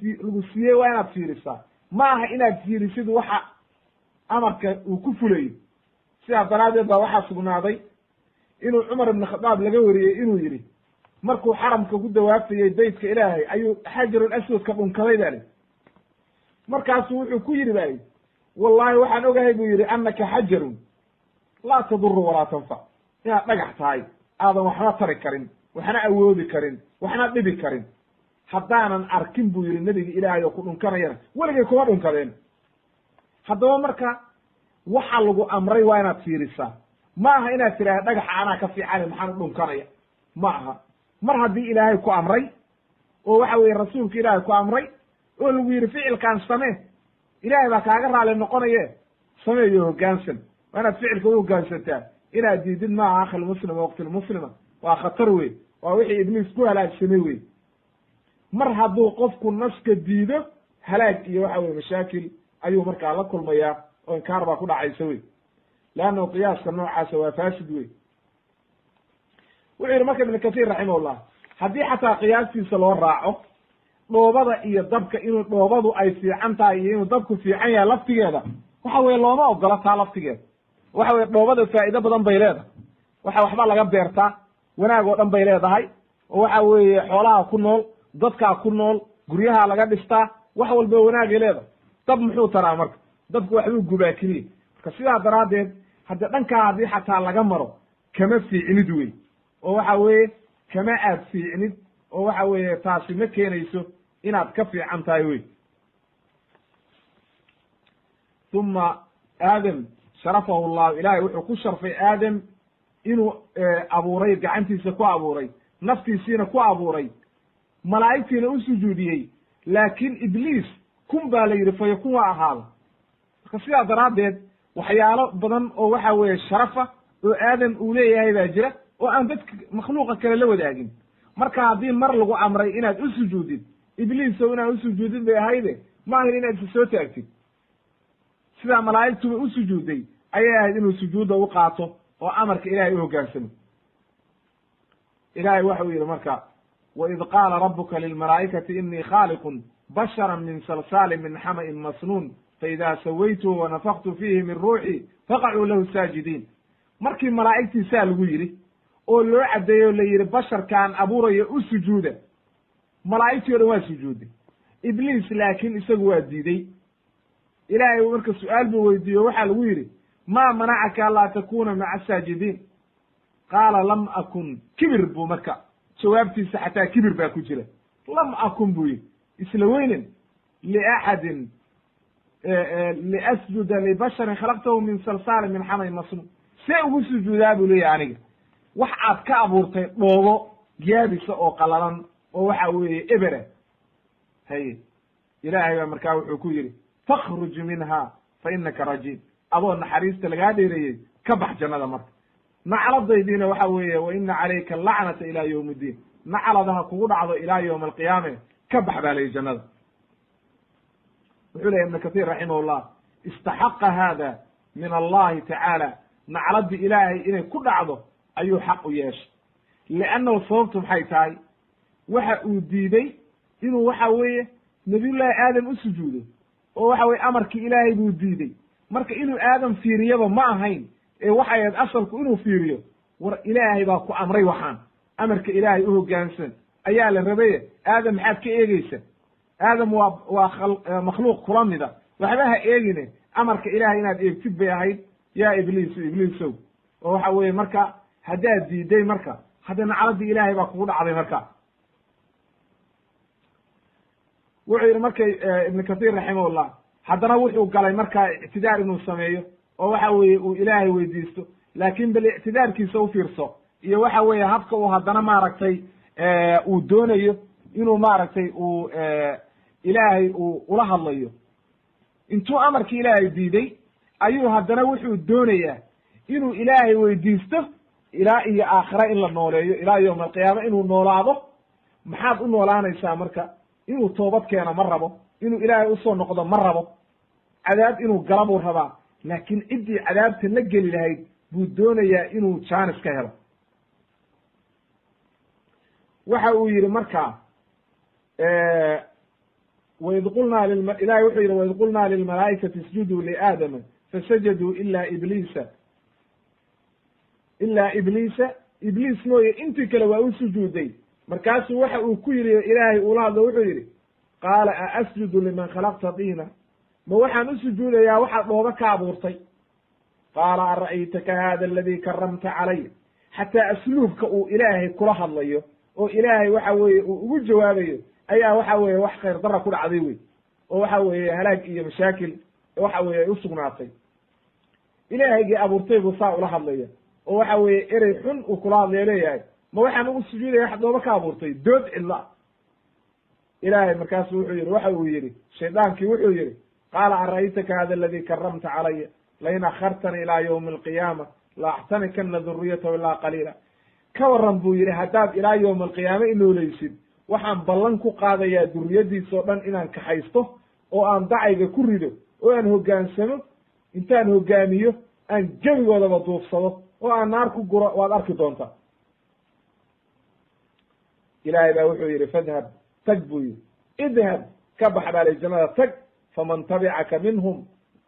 siiyey waa inaad fiirisaa, ma aha inaad fiirisid waxa amarka uu ku fulayo. Sidaas daraaddeed baa waxaa sugnaaday inuu Cumar ibn Khadaab laga wariyey inuu yidhi, markuu xaramka ku dawaafayey beytka Ilaahay ayuu xajarul aswadka dhunkaday ba li. Markaasuu wuxuu ku yidhi ba li, wallahi waxaan ogahay buu yidhi annaka xajarun laa taduru walaa tanfac, inaad dhagax tahay, aadan waxna tari karin, waxna awoodi karin, waxna dhibi karin. Haddaanan arkin buu yidhi nebiga Ilaahay oo ku dhunkanayana, weligay kuma dhunkadeen. Haddaba marka waxa lagu amray waa inaad fiirisaa, ma aha inaad tidhaahda dhagaxa anaa ka fiicane, maxaan u dhunkanaya? Ma aha. Mar haddii Ilaahay ku amray oo waxa weye rasuulka Ilaahay ku amray oo lagu yidhi ficilkaan samee, Ilaahay baa kaaga raali noqonaye, sameeyo, hoggaansan. Waa inaad ficilka u hoggaansantaa, inaad diidid maaha. Akhilmuslima waqtilmuslima waa khatar wey, waa wixii Ibliis ku halaagsamay wey. Mar hadduu qofku naska diido, halaag iyo waxa weye mashaakil ayuu markaa la kulmayaa oo inkaar baa ku dhacaysa wey, leannahu qiyaaska noocaasa waa faasid wey. Wuxuu yidhi marka Ibnu Kathiir raximahullah, haddii xataa qiyaastiisa loo raaco dhoobada iyo dabka, inuu dhoobadu ay fiican tahay iyo inuu dabku fiican yahay laftigeeda, waxa weye looma ogola taa laftigeeda. Waxa weye dhoobada faa'iido badan bay leedahay, waxa waxba laga beertaa, wanaag oo dhan bay leedahay, oo waxa weeye xoolaha ku nool, dadkaa ku nool, guryaha laga dhistaa, wax walba wanaagay leedahay. Dab muxuu taraa marka? Dabku waxbuu gubaa keliya. Marka sidaa daraaddeed hadde dhankaa haddii xataa laga maro kama fiicnid wey, oo waxa weeye kama aad fiicnid, oo waxa weeye taasi ma keenayso inaad ka fiican tahay wey. Uma Aadam sharafahu llahu, Ilahay wuxuu ku sharfay Aadam inuu abuuray, gacantiisa ku abuuray, naftiisiina ku abuuray, malaa'igtiina u sujuudiyey. Laakiin Ibliis kun baa la yidhi fayakun, waa ahaada. Marka sidaa daraaddeed waxyaalo badan oo waxa weeye sharafa oo Aadam uu leeyahay baa jira oo aan dadka makhluuqa kale la wadaagin. Marka haddii mar lagu amray inaad u sujuudid, Ibliisow inaad u sujuudid bay ahayde, ma ahayn inaad isa soo taagtid. Sidaa malaa'igtuba u sujuuday ayay ahayd inuu sujuudda u qaato oo amarka Ilahay u hoggaansamo. Ilahay waxau yidhi marka, waid qaala rabuka lilmalaa'ikati inii khaaliqun bashara min salsaalin min xama'in masnuun faida sawaytuhu wanafaktu fiihi min ruuxi faqacuu lahu saajidiin. Markii malaa'igtii saa lagu yidhi oo loo caddeeyo, la yidhi basharkaan abuurayo u sujuuda, malaa'igtii o dhan waa sujuuday. Ibliis laakiin isagu waa diidey. Ilaahay marka su-aal buu weydiiyo, waxaa lagu yidhi, maa manacaka anlaa takuna maca asaajidiin? Qaala lam akun. Kibir buu marka jawaabtiisa, xataa kibir baa ku jira. Lam akun buu yidhi, isla weynen, liaxadin liasjuda libasharin khalaqtahu min salsaalin min xamayn masnuun. See ugu sujuudaa buu leeyahy aniga wax aad ka abuurtay dhoobo yaabisa oo qalalan oo waxa weeye ebera? Haye, Ilaahay baa markaa wuxuu ku yidhi, fakhruj minha fa inaka rajiim, adoo naxariista lagaa dheereeyey ka bax jannada. Marka nacladaydiina waxa weeye, wa ina calayka alacnata ilaa yowm iddiin, nacladaha kugu dhacdo ilaa yowma alqiyaame, ka bax baa layihi jannada. Wuxuu leyahy Ibnu Kathiir raximahullah, istaxaqa hada min Allahi tacaala, nacladii Ilaahay inay ku dhacdo ayuu xaq u yeeshay. Liannahu sababtu maxay tahay? Waxa uu diiday inuu waxa weeye Nabiyullaahi Aadam u sujuudo, oo waxa weye amarkii Ilaahay buu diiday. Marka inuu Aadam fiiriyaba ma ahayn ee waxay ahayd asalku inuu fiiriyo, war Ilaahay baa ku amray, waxaan amarka Ilaahay u hoggaansan ayaa la rabaye, Aadam maxaad ka eegeysa? Aadam waa makhluuq kula mida, waxba ha eegine, amarka Ilahay inaad eegtid bay ahayd yaa Ibliisu, Ibliisow. Oo waxa weeye marka haddaad diiday, marka hadda nacladii Ilaahay baa kugu dhacday. Marka wuxuu yidhi markay Ibnu Kathiir raximahullah, haddana wuxuu galay markaa ictidaar inuu sameeyo oo waxa weeye uu Ilaahay weydiisto. Laakiin bal ictidaarkiisa u fiirso iyo waxa weeye habka uu haddana maaragtay uu doonayo inuu maaragtay uu Ilaahay uu ula hadlayo. Intuu amarkii Ilaahay diiday ayuu haddana wuxuu doonayaa inuu Ilaahay weydiisto Ilaa iyo aakhira in la nooleeyo, ilaa yowm alqiyaama inuu noolaado. Maxaad u noolaanaysaa marka? Inuu toobad keeno ma rabo, inuu Ilaahay usoo noqdo ma rabo, cadaab inuu gala buu rabaa, laakiin ciddii cadaabta la geli lahayd buu doonayaa inuu jaanis ka helo. Waxa uu yidhi marka, waid qulnaa Ilahay wuxuu yidhi, waid qulnaa lilmalaa'ikati isjuduu liaadama fasajaduu ila ibliisa, ilaa ibliisa, Ibliis mooye intii kale waa u sujuuday. Markaasuu waxa uu ku yidhi, Ilaahay uula hadlo, wuxuu yidhi, qaala a asjudu liman khalaqta diina, ma waxaan u sujuudayaa waxaad dhooba ka abuurtay? Qaala ara'aytaka hada aladi karamta calay. Xataa asluubka uu Ilaahay kula hadlayo oo Ilaahay waxa weeye uu ugu jawaabayo ayaa waxa weeye wax khayr darra ku dhacday wey, oo waxa weeye halaag iyo mashaakil waxa weye ay usugnaatay. Ilaahaygii abuurtay buu saa ula hadlaya, oo waxa weeye erey xun uu kula hadlaya, leeyahay ma waxaan ugu sujuudaya wax dhooba ka abuurtay? Dood cidla. Ilaahay markaasu wuxuu yidhi, waxa uu yidhi shaydaankii, wuxuu yidhi, qaala ara'aytaka hada aladi karamta calaya lain akhartani ilaa yawmi alqiyaama la axtanikana duriyatahu ilaa qaliila. Ka warran buu yidhi, haddaad ilaa yowma alqiyaama inoolaysid, waxaan ballan ku qaadayaa duriyadiisa oo dhan inaan kaxaysto oo aan dacayga ku rido oo aan hoggaansamo, intaan hoggaamiyo aan gebigoodaba duufsado oo aan naar ku guro, waad arki doontaa. Ilaahay baa wuxuu yidhi, fadhab, tag buu yidhi, idhab, ka bax baa lay jannada, tag, faman tabicaka minhum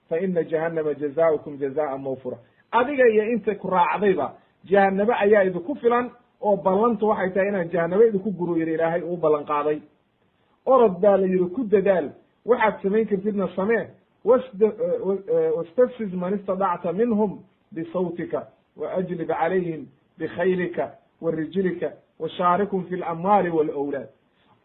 fa ina jahannama jazaaukum jazaan mawfura. Adiga iyo inta ku raacdayba jahanabo ayaa idinku filan, oo ballantu waxay tahay inaan jahanabo idinku guru yidhi Ilaahay uu ballan qaaday. Orod baa la yidhi, ku dadaal, waxaad samayn kartidna samee, wastafsiz man istadacta minhum bisawtika waajlib calayhim bikhaylika wa rijlika washaarikum fi lamwaali walawlaad.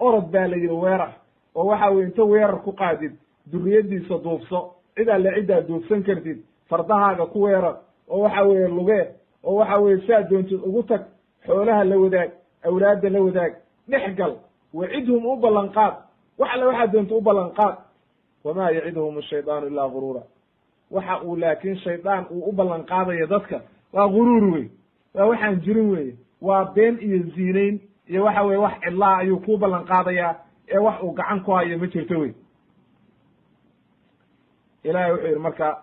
Orod baa la yidhi, weerar, oo waxa weye inta weerar ku qaadid duriyadiisa duufso, cid alle ciddaad duufsan kartid fardahaaga ku weerar, oo waxa weeye lugee, oo waxa weye saad doontid ugu tag, xoolaha la wadaag, awlaadda la wadaag, dhex gal, wacidhum, u ballan qaad, wax alle waxaad doonta u ballan qaad. Wamaa yacidhum ashaydaanu ilaa guruura. Waxa uu laakiin shaydaan uu u ballan qaadayo dadka waa guruur wey, waa waxaan jirin weye, waa been iyo ziineyn iyo waxa weye wax cidlaa ayuu kuu ballan qaadayaa, ee wax uu gacan ku hayo ma jirto wey. Ilahay wuxuu yidhi marka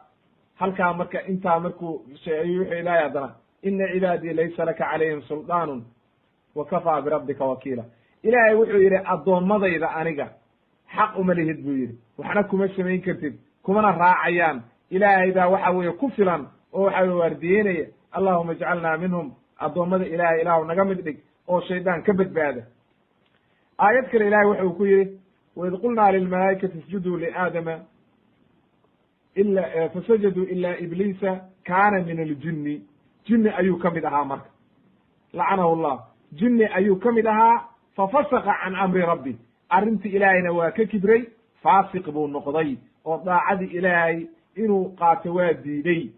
halkaa, marka intaa markuu ayuu wuxuu Ilahay haddana, ina cibaadii laysa laka calayhim suldaanun wa kafaa birabbika wakiila. Ilaahay wuxuu yidhi, addoommadayda aniga xaq uma lihid buu yidhi, waxna kuma samayn kartid, kumana raacayaan, Ilaahay baa waxa weeye ku filan oo waxa weye waardiyeynaya. Allahuma ijcalnaa minhum, addoommada Ilahay Ilaahu naga mid dhig oo shaydaan ka badbaada. Aayad kale Ilahay wuxuu ku yidhi, waid qulnaa lilmalaa'ikati isjuduu liaadama ila fasajaduu ila ibliisa kaana min aljinni, jinni ayuu ka mid ahaa, marka lacanahu llah, jinni ayuu ka mid ahaa, fafasaqa can amri rabbi, arrintii Ilaahayna waa ka kibray, faasiq buu noqday oo daacadii Ilaahay inuu qaato waa diiday.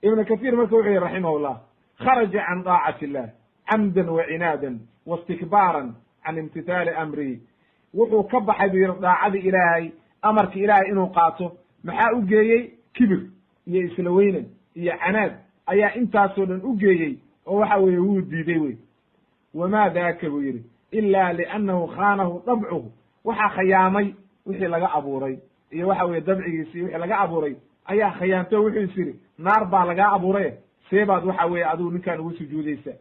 Ibnu Kathiir marka wuxuu yihi raximahullah, kharaja can daacati illah camdan wa cinaadan wa istikbaaran can imtithaali amrihi. Wuxuu ka baxay buu yihi daacadii Ilaahay, amarka Ilaahay inuu qaato. Maxaa u geeyey? Kibir iyo isla weynan iyo canaad ayaa intaasoo dhan u geeyey, oo waxa weeye wuu diiday wey. Wamaa daaka buu yidhi ila liannahu khaanahu dabcuhu, waxaa khayaamay wixii laga abuuray iyo waxa weye dabcigiisi, wixii laga abuuray ayaa khayaamtay. Wuxuu is yidhi, naar baa lagaa abuuray, see baad waxa weye adigu ninkaan ugu sujuudaysa?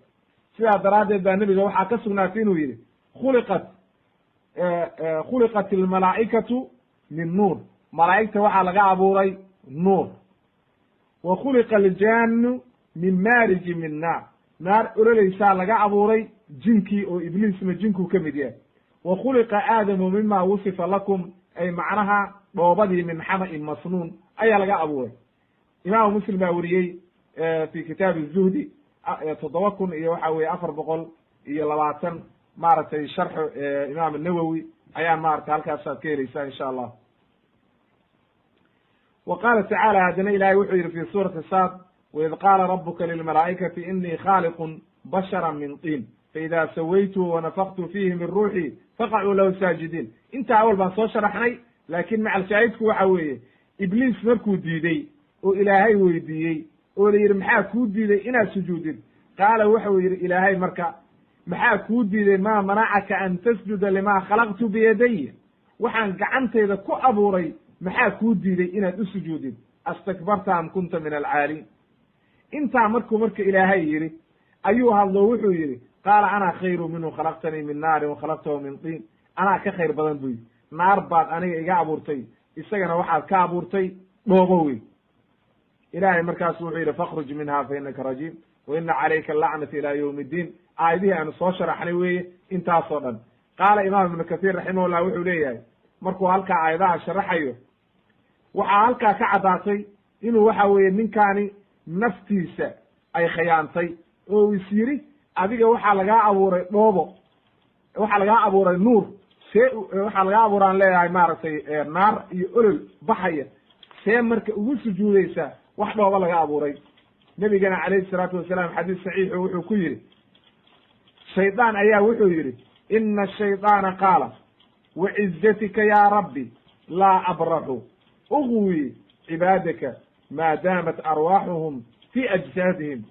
Sidaa daraaddeed baa nebiga waxaa ka sugnaatay inuu yidhi, khuliqat almalaa'ikatu min nuur, malaa'igta waxaa laga abuuray nuur, wa khuliqa aljaanu min maariji min naar, naar ololeysaa laga abuuray jinkii, oo Ibliisna jinkuu ka mid yahay. Wa khuliqa Aadamu mima wusifa lakum, ay macnaha dhoobadii min xama'in masnuun ayaa laga abuuray. Imaamu Muslim baa weriyey fi kitaabi zuhdi 7000 iyo waxa weye 420, maaragtay sharxu Imaam Nawowi ayaa maratay halkaasaad ka helaysaa insha Allah. Wa qaala tacaala, haddana Ilahay wuxuu yidhi fi suurati Saad, waid qaala rabuka lilmalaa'ikati inii khaaliqun bashara min tiin faida sawaytuhu wanafaktu fiihi min ruuxii faqacuu lahu saajidiin. Intaa awal baan soo sharaxnay, laakiin macal shaahidku waxa weeye Ibliis markuu diidey oo Ilaahay weydiiyey Oo la yidhi, maxaa kuu diiday inaad sujuudid? Qaala, waxau yidhi Ilaahay marka, maxaa kuu diiday? Maa manacaka an tasjuda limaa khalaqtu biyadaya? Waxaan gacantayda ku abuuray maxaa kuu diiday inaad u sujuudid? Astakbarta am kunta min alcaaliin? Intaa markuu marka Ilaahay yidhi ayuu hadlo, wuxuu yidhi: qaala ana khayru minhu, khalaqtanii min naarin wa khalaqtahu min tiin. Anaa ka khayr badan buu yidhi, naar baad aniga iga abuurtay, isagana waxaad ka abuurtay dhoobo wey. Ilaahay markaasu wuxuu yidhi: fakhruj minha fa inaka rajiim, wa ina calayka alacnata ila yowmi iddiin. Aayadihii aanu soo sharaxnay weeye intaasoo dhan. Qaala Imaam Ibnu Kathiir raximahullah, wuxuu leeyahay markuu halkaa aayadaha sharaxayo, waxaa halkaa ka caddaatay inuu waxa weeye ninkaani naftiisa ay khayaantay, oo uu is yidhi: adiga waxaa lagaa abuuray dhoobo, waxaa lagaa abuuray nuur, see waxaa lagaa abuuraan leeyahay maaragtay naar iyo olol baxaya, see marka ugu sujuudaysaa wax dhoobo laga abuuray? Nebigana calayhi salaatu wasalaam xadiis saxiixu wuxuu ku yidhi, shaydaan ayaa wuxuu yidhi: ina ashaydaana qaala, wacizatika yaa rabbi laa abraxu ugwi cibaadaka maa daamat arwaaxuhum fi ajsaadihim.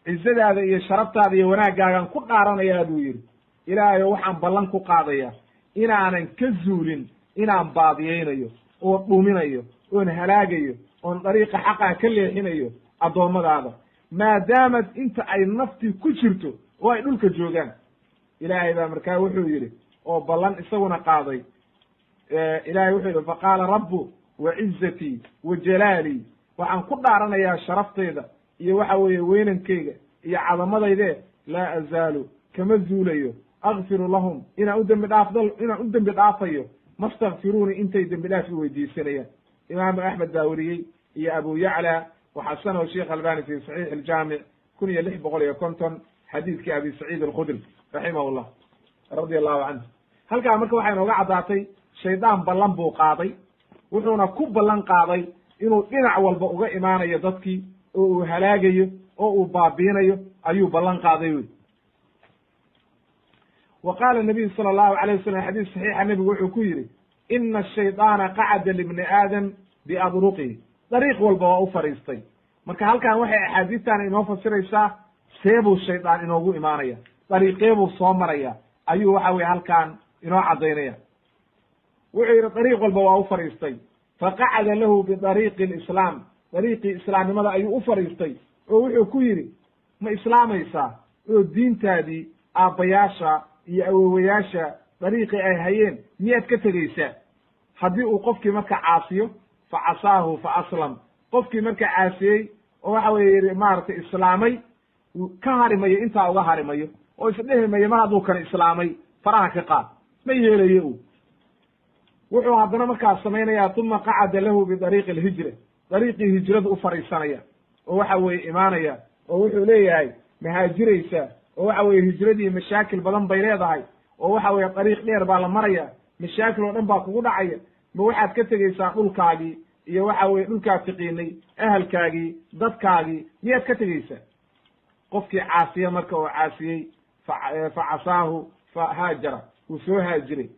Cizadaada iyo sharaftaada iyo wanaaggaagaan ku dhaaranayaa, buu yidhi, Ilaahayo, waxaan ballan ku qaadaya inaanan ka zuulin inaan baadiyeynayo oo dhuminayo oon halaagayo oon dariiqa xaqaa ka leexinayo addoommadaada, maadaamad inta ay naftii ku jirto oo ay dhulka joogaan. Ilaahay baa markaa wuxuu yidhi oo ballan isaguna qaaday, Ilahay wuxuu yidhi: faqaala rabbu, wacizatii wa jalaalii, waxaan ku dhaaranayaa sharaftayda iyo waxa weeye weynankayga iyo cadamadayde, laa azaalu, kama zuulayo, akfiru lahum, inaan u dembi dhaafdo, inaan u dembi dhaafayo, mastakfiruuni, intay dembi dhaaf i weydiisanayaan. Imaamu Axmed baa weriyey iyo Abu Yacla, waxasanahu Sheikh Albani fi Saxiix aljaamic 1650, xadiidkii Abi Saciid Alkhudri raximah llah, radia allahu canhu. Halkaa marka waxay inooga caddaatay shaydaan ballan buu qaaday, wuxuuna ku ballan qaaday inuu dhinac walba uga imaanayo dadkii oo uu halaagayo oo uu baabiinayo ayuu ballan qaaday wey. Wa qaala nabiyu sala allahu alayh wasalam, xadiis saxiixa nebigu wuxuu ku yidhi: ina ashaydaana qacada libni aadam biadruqihi, dariiq walba waa u fadhiistay. Marka halkan waxay axaadiistan inoo fasiraysaa seebuu shaydaan inoogu imaanaya, dariiqeebuu soo maraya ayuu waxa weye halkan inoo caddaynaya. Wuxuu yidhi dariiq walba waa u fadhiistay. Faqacada lahu bidariiqi lislaam, dariiqii islaamnimada ayuu u fadhiistay, oo wuxuu ku yidhi: ma islaamaysaa oo diintaadii aabbayaasha iyo awowayaasha dariiqii ay hayeen miyaad ka tegeysaa? Haddii uu qofkii marka caasiyo, fa casaahu fa aslam, qofkii marka caasiyey oo waxa weye yidhi maaragtay islaamay, ka harimayo, intaa uga harimayo oo isdhehi mayo mar hadduu kan islaamay faraha ka qaad, ma yeelayo. Uu wuxuu haddana markaas samaynayaa: uma qacada lahu bidariiqi alhijra, dariiqii hijradu u fadhiisanaya oo waxa weeye imaanaya, oo wuxuu leeyahay mahaajiraysaa, oo waxa weye hijradii mashaakil badan bay leedahay, oo waxa weye dariiq dheer baa la maraya, mashaakil oo dhan baa kugu dhacaya, ma waxaad ka tegeysaa dhulkaagii iyo waxa weye dhulkaad tiqiinay, ahalkaagii, dadkaagii miyaad ka tegeysaa? Qofkii caasiya marka oo caasiyey, fa casaahu fa haajara, wuu soo haajiray.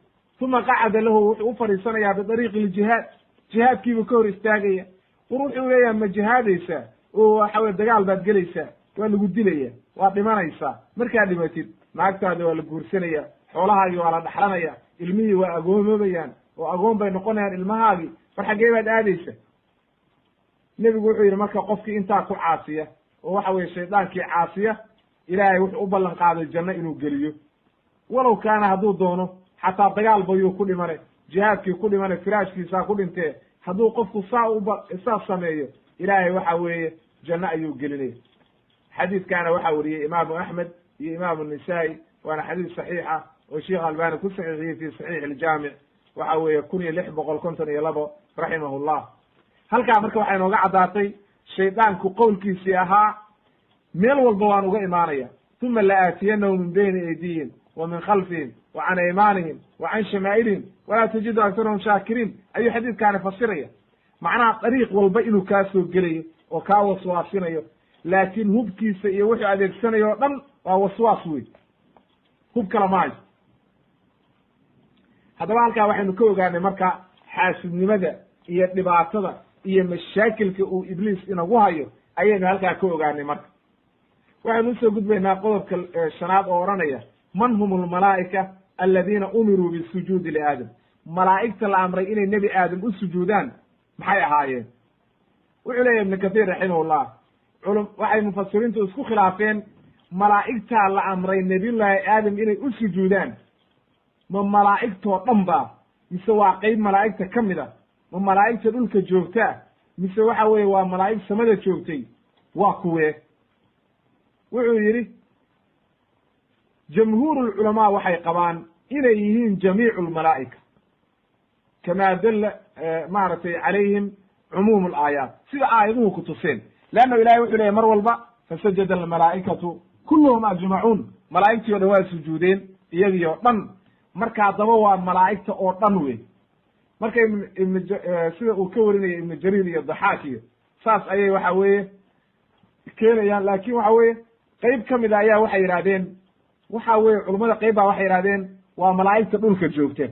Uma qacada lahu, wuxuu u fadhiisanayaa bidariiqi ljihaad, jihaadkiibuu ka hor istaagaya. War wuxuu leeyahay ma jihaadaysaa oo waxa weye dagaal baad gelaysaa, waa lagu dilaya, waa dhimanaysaa, markaad dhimatid naagtaadi waa la guursanaya, xoolahaagii waa la dhaxlanaya, ilmihii waa agoomobayaan oo agoon bay noqonayaan ilmahaagii, war xaggee baad aadaysa? Nebigu wuxuu yidhi marka qofkii intaa ku caasiya oo waxa weye shaydaankii caasiya, Ilaahay wuxuu u ballan qaaday janno inuu geliyo, walow kaana hadduu doono xataa dagaal bayuu ku dhimane, jihaadkii ku dhimane, firaashkiisaa ku dhintee. Hadduu qofku saa uba saa sameeyo, Ilaahay waxa weeye janno ayuu gelinaya. Xadiidkaana waxaa weriyey Imaamu Axmed iyo Imaamu Nisaa'i, waana xadiis saxiixa oo Sheikh Albani ku saxiixiyey fi Saxiix aljaamic, waxa weeye 1652, raximahullah. Halkaa marka waxay inooga caddaatay shaydaanku qowlkiisii ahaa meel walba waan uga imaanaya, uma la aatiyanahu min bayni aydihim wa min khalfihim wa can aymaanihim wa can shamaa'ilihim walaa tajidu aktarahum shaakiriin, ayuu xadiidkaani fasiraya. Macnaha dariiq walba inuu kaa soo gelayo oo kaa waswaasinayo, laakiin hubkiisa iyo wuxuu adeegsanayo o dhan waa waswaas wey, hub kala ma haysto. Haddaba halkaa waxaynu ka ogaanay marka xaasidnimada iyo dhibaatada iyo mashaakilka uu Ibliis inagu hayo ayaynu halkaa ka ogaanay. Marka waxaynu usoo gudbaynaa qodobka shanaad oo odhanaya man hum almalaa'ika aladiina umiruu bisujuudi liaadam. Malaa'igta la amray inay nebi Aadam u sujuudaan maxay ahaayeen? Wuxuu leeyahy Ibnu Kathiir raximahullah, waxay mufasiriintu isku khilaafeen malaa'igtaa la amray nebiyullaahi Aadam inay u sujuudaan, ma malaa'igtoo dhan ba mise waa qeyb malaa'igta ka mid a? Ma malaa'igta dhulka joogtaa mise waxa weeye waa malaa'ig samada joogtay? Waa kuwee? Wuxuu yidhi jamhuurulculamaa waxay qabaan inay yihiin jamiicu lmalaa'ika, kamaa dalla maaragtay calayhim cumuum alaayaat, sida aayaduhu ku tuseen. Leanna ilahay wuxuu leeyahy mar walba fasajada almalaa'ikatu kulluhum ajmacuun, malaa'igtii o dhan waa sujuudeen iyagii oo dhan. Marka haddaba waa malaa'igta oo dhan wey. Marka ibn sida uu ka warinaya Ibnu Jariir iyo Daxaak iyo saas ayay waxa weeye keenayaan. Laakin waxa weeye qeyb ka mid a ayaa waxay yidhahdeen, waxa weye culummada qeyb baa waxay yidhahdeen waa malaa'igta dhulka joogta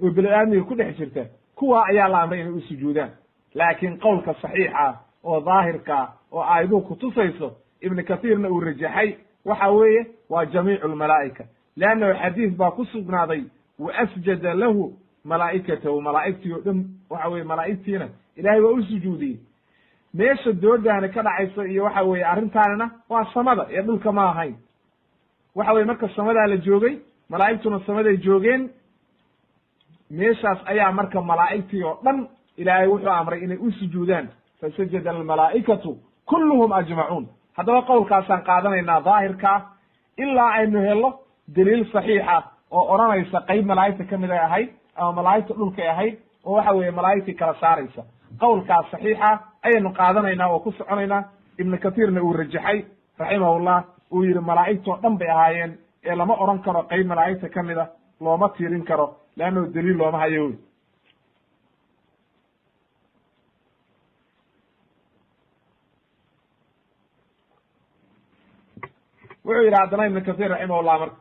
oo bini aadmiga ku dhex jirta, kuwa ayaa la amray inay u sujuudaan. Laakiin qowlka saxiixa oo daahirka oo aayaduhu kutusayso, Ibnu Kathiirna uu rajaxay, waxa weeye waa jamiicu lmalaa'ika, leannahu xadiis baa ku sugnaaday wa asjada lahu malaa'ikatahu, malaa'igtii oo dhan waxa weye malaa'igtiina ilaahay waa u sujuudiyey. Meesha doodaani ka dhacayso iyo waxa weeye arrintaanina waa samada ee dhulka ma ahayn. Waxa weye marka samadaa la joogay, malaa'igtuna samaday joogeen, meeshaas ayaa marka malaa'igtii oo dhan ilaahay wuxuu amray inay u sujuudaan, fasajada almalaa'ikatu kulluhum ajmacuun. Haddaba qowlkaasaan qaadanaynaa daahirkaa ilaa aynu helo daliil saxiixa oo odhanaysa qeyb malaa'igta ka mid ay ahayd ama malaa'igta dhulkay ahayd, oo waxa weeye malaa'igtii kala saaraysa. Qowlkaas saxiixa ayaynu qaadanaynaa oo ku soconaynaa. Ibnu Kathiirna uu rajaxay raximahullah, uu yidhi malaa'igtoo dhan bay ahaayeen ee lama odhan karo qeyb malaa'igta ka mid a looma tiirin karo, leannahu daliil looma hayo wey. Wuxuu yidhi haddana Ibnu Kathiir raximahullah, marka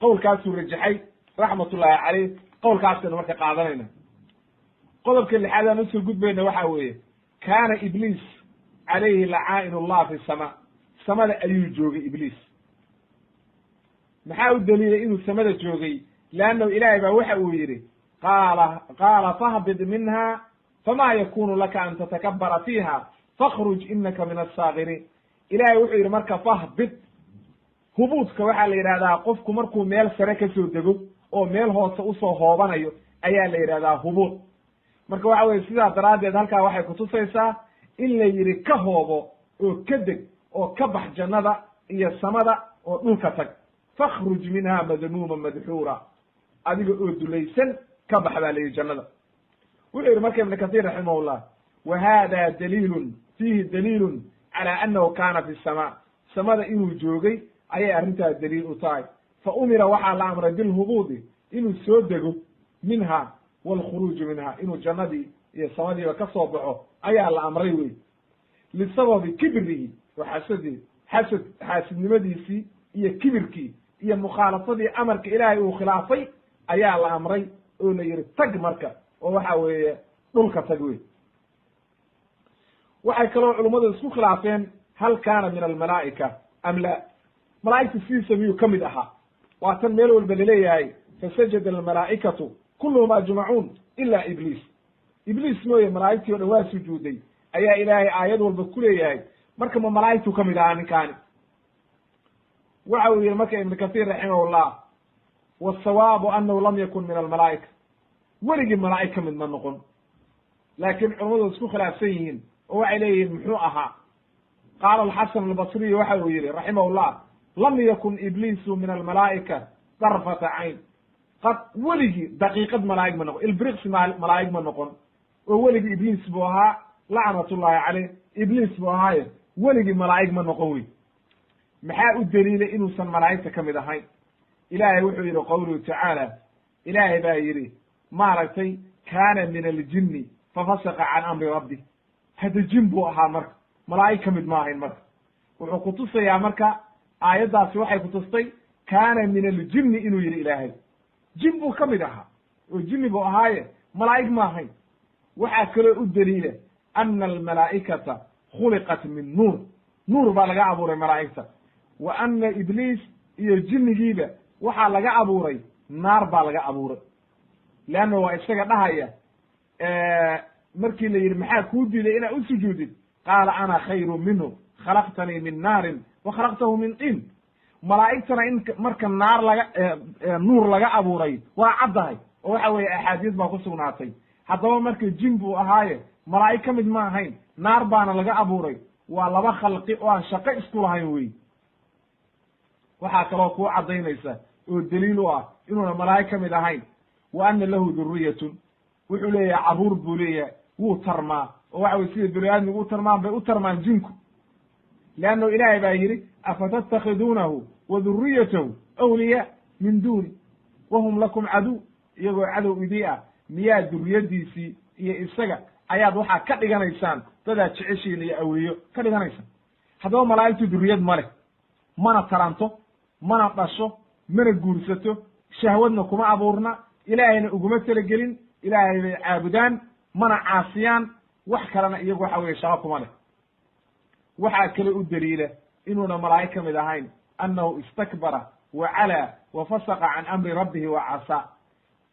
qowlkaasuu rajaxay raxmatullahi caleyh, qowlkaasaynu marka qaadanayna. Qodobka lixaad aan usoo gudbayna waxa weeye kaana Ibliis calayhi lacaa'in ullah fi sama, samada ayuu joogay Ibliis. Maxaa u daliilay inuu samada joogay? Leannahu ilaahay baa waxa uu yidhi qaala fahbid minha fama yakunu laka an tatakabara fiiha fakhruj inaka min assaakiriin. Ilahay wuxuu yidhi marka fahbid, hubuudka waxaa la yidhahdaa qofku markuu meel sare kasoo dego oo meel hoose usoo hoobanayo ayaa la yidhahdaa hubuud. Marka waxa weye sidaa daraaddeed halkaa waxay kutusaysaa in la yidhi ka hoobo oo ka deg oo ka bax jannada iyo samada oo dhulka tag, fakhruj minha madmuuman madxuura, adiga oo dulaysan ka bax baa la yidhi jannada. Wuxuu yidhi marka Ibnu Kathiir raximahullah, wa hada daliilun fiihi daliilun cala annahu kaana fi samaa, samada inuu joogay ayay arrintaas daliil u tahay. Fa umira waxaa la amray bilhubuudi inuu soo dego minha waalkhuruuju minha, inuu jannadii iyo samadiiba ka soo baxo ayaa la amray wey, lisababi kibrihi wa xasadi xasad xaasidnimadiisii iyo kibirkii iyo mukhaalafadii amarka ilaahay uu khilaafay ayaa la amray oo la yidhi tag marka, oo waxa weeye dhulka tag wey. Waxay kaloo culummadu isku khilaafeen hal kaana min almalaa'ika am la, malaa'igta sidiisa miyuu ka mid ahaa? Waa tan meel walba laleeyahay fasajada almalaa'ikatu kulluhum ajmacuun ila Ibliis. Ibliis mooye malaa'igtii o dhan waa sujuuday ayaa ilaahay aayad walba ku leeyahay. Marka ma malaa'igtuu ka mid ahaa ninkaani? Waxa uu yihi marka Ibnu Kathiir raximahullah, wasawaabu annahu lam yakun min almalaa'ika, weligii malaa'ig ka mid ma noqon. Laakiin culummadu isku khilaafsan yihiin oo waxay leeyihiin muxuu ahaa? Qaala Alxasan Albasriy waxa uu yihi raximahullah, lam yakun Ibliisu min almalaa'ika darfata cayn, qad weligii daqiiqad malaa'ig ma noqon, ilbriqsi malaa'ig ma noqon, oo weligii Ibliis buu ahaa lacnatullahi caleyh, Ibliis buu ahaaye weligii malaa'ig ma noqon wey. Maxaa u daliilay inuusan malaa'igta ka mid ahayn? Ilaahay wuxuu yidhi qowluhu tacaala, ilaahay baa yidhi maaragtay kaana min aljinni fafasaqa can amri rabbi. Hadda jin buu ahaa marka, malaa'ig ka mid ma ahayn. Marka wuxuu kutusayaa marka aayaddaasi waxay kutustay kaana min aljinni inuu yidhi ilaahay jin buu ka mid ahaa, oo jinni buu ahaaye malaa'ig ma ahayn. Waxaa kaloo u daliila ana almalaa'ikata khuliqat min nuur, nuur baa laga abuuray malaa'igta. Wa ana ibliis iyo jinnigiiba waxaa laga abuuray naar baa laga abuuray, leanna waa isaga dhahaya markii la yidhi maxaa kuu diiday inaad u sujuudid? Qaala ana khayru minhu, khalaqtanii min naarin wa khalaqtahu min tiin. Malaa'igtana in marka naar laga nuur laga abuuray waa caddahay, oo waxa weeye axaadiis baa ku sugnaatay. Haddaba marka jin buu ahaaye, malaa'ig ka mid ma ahayn, naar baana laga abuuray. Waa laba khalqi oo aan shaqo isku lahayn wey. Waxaa kaloo kuu caddaynaysa oo daliil u ah inuuna malaa'ig ka mid ahayn, wa ana lahu duriyatun, wuxuu leeyahay carruur buu leeyahay, wuu tarmaa, oo waxa weye sida bani aadmigu u tarmaan bay u tarmaan jinku. Leanno ilaahay baa yidhi afatattakhiduunahu wa duriyatahu awliyaa min duuni wahum lakum caduw, iyagoo cadow idii ah miyaa duriyadiisii iyo isaga ayaad waxaa ka dhiganaysaan dadaad jeceshiin iyo awliyo ka dhiganaysaan? Haddaba malaa'igtu duriyad ma leh, mana taranto, mana dhasho, mana guursato, shahwadna kuma abuurna, ilaahayna uguma talagelin. Ilaahay bay caabudaan, mana caasiyaan, wax kalena iyagu waxa weye shaqo kuma leh. Waxaa kale u daliila inuuna malaa'ig ka mid ahayn annahu istakbara wa calaa wa fasaqa can amri rabbihi wa casaa,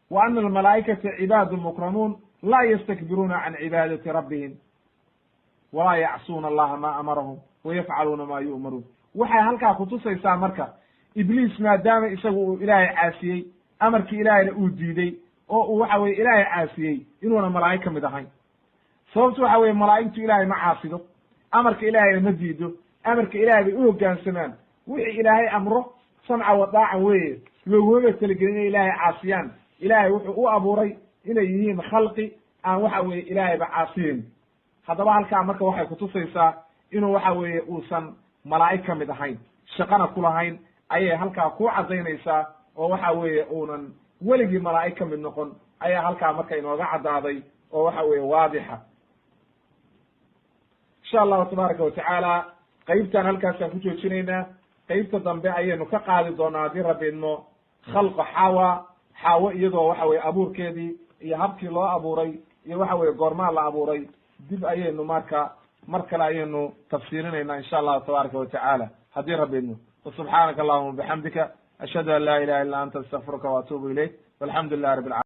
wa ana almalaa'ikata cibaadu mukramuun laa yastakbiruuna can cibaadati rabbihim walaa yacsuuna allaha ma amarahum wa yafcaluuna ma yu'maruun. Waxay halkaa kutusaysaa marka ibliis maadaama isagu uu ilaahay caasiyey, amarkii ilaahayna uu diidey, oo uu waxa weye ilaahay caasiyey, inuuna malaa'ig ka mid ahayn. Sababtu waxa weye malaa'igtu ilaahay ma caasido, amarka ilaahayna ma diido, amarka ilaahay bay u hoggaansamaan. Wixii ilaahay amro samca wa daacan weeye, loogumaba talagelin inay ilaahay caasiyaan. Ilaahay wuxuu u abuuray inay yihiin khalqi aan waxa weeye ilaahayba caasiyeyn. Haddaba halkaa marka waxay kutusaysaa inuu waxa weeye uusan malaa'ig ka mid ahayn, shaqana ku lahayn ayay halkaa ku caddaynaysaa, oo waxa weeye uunan weligii malaa'ig ka mid noqon ayaa halkaa marka inooga caddaaday, oo waxa weeye waadixa. Insha allahu tabaaraka wa tacaala qeybtan halkaasaan ku joojinaynaa. Qeybta dambe ayaynu ka qaadi doonaa haddii Rabbi idmo khalqa Xaawa, Xaawo iyadoo waxa weye abuurkeedii iyo habkii loo abuuray iyo waxa weye goormaa la abuuray. Dib ayaynu marka mar kale ayaynu tafsiirinaynaa insha allahu tabaaraka wa tacaala haddii Rabbi idmo. Wasubxaanaka allahuma bixamdika, ashhadu an laa ilaha illa anta, astaqfiruka wa atuubu ilayk, walxamdu lilah rabbi alalamin.